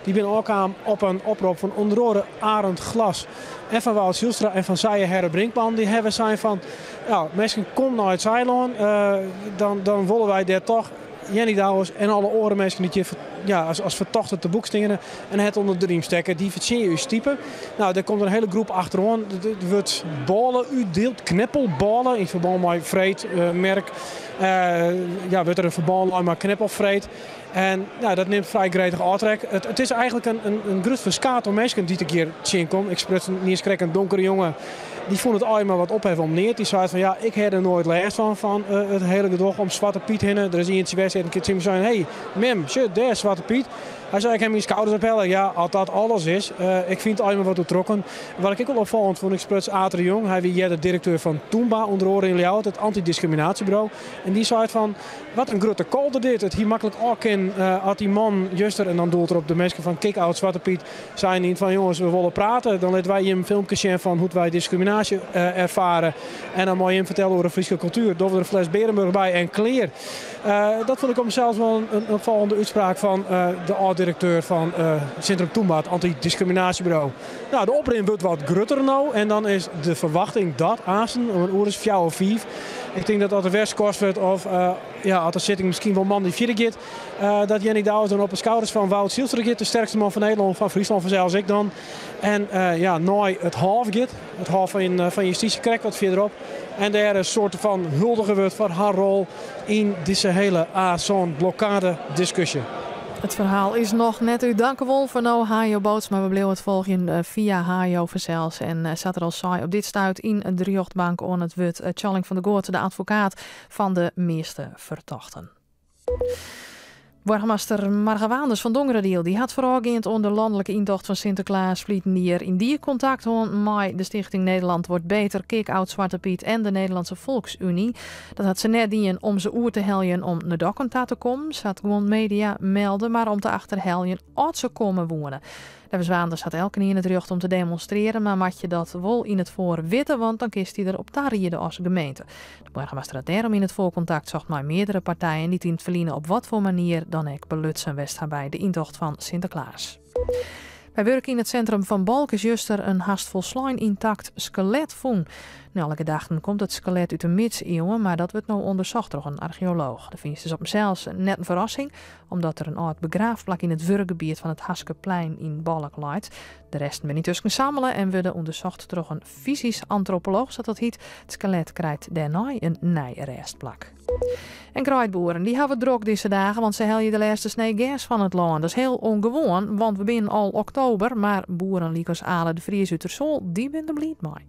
Dy binne ôfkaam op in oprop fan ûnder oare Arend Glas en fan Wout Zijlstra en fan Sije Herre Brinkman. Dy hawwe sein fan, ja, minsken kom nei it Saailân, uh, dan, dan wolle wy dêr toch Jenny Douwes en alle oare minsken dy't hjir ja, as, as fertochte te boek steane en it ûnder de rym stekke, dy fertsjinje ús stipe. No, dêr komt in hiele groep achteroan. Der wurdt bôle útdield, kneppelbôle, yn ferbân mei freed, uh, merk. Uh, ja, wurdt der in ferbân lein mei kneppelfreed. En ja, dat nimt frij gretich ôftrek. It, it is eigenlik in, in, in grut ferskaat oan minsken dy't ik hjir tsjinkom. Ik spruts niis krekt in donkere jonge. Dy fûn it allegear mar wat ophef om neat. Dy sei fan ja, ik ha der noait lêst fan, fan uh, it hiele gedoch om Swarte Pyt hinne. Der is ientsje west dy't in kear tsjin my sei, hey, mem, sjoch, dêr is Swarte Pyt. Hy sei, ik ha myn skouders ophelle. Ja, as dat alles is. Uh, ik fyn it allegear mar wat oertrokken. Wat ik ek wol opfallend fûn, ik spruts Aad de Jong. Hy wie earder direkteur fan Tûmba, ûnder oare yn Ljouwert, it antidiscriminatiebureau. En dy sei fan, wat in grutte kolder dit. It hie maklik ôf kinnen uh, as dy man juster, en dan doelt er op de minsken fan Kick Out Zwarte Piet, seinen hiene fan jonges, we wolle prate. Dan litte wy jim in filmke sjen fan hoe't wy diskriminaasje uh, erfare. En dan mei jim fertelle oer de Fryske kultuer. Dogge we der in fles Bearenburch by en klear. Uh, dat fûn ik op himsels wol in, in opfallende útspraak fan uh, de âld-direkteur fan uh, Sintrum Tûmba, it antidiscriminatiebureau. No, de oprin wurdt wat grutter no en dan is de ferwachting dat aansten om in oere as fjouwer, fiif. Ik tink dat as der wer skorst wurdt of uh, ja, as de sitting miskien wol moandei fierder giet, dat Jenny Douwes dan op de skouders fan Wout Zijlstra giet, de sterkste man fan Nederlân, fan Fryslân fansels ek dan. En ja, nei it hôf giet, it hôf fan justysje krekt wat fierderop. En dêr in soarte fan huldige wurdt foar har rol yn dizze hele A-sân blokkade diskusje. It ferhaal is noch net út. Dankewol foar no, Hajo Bootsma. We bliuwe it folgjen fia Hajo fansels. En sa't er al sei, op dit stuit yn de rjochtbank oan it wurd Tjalling van der Goot, de advokaat fan de measte fertochten. Boargemaster Marga Waanders fan Dongeradiel dy hat foarôfgeand oan de lanlike yntocht fan Sinteklaas ferliden jier yndie kontakt hân mei de stichting Nederland Wordt Beter, Kick Out Zwarte Piet en de Nederlandse Volksunie. Dat hat se net dien om se oer te heljen om nei Dokkum ta te kommen, sa't guon media melde, mar om te achterheljen oft se komme woene. Neffens Waanders hat elkenien it rjocht om te demonstrearen, mar moat je dat wol yn it foar witte, want dan kinst dy der op tariede as gemeente. De boargemaster hat dêrom yn it foar kontakt socht mei meardere partijen dy't yn it ferline op wat foar manier dan ek belutsen west ha by de yntocht fan Sinteklaas. By wurk yn it sintrum fan Balk is juster in hast folslein yntakt skelet fûn. Nei alle gedachten komt it skelet út de midsiuwen, mar dat wurdt no ûndersocht troch in archeolooch. De fynst is op himsels net in ferrassing, omdat der in âld begraafplak yn it wurkgebiet fan it Haskeplein yn Balk leit. De resten binne yntusken sammele en wurde ûndersocht troch in fysysk antropolooch, sa't dat hyt. It skelet krijt dêrnei in nij rêstplak. En greidboeren dy hawwe it drok dizze dagen, want se helje de lêste snee gers fan it lân. Dat is hiel ûngewoan, want we binne al oktober, mar boeren lykas Ale de Vries út Tersoal, dy binne der bliid mei.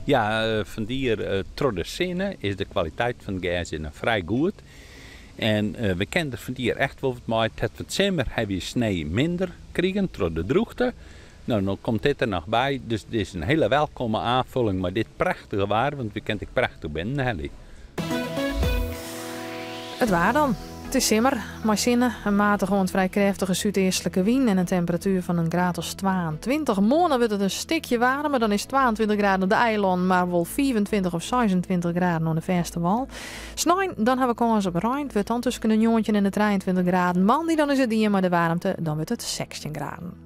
Ja, fan dier troch de sinne is de kwaliteit fan it gers noch frij goed. En we kinne der fan dier echt wol wat mei. It fan 't simmer hawwe wy snee minder krigen troch de drûchte. No, no komt dit der noch by. Dus dit is in hiele welkomme oanfolling mei dit prachtige waar, want we kinne it ek prachtich binnen helje. It waar dan. It is simmer, mei sinne, in matige oant frij krêftige súdeastlike wyn en in temperatuer fan in graad as 22. Moarn wurdt it in stikje waarmer, dan is 22 graden op de eilannen, mar wol 25 of 26 graden oan de fêste wâl. Snein dan ha we kâns op rein, it wurdt dan tusken de 19 en de 23 graden. Moandei dan is it dien mei de waarmte, dan wurdt it 16 graden.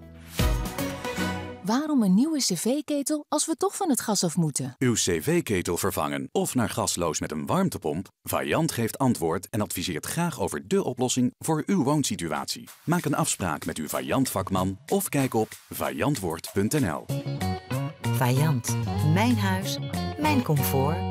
Waarom een nieuwe cv-ketel als we toch van het gas af moeten? Uw cv-ketel vervangen of naar gasloos met een warmtepomp? Vaillant geeft antwoord en adviseert graag over de oplossing voor uw woonsituatie. Maak een afspraak met uw Vaillant vakman of kijk op vaillantwoord.nl. Vaillant, mijn huis, mijn comfort.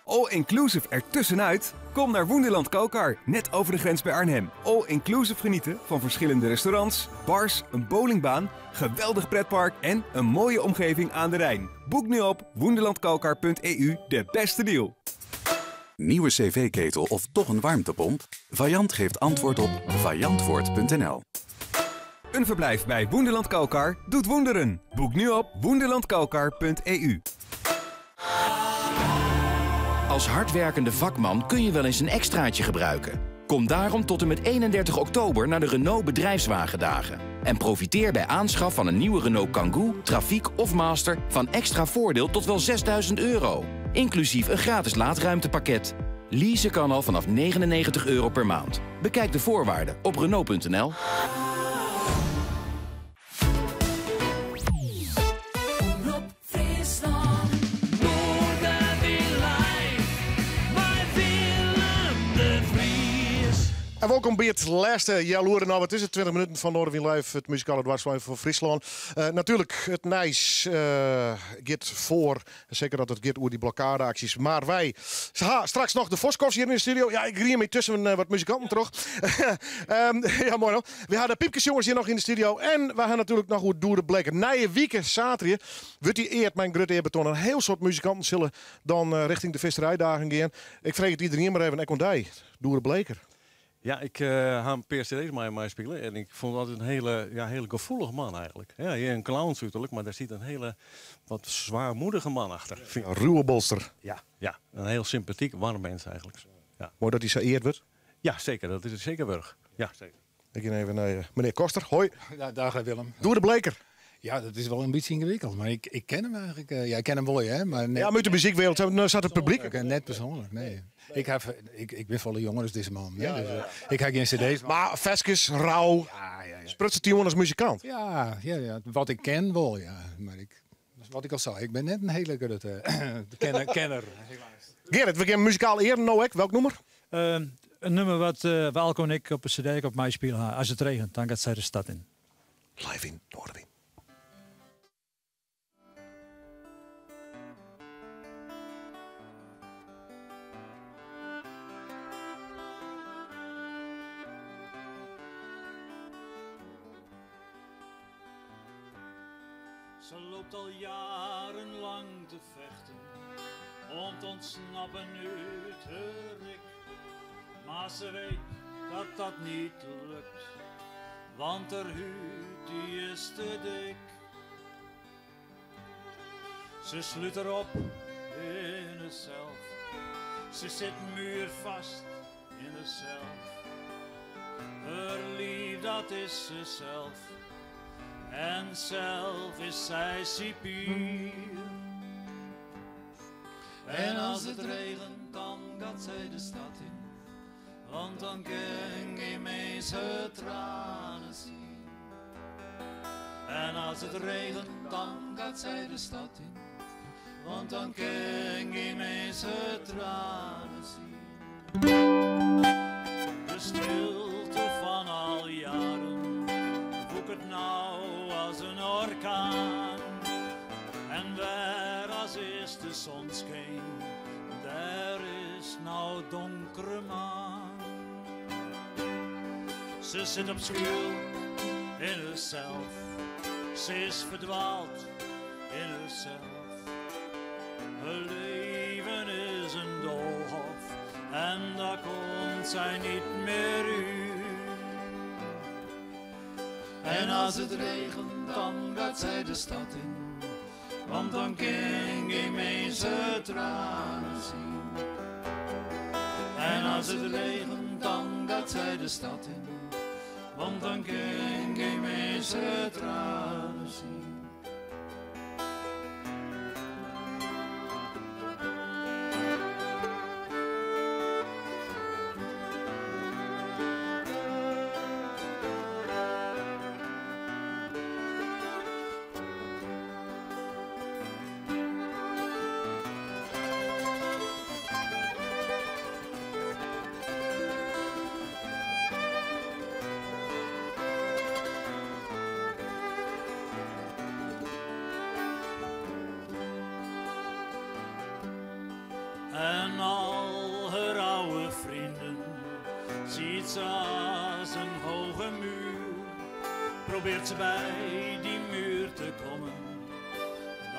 All inclusive ertussenuit? Kom naar Wunderland Kalkar, net over de grens bij Arnhem. All inclusive genieten van verschillende restaurants, bars, een bowlingbaan, geweldig pretpark en een mooie omgeving aan de Rijn. Boek nu op wunderlandkalkar.eu de beste deal. Nieuwe cv-ketel of toch een warmtepomp? Vaillant geeft antwoord op vaillantwoord.nl. Een verblijf bij Wunderland Kalkar doet wonderen. Boek nu op wunderlandkalkar.eu. Als hardwerkende vakman kun je wel eens een extraatje gebruiken. Kom daarom tot en met 31 oktober naar de Renault Bedrijfswagendagen. En profiteer bij aanschaf van een nieuwe Renault Kangoo, Trafiek of Master van extra voordeel tot wel 6000 euro. Inclusief een gratis laadruimtepakket. Leasen kan al vanaf 99 euro per maand. Bekijk de voorwaarden op Renault.nl. Omrop Fryslân, Noardewyn Live, mei Willem de Vries. En welkom by it lêste healoere. No, wat is it? 20 minuten fan Noardewyn Live, it muzikale doarpslein fan Fryslân. Natuerlik, it nijs giet foar. Seker as it giet oer dy blokkade-aksjes. Mar wy ha straks noch de Voskhofs hjir yn de studio. Ja, ik griem my tusken wat muzikanten troch. Ja, moai no. Wy ha de Pypkesjongers hjir noch yn de studio. En wy ha natuerlik noch oer Doede Bleeker. Nije wike, saterdei, wurdt dy eard mei in grut earbetoan. In hiel soad muzikanten sille dan richting de Visserijdagen gean. Ik freegje it iderien mar even, ek oan dy, Doede Bleeker. Ja, ik ha in pear cd's mei him meispile en ik fûn it altyd in hiele, ja, hiele gefoelige man eigentlik. Ja, hy in clowns uterlik, mar dêr sit in hiele wat swaarmoedige man achter. In ruwe bolster. Ja, ja, in hiel sympatyk, waarm mens eigentlik. Ja. Moai dat hy sa eard wurdt. Ja, seker. Dat is it seker wurdich. Ja, seker. Ik gean even nei menear Koster. Hoi. Ja, dag Willem. Doede Bleeker. Ja, dat is wol in bytsje yngewikkeld, mar ik ken him eigentlik. Ja, ik ken him wol, hè, mar net. Ja, mar út de muzykwereld, no sa't it publyk. Net persoanlik, nee. Ik haw, ik bin folle jonger as dizze man. Hè, dus, ik ha gjin cd's. Mar ferskes, rau, spruts it dy oan as muzikant? Ja, ja, ja, wat ik ken wol, ja. Mar ik, wat ik al sei, ik bin net in hiele grutte kenner, helaas. Gerrit, we gean muzikaal earen no ek. Welk nûmer? In nûmer wat Walco en ik op de CD op meispile ha. As it regent, dan gaat zij de stad in. Live yn Noardewyn. Ze loopt al jarenlang te vechten om te ontsnappen uit haar rik. Maar ze weet dat dat niet lukt, want haar huid die is te dik. Ze sluit erop in haarzelf, ze zit muurvast in haarzelf. Haar lief, dat is ze zelf. En zelf is zij cipier. En als het regent, dan gaat zij de stad in. Want dan kan geen mens haar tranen zien. En als het regent, dan gaat zij de stad in. Want dan kan geen mens haar tranen zien. De stilte van al jaren woekert nou als een orkaan. En waar als eerst de zon scheen, daar is nou donkere maan. Ze zit op schuil in haarzelf, ze is verdwaald in haarzelf. Haar leven is een doolhof en daar komt zij niet meer uit. En als het regent, dan gaat zij de stad in. Want dan kan geen mens haar tranen zien. En als het regent, dan gaat zij de stad in. Want dan kan geen mens haar tranen zien. En al haar oude vrienden ziet ze als een hoge muur. Probeert ze bij die muur te komen,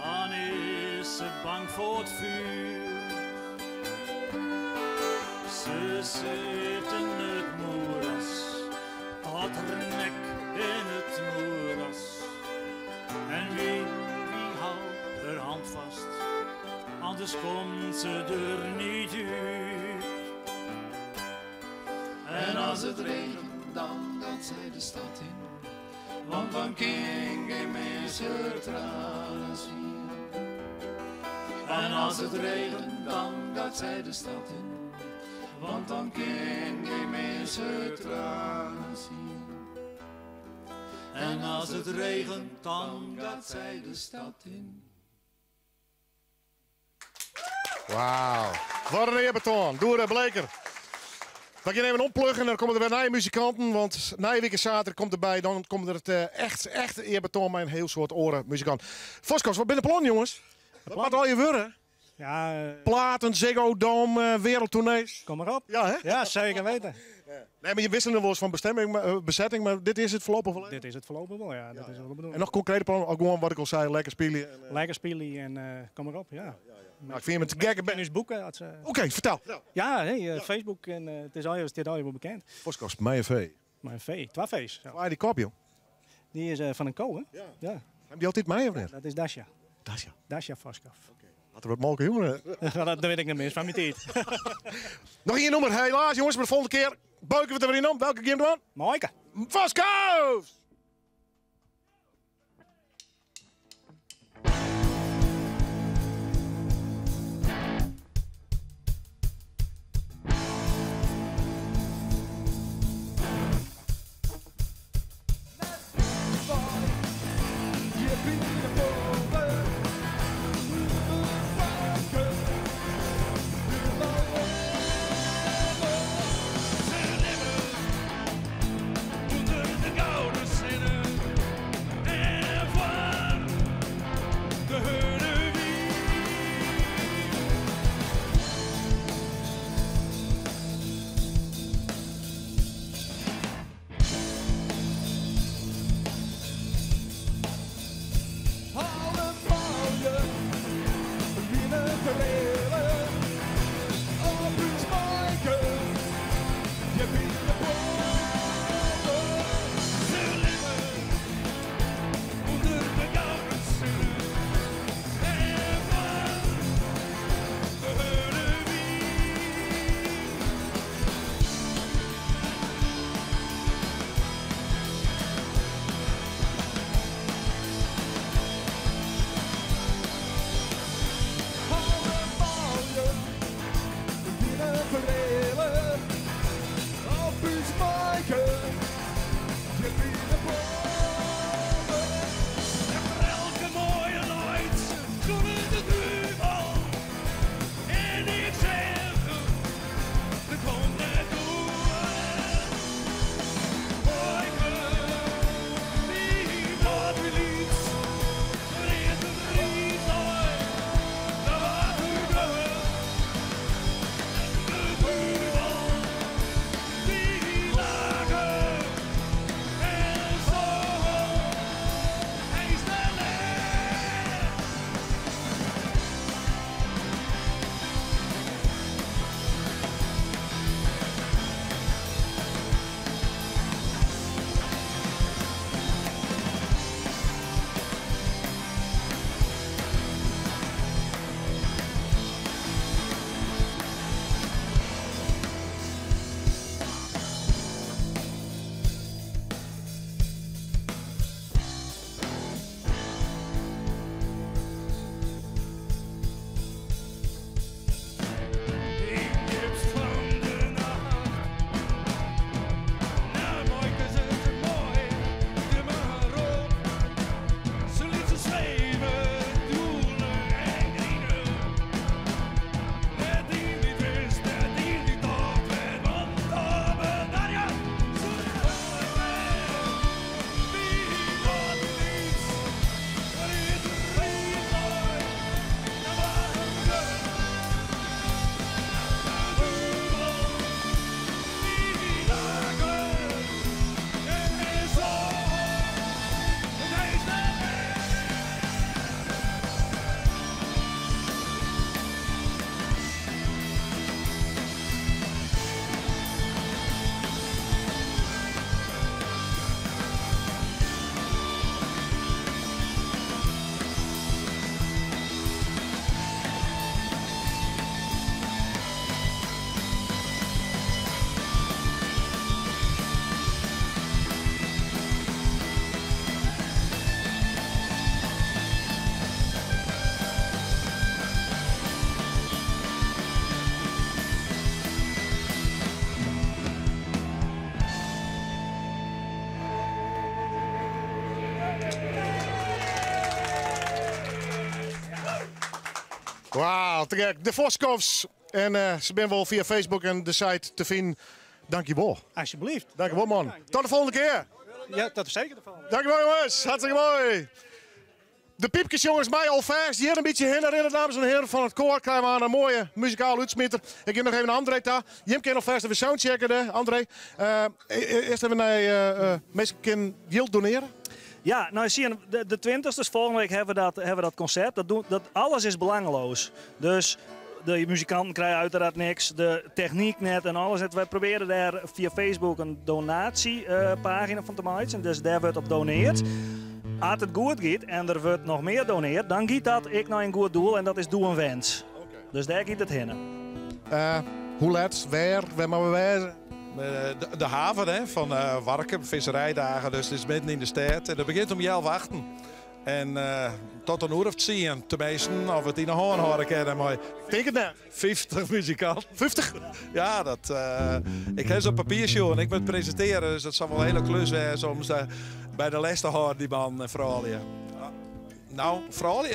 dan is ze bang voor het vuur. Ze zit in het moeras, tot haar nek in het moeras. En wie houdt haar hand vast? Anders komt ze er niet uit. En als het regent, dan gaat zij de stad in. Want dan kan geen mens haar tranen zien. En als het regent, dan gaat zij de stad in. Want dan kan geen mens haar tranen zien. En als het regent, dan gaat zij de stad in. Wauw. Wat een eerbetoon. Doe Bleker. We gaan even ompluggen en dan komen er weer nieuwe muzikanten. Want na week zaterdag komt erbij. Dan komt er het echt eerbetoon met een heel soort oren muzikant. Voskos, wat binnen plan, jongens? Wat al je worden? Ja, Platen, Ziggo Dome, wereldtournees. Kom maar op. Ja, hè? Ja, zeker weten. Ja. Nee, maar je wisselt wel eens van bestemming, maar, bezetting, maar dit is het voorlopig wel. Dit is het voorlopig wel, ja. Dat is wel de bedoeling. En nog concrete plannen, ook gewoon wat ik al zei, lekker spelen. En, Lekker spelen en kom maar op, ja. Ja, ja. Nou, ik vind je met de gekke ben. Dus boeken. Als, Oké, vertel. Ja, hey, Facebook en het is al wel bekend. Voskos, mijn V. Mijn V, twee V's. Ja. Waar die kop, joh? Die is van een ko, hè? Ja. Ja. Heb die altijd mij of niet? Dat is Dasha. Dasha. Dasha Voskov. Okay. Laten we het mogelijk, jongen. Dat weet ik niet meer, van mijn tijd. Nog één nummer, helaas jongens, maar de volgende keer buiken we het er weer in om. Welke game dan? Maaike. Voskov! Wauw, te gek. De Voskovs. En eh, se binne wol fia Facebook en de site te finen. Dankjewol. Alsjeblieft. Dankjewol man. Tot de volgende kear. Ja, dat is zeker de volgende. Dankjewel jongens. Hartstikke mooi. De Pypkesjongers mei alfêst hjir in bytsje hinne rinne, dames en heren fan it koar. Krije we aan in moaie muzikale útsmiter. Ik gean noch even nei André ta. Jim kinne alfêst even soundchecken, hè, André. Eh, e-, earst even nei eh, eh, minsken kinne jild donearje. Ja, nou zie je, de, de 20ste, dus volgende week hebben we dat, hebben we dat concert. Dat doen, dat, alles is belangeloos. Dus de muzikanten krijgen uiteraard niks, de techniek net en alles. Wij proberen daar via Facebook een donatiepagina van te maken. Dus daar wordt op doneerd. Als het goed gaat en er wordt nog meer doneerd, dan gaat dat ik naar een goed doel en dat is Doe een Wens. Dus daar gaat het heen. Uh, hoe laat, waar, waar mogen we wezen? De, de haven hè, van uh, Warkum, visserijdagen, dus het is midden in de stad. En dat begint om healwei achten. En uh, tot in oere of 10, tenminste, of we it yn 'e hân hâlde kinne. Maar Tink it net. 50 muzikanten. 50? Ja, dat, uh, ik ha se op papier sjoen. Ik moat presintearje, dus dat sil wol in hiele klus wêze om se by de les te hâlden, dy mannen en froulju. Nou, froulju?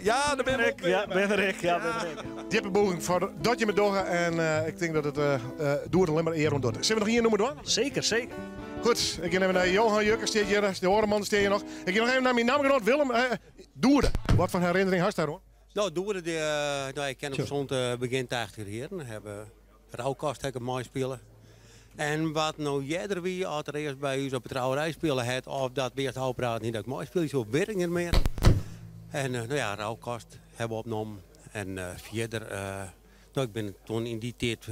Ja, dêr bin ik. Ja, bin der ik. Ja, bin der ik. Djippe bûging foar dat jimme dogge en uh, ik tink dat it uh, uh, doer allinnich mar ear oan docht. Sille we noch ien nûmer dwaan? Seker, seker. Goed, ik gean even nei Johan Jukker, stiet hjir, de oare man stiet hjir noch. Ik gean noch even nei myn nammegenoat Willem. Doede, wat foar herinnering hast dêroan? Nou, Doede, dy, nou, ik ken him sûnt begjin 80 jierren. Hawwe Roukast ha ik meispile. En wat no earder wie, as er earst by ús op de trouwerij spile hat, of dat we earst ôfpraten hiene dat ik meispylje soe, wit ik net mear. En nou ja, Roukast hawwe we opnommen. En fierder, nou, ik bin doe yn dy tiid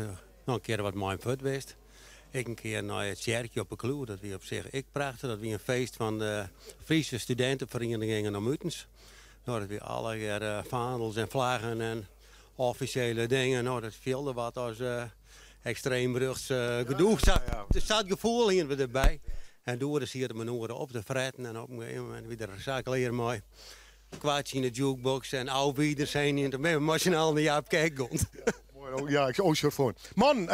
noch in kear wat mei him fuort west. Ek in kear nei it tsjerkje op 'e Kloe, dat wie op sich ek prachtich. Dat wie in feest fan de Fryske studinteferieningen om utens. Nou, dat wie allegear faandels en flaggen en offisjele dingen. Nou, dat fielde wat as ekstreem rjochts gedoe. Sa, sa it gefoel hiene we derby. En doe siet er mei oaren op te fretten en op in gegeven momint wie er sa klear mei. Kwartsje yn de jukebox en auf Wiedersehen en toen binne we mei syn allen nei Jaap Kerk gien. Ja, ik oh, sorry. Man,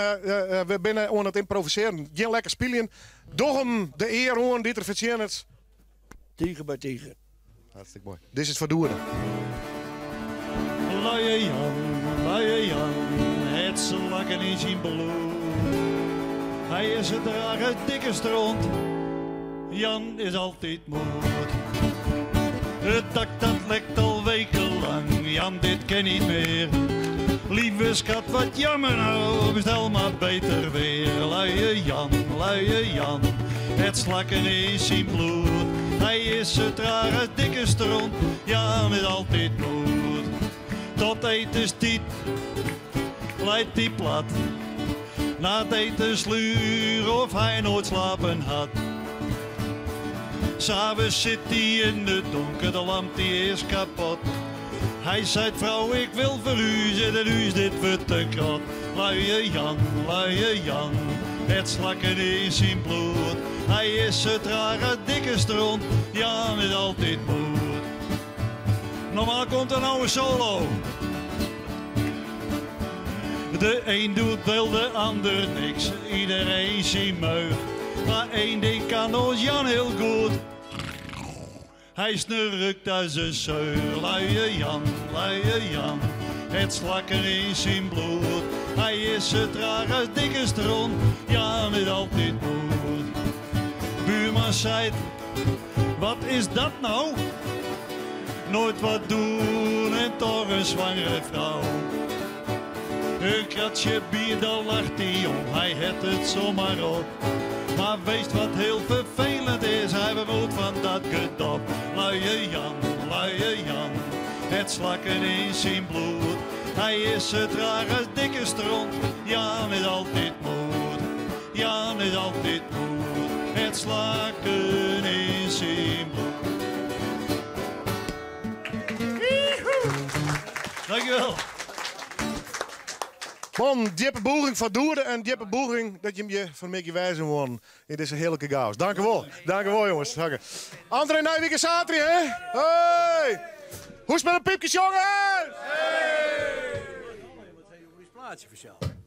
we binne oan it ymprovisearjen. Gean lekker spyljen. Doch him de ear oan dy't er fertsjinnet. Tiger by tiger. Hartstikke moai. Dit is foar Doede. Luie Jan, luie Jan, het slakken yn syn bloed. Hy is in trage dikke stront, Jan is altyd moe. It dak dat lekt al wekenlang, Jan dit kin niet mear. Leave skat, wat jammer nou, bestel mar better wer. Luie Jan, luie Jan, it slakken yn syn bloed. Hy is in trage dikke stront, Jan is altyd moe. Tot etenstiid leit hy plat. Nei it iten sluer of hy noait sliept hat. 's Avonds sit hy yn it donker, de lamp dy is kapot. Hy seit, frou, ik wol ferhúzje, dit hús dit wurdt te krot. Luie Jan, luie Jan, it slakken yn syn bloed. Hy is in trage dikke stront, Jan is altyd moe. Normaal komt der no in solo. De een doet wel, de ander niks. Iedereen syn meug. Mar één ding kan ons Jan hiel goed. Hy snurkt as in seur. Luie Jan, luie Jan. It slakken yn syn bloed. Hy is in trage dikke stront. Jan is altyd moe. Buorman seit, wat is dat no? Noait wat dien en dochs in swangere frou. In kratsje bier, dan lacht hy om, hy hat it samar op. Mar witst wat hiel ferfelend is, hy bemoeit fan dat gedop. Luie Jan, luie Jan, it slakken yn syn bloed. Hy is in trage dikke stront, Jan is altyd moe. Jan is altyd moe, it slakken yn syn bloed. Dankjewel. Man, djippe bûging foar Doede en djippe bûging dat jimme hjir fan 'e middei wêze woenen yn dizze hearlike chaos. Dankjewol. Dankjewol jonges. Dank. André Nijwijk saterdei, hè? Hey! Hoe is it mei de Pypkesjongers? Hey!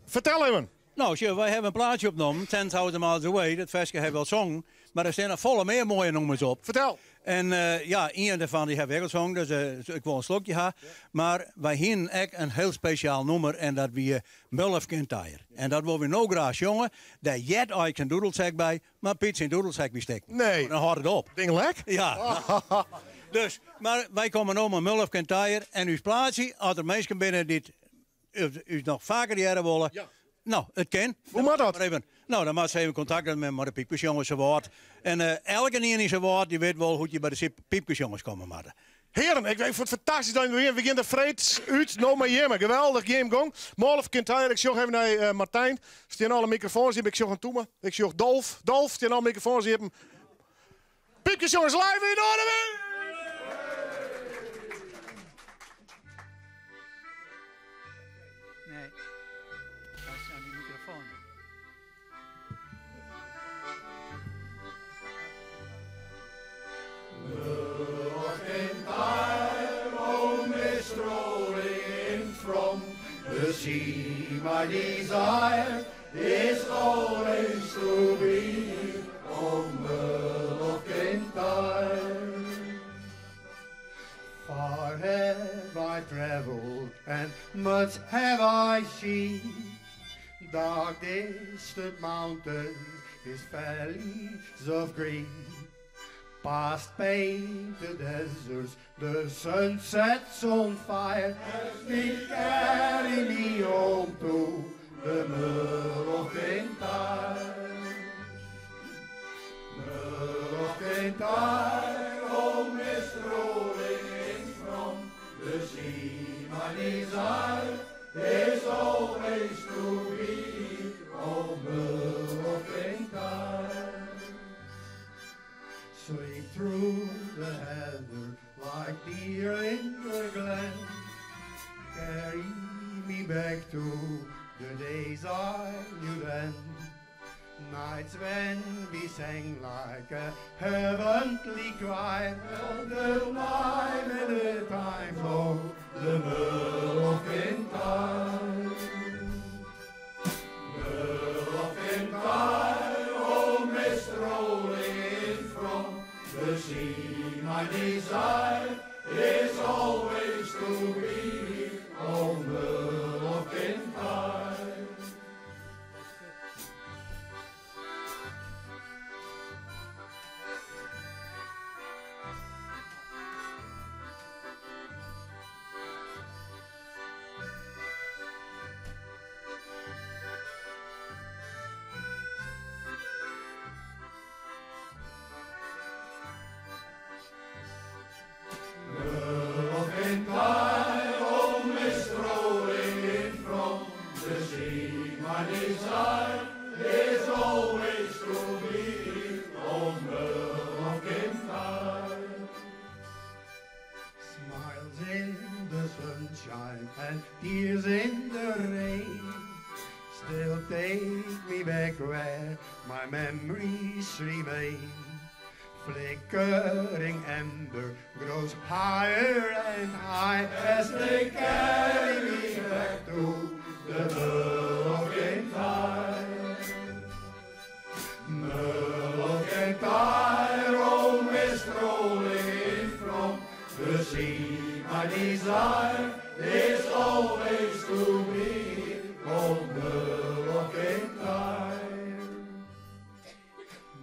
Fertel even. Nou, sjoch, wy hawwe in plaatsje opnommen, 10,000 Miles Away. Dat ferske hawwe wy al songen, mar der stean noch folle mear moaie nûmers op. Fertel! En ja, ien dêrfan dy hawwe wy ek al songen, dus ik wol in slokje ha. Mar wy hienen ek in hiel spesjaal nûmer en dat wie Mull of Kintyre. En dat wolle wy no graach sjonge. Dêr heart eins in doedelsek by, mar Piet syn doedelsek wie stikken. Nee. Dan hâldt it op. Ding lek? Ja. Dus, mar wy komme no mei Mull of Kintyre en ús plaatsje, as der minsken binne dy't ús noch faker hearre wolle. No, it kin. Hoe moat dat? Even, no, dan moat se even kontakt ha mei de Pypkesjongers Suwâld. En elkenien yn Suwâld dy wit wol hoe't je by de Pypkesjongers komme moatte. Hearen, ik fûn it fantastysk dat jimme We gean der freed út, no mei jimme. Geweldich, jim gong. Mull of Kintyre, ik sjoch even nei Martijn. Stean alle mikrofoans iepen. Ik sjoch in tûme. Ik sjoch Dolf. Dolf, stean alle mikrofoans iepen. Pypkesjongers live yn Noardewyn! Nee, dat is aan die microfoon. Mist rolling in from the sea, my desire is always to be on Mull of Kintyre. Far have I traveled and much have I seen. Dark distant mountains, with valleys of green. Past painted deserts, the sun sets on fire. As they carry me home to the Mull of Kintyre. Mull of Kintyre, oh mist rolling in from the sea, my desire is always to be on Mull of Kintyre. Sleep through the heather like deer in the glen. Carry me back to the days I knew then. Nights when we sang like a heavenly choir. The night and the time of the Mull of Kintyre. Mull of Kintyre, oh mist rolling in from the sea, my desire is always to be on Mull of Kintyre. Mull of Kintyre, oh mist rolling in from the sea, my desire is always to be on Mull of Kintyre. Smiles in the sunshine and tears in the rain still take me back where my memories remain. Flickering ember grows higher and higher as they carry me back to the Mull of Kintyre. Mull of Kintyre, oh mist rolling in from the sea, my desire is always to be on Mull of Kintyre.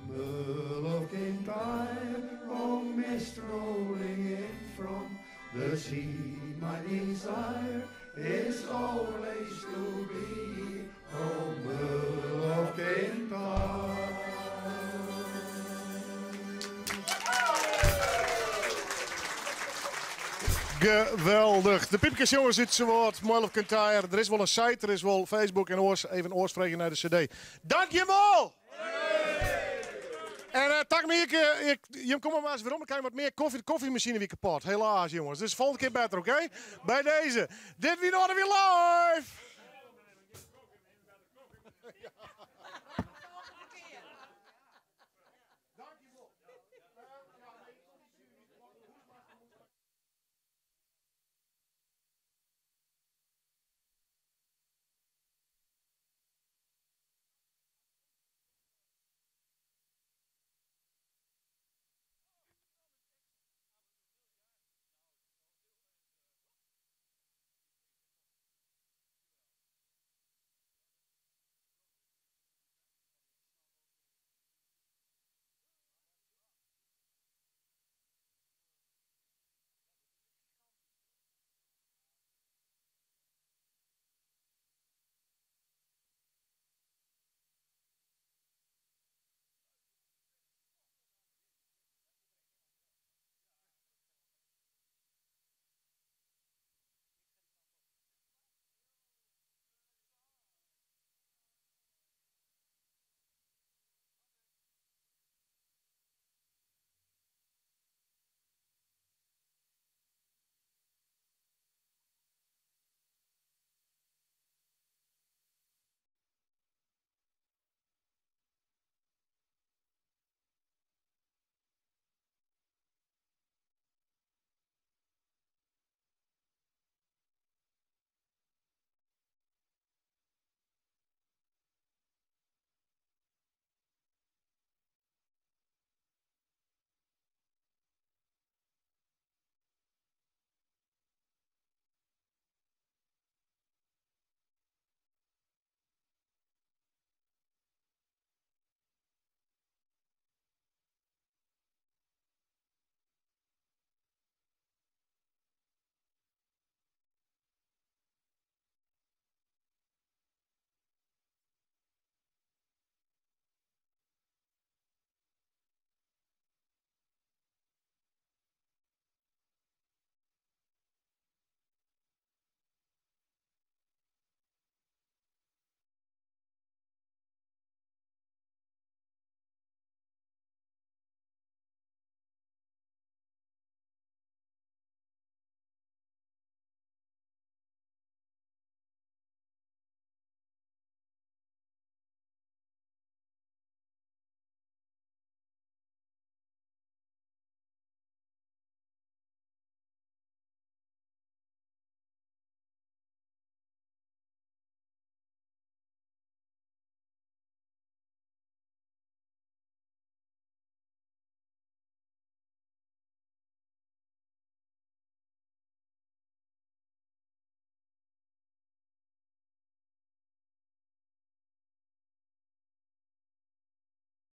Mull of Kintyre, oh mist rolling in from the sea, my desire is always to be on Mull of Kintyre. Geweldich. De Pypkesjongers út Suwâld, Mull of Kintyre. Der is wol in site, der is wol Facebook en oars. Even oars freegje nei de CD. Dank jimme wol! En takom jier, jim komme mar ris werom, dan krije je wat mear kofje. De kofjemasine wie kapot, helaas jongens. Dus volgende kear better, oké? By dizze. Dit wie Noardewyn Live!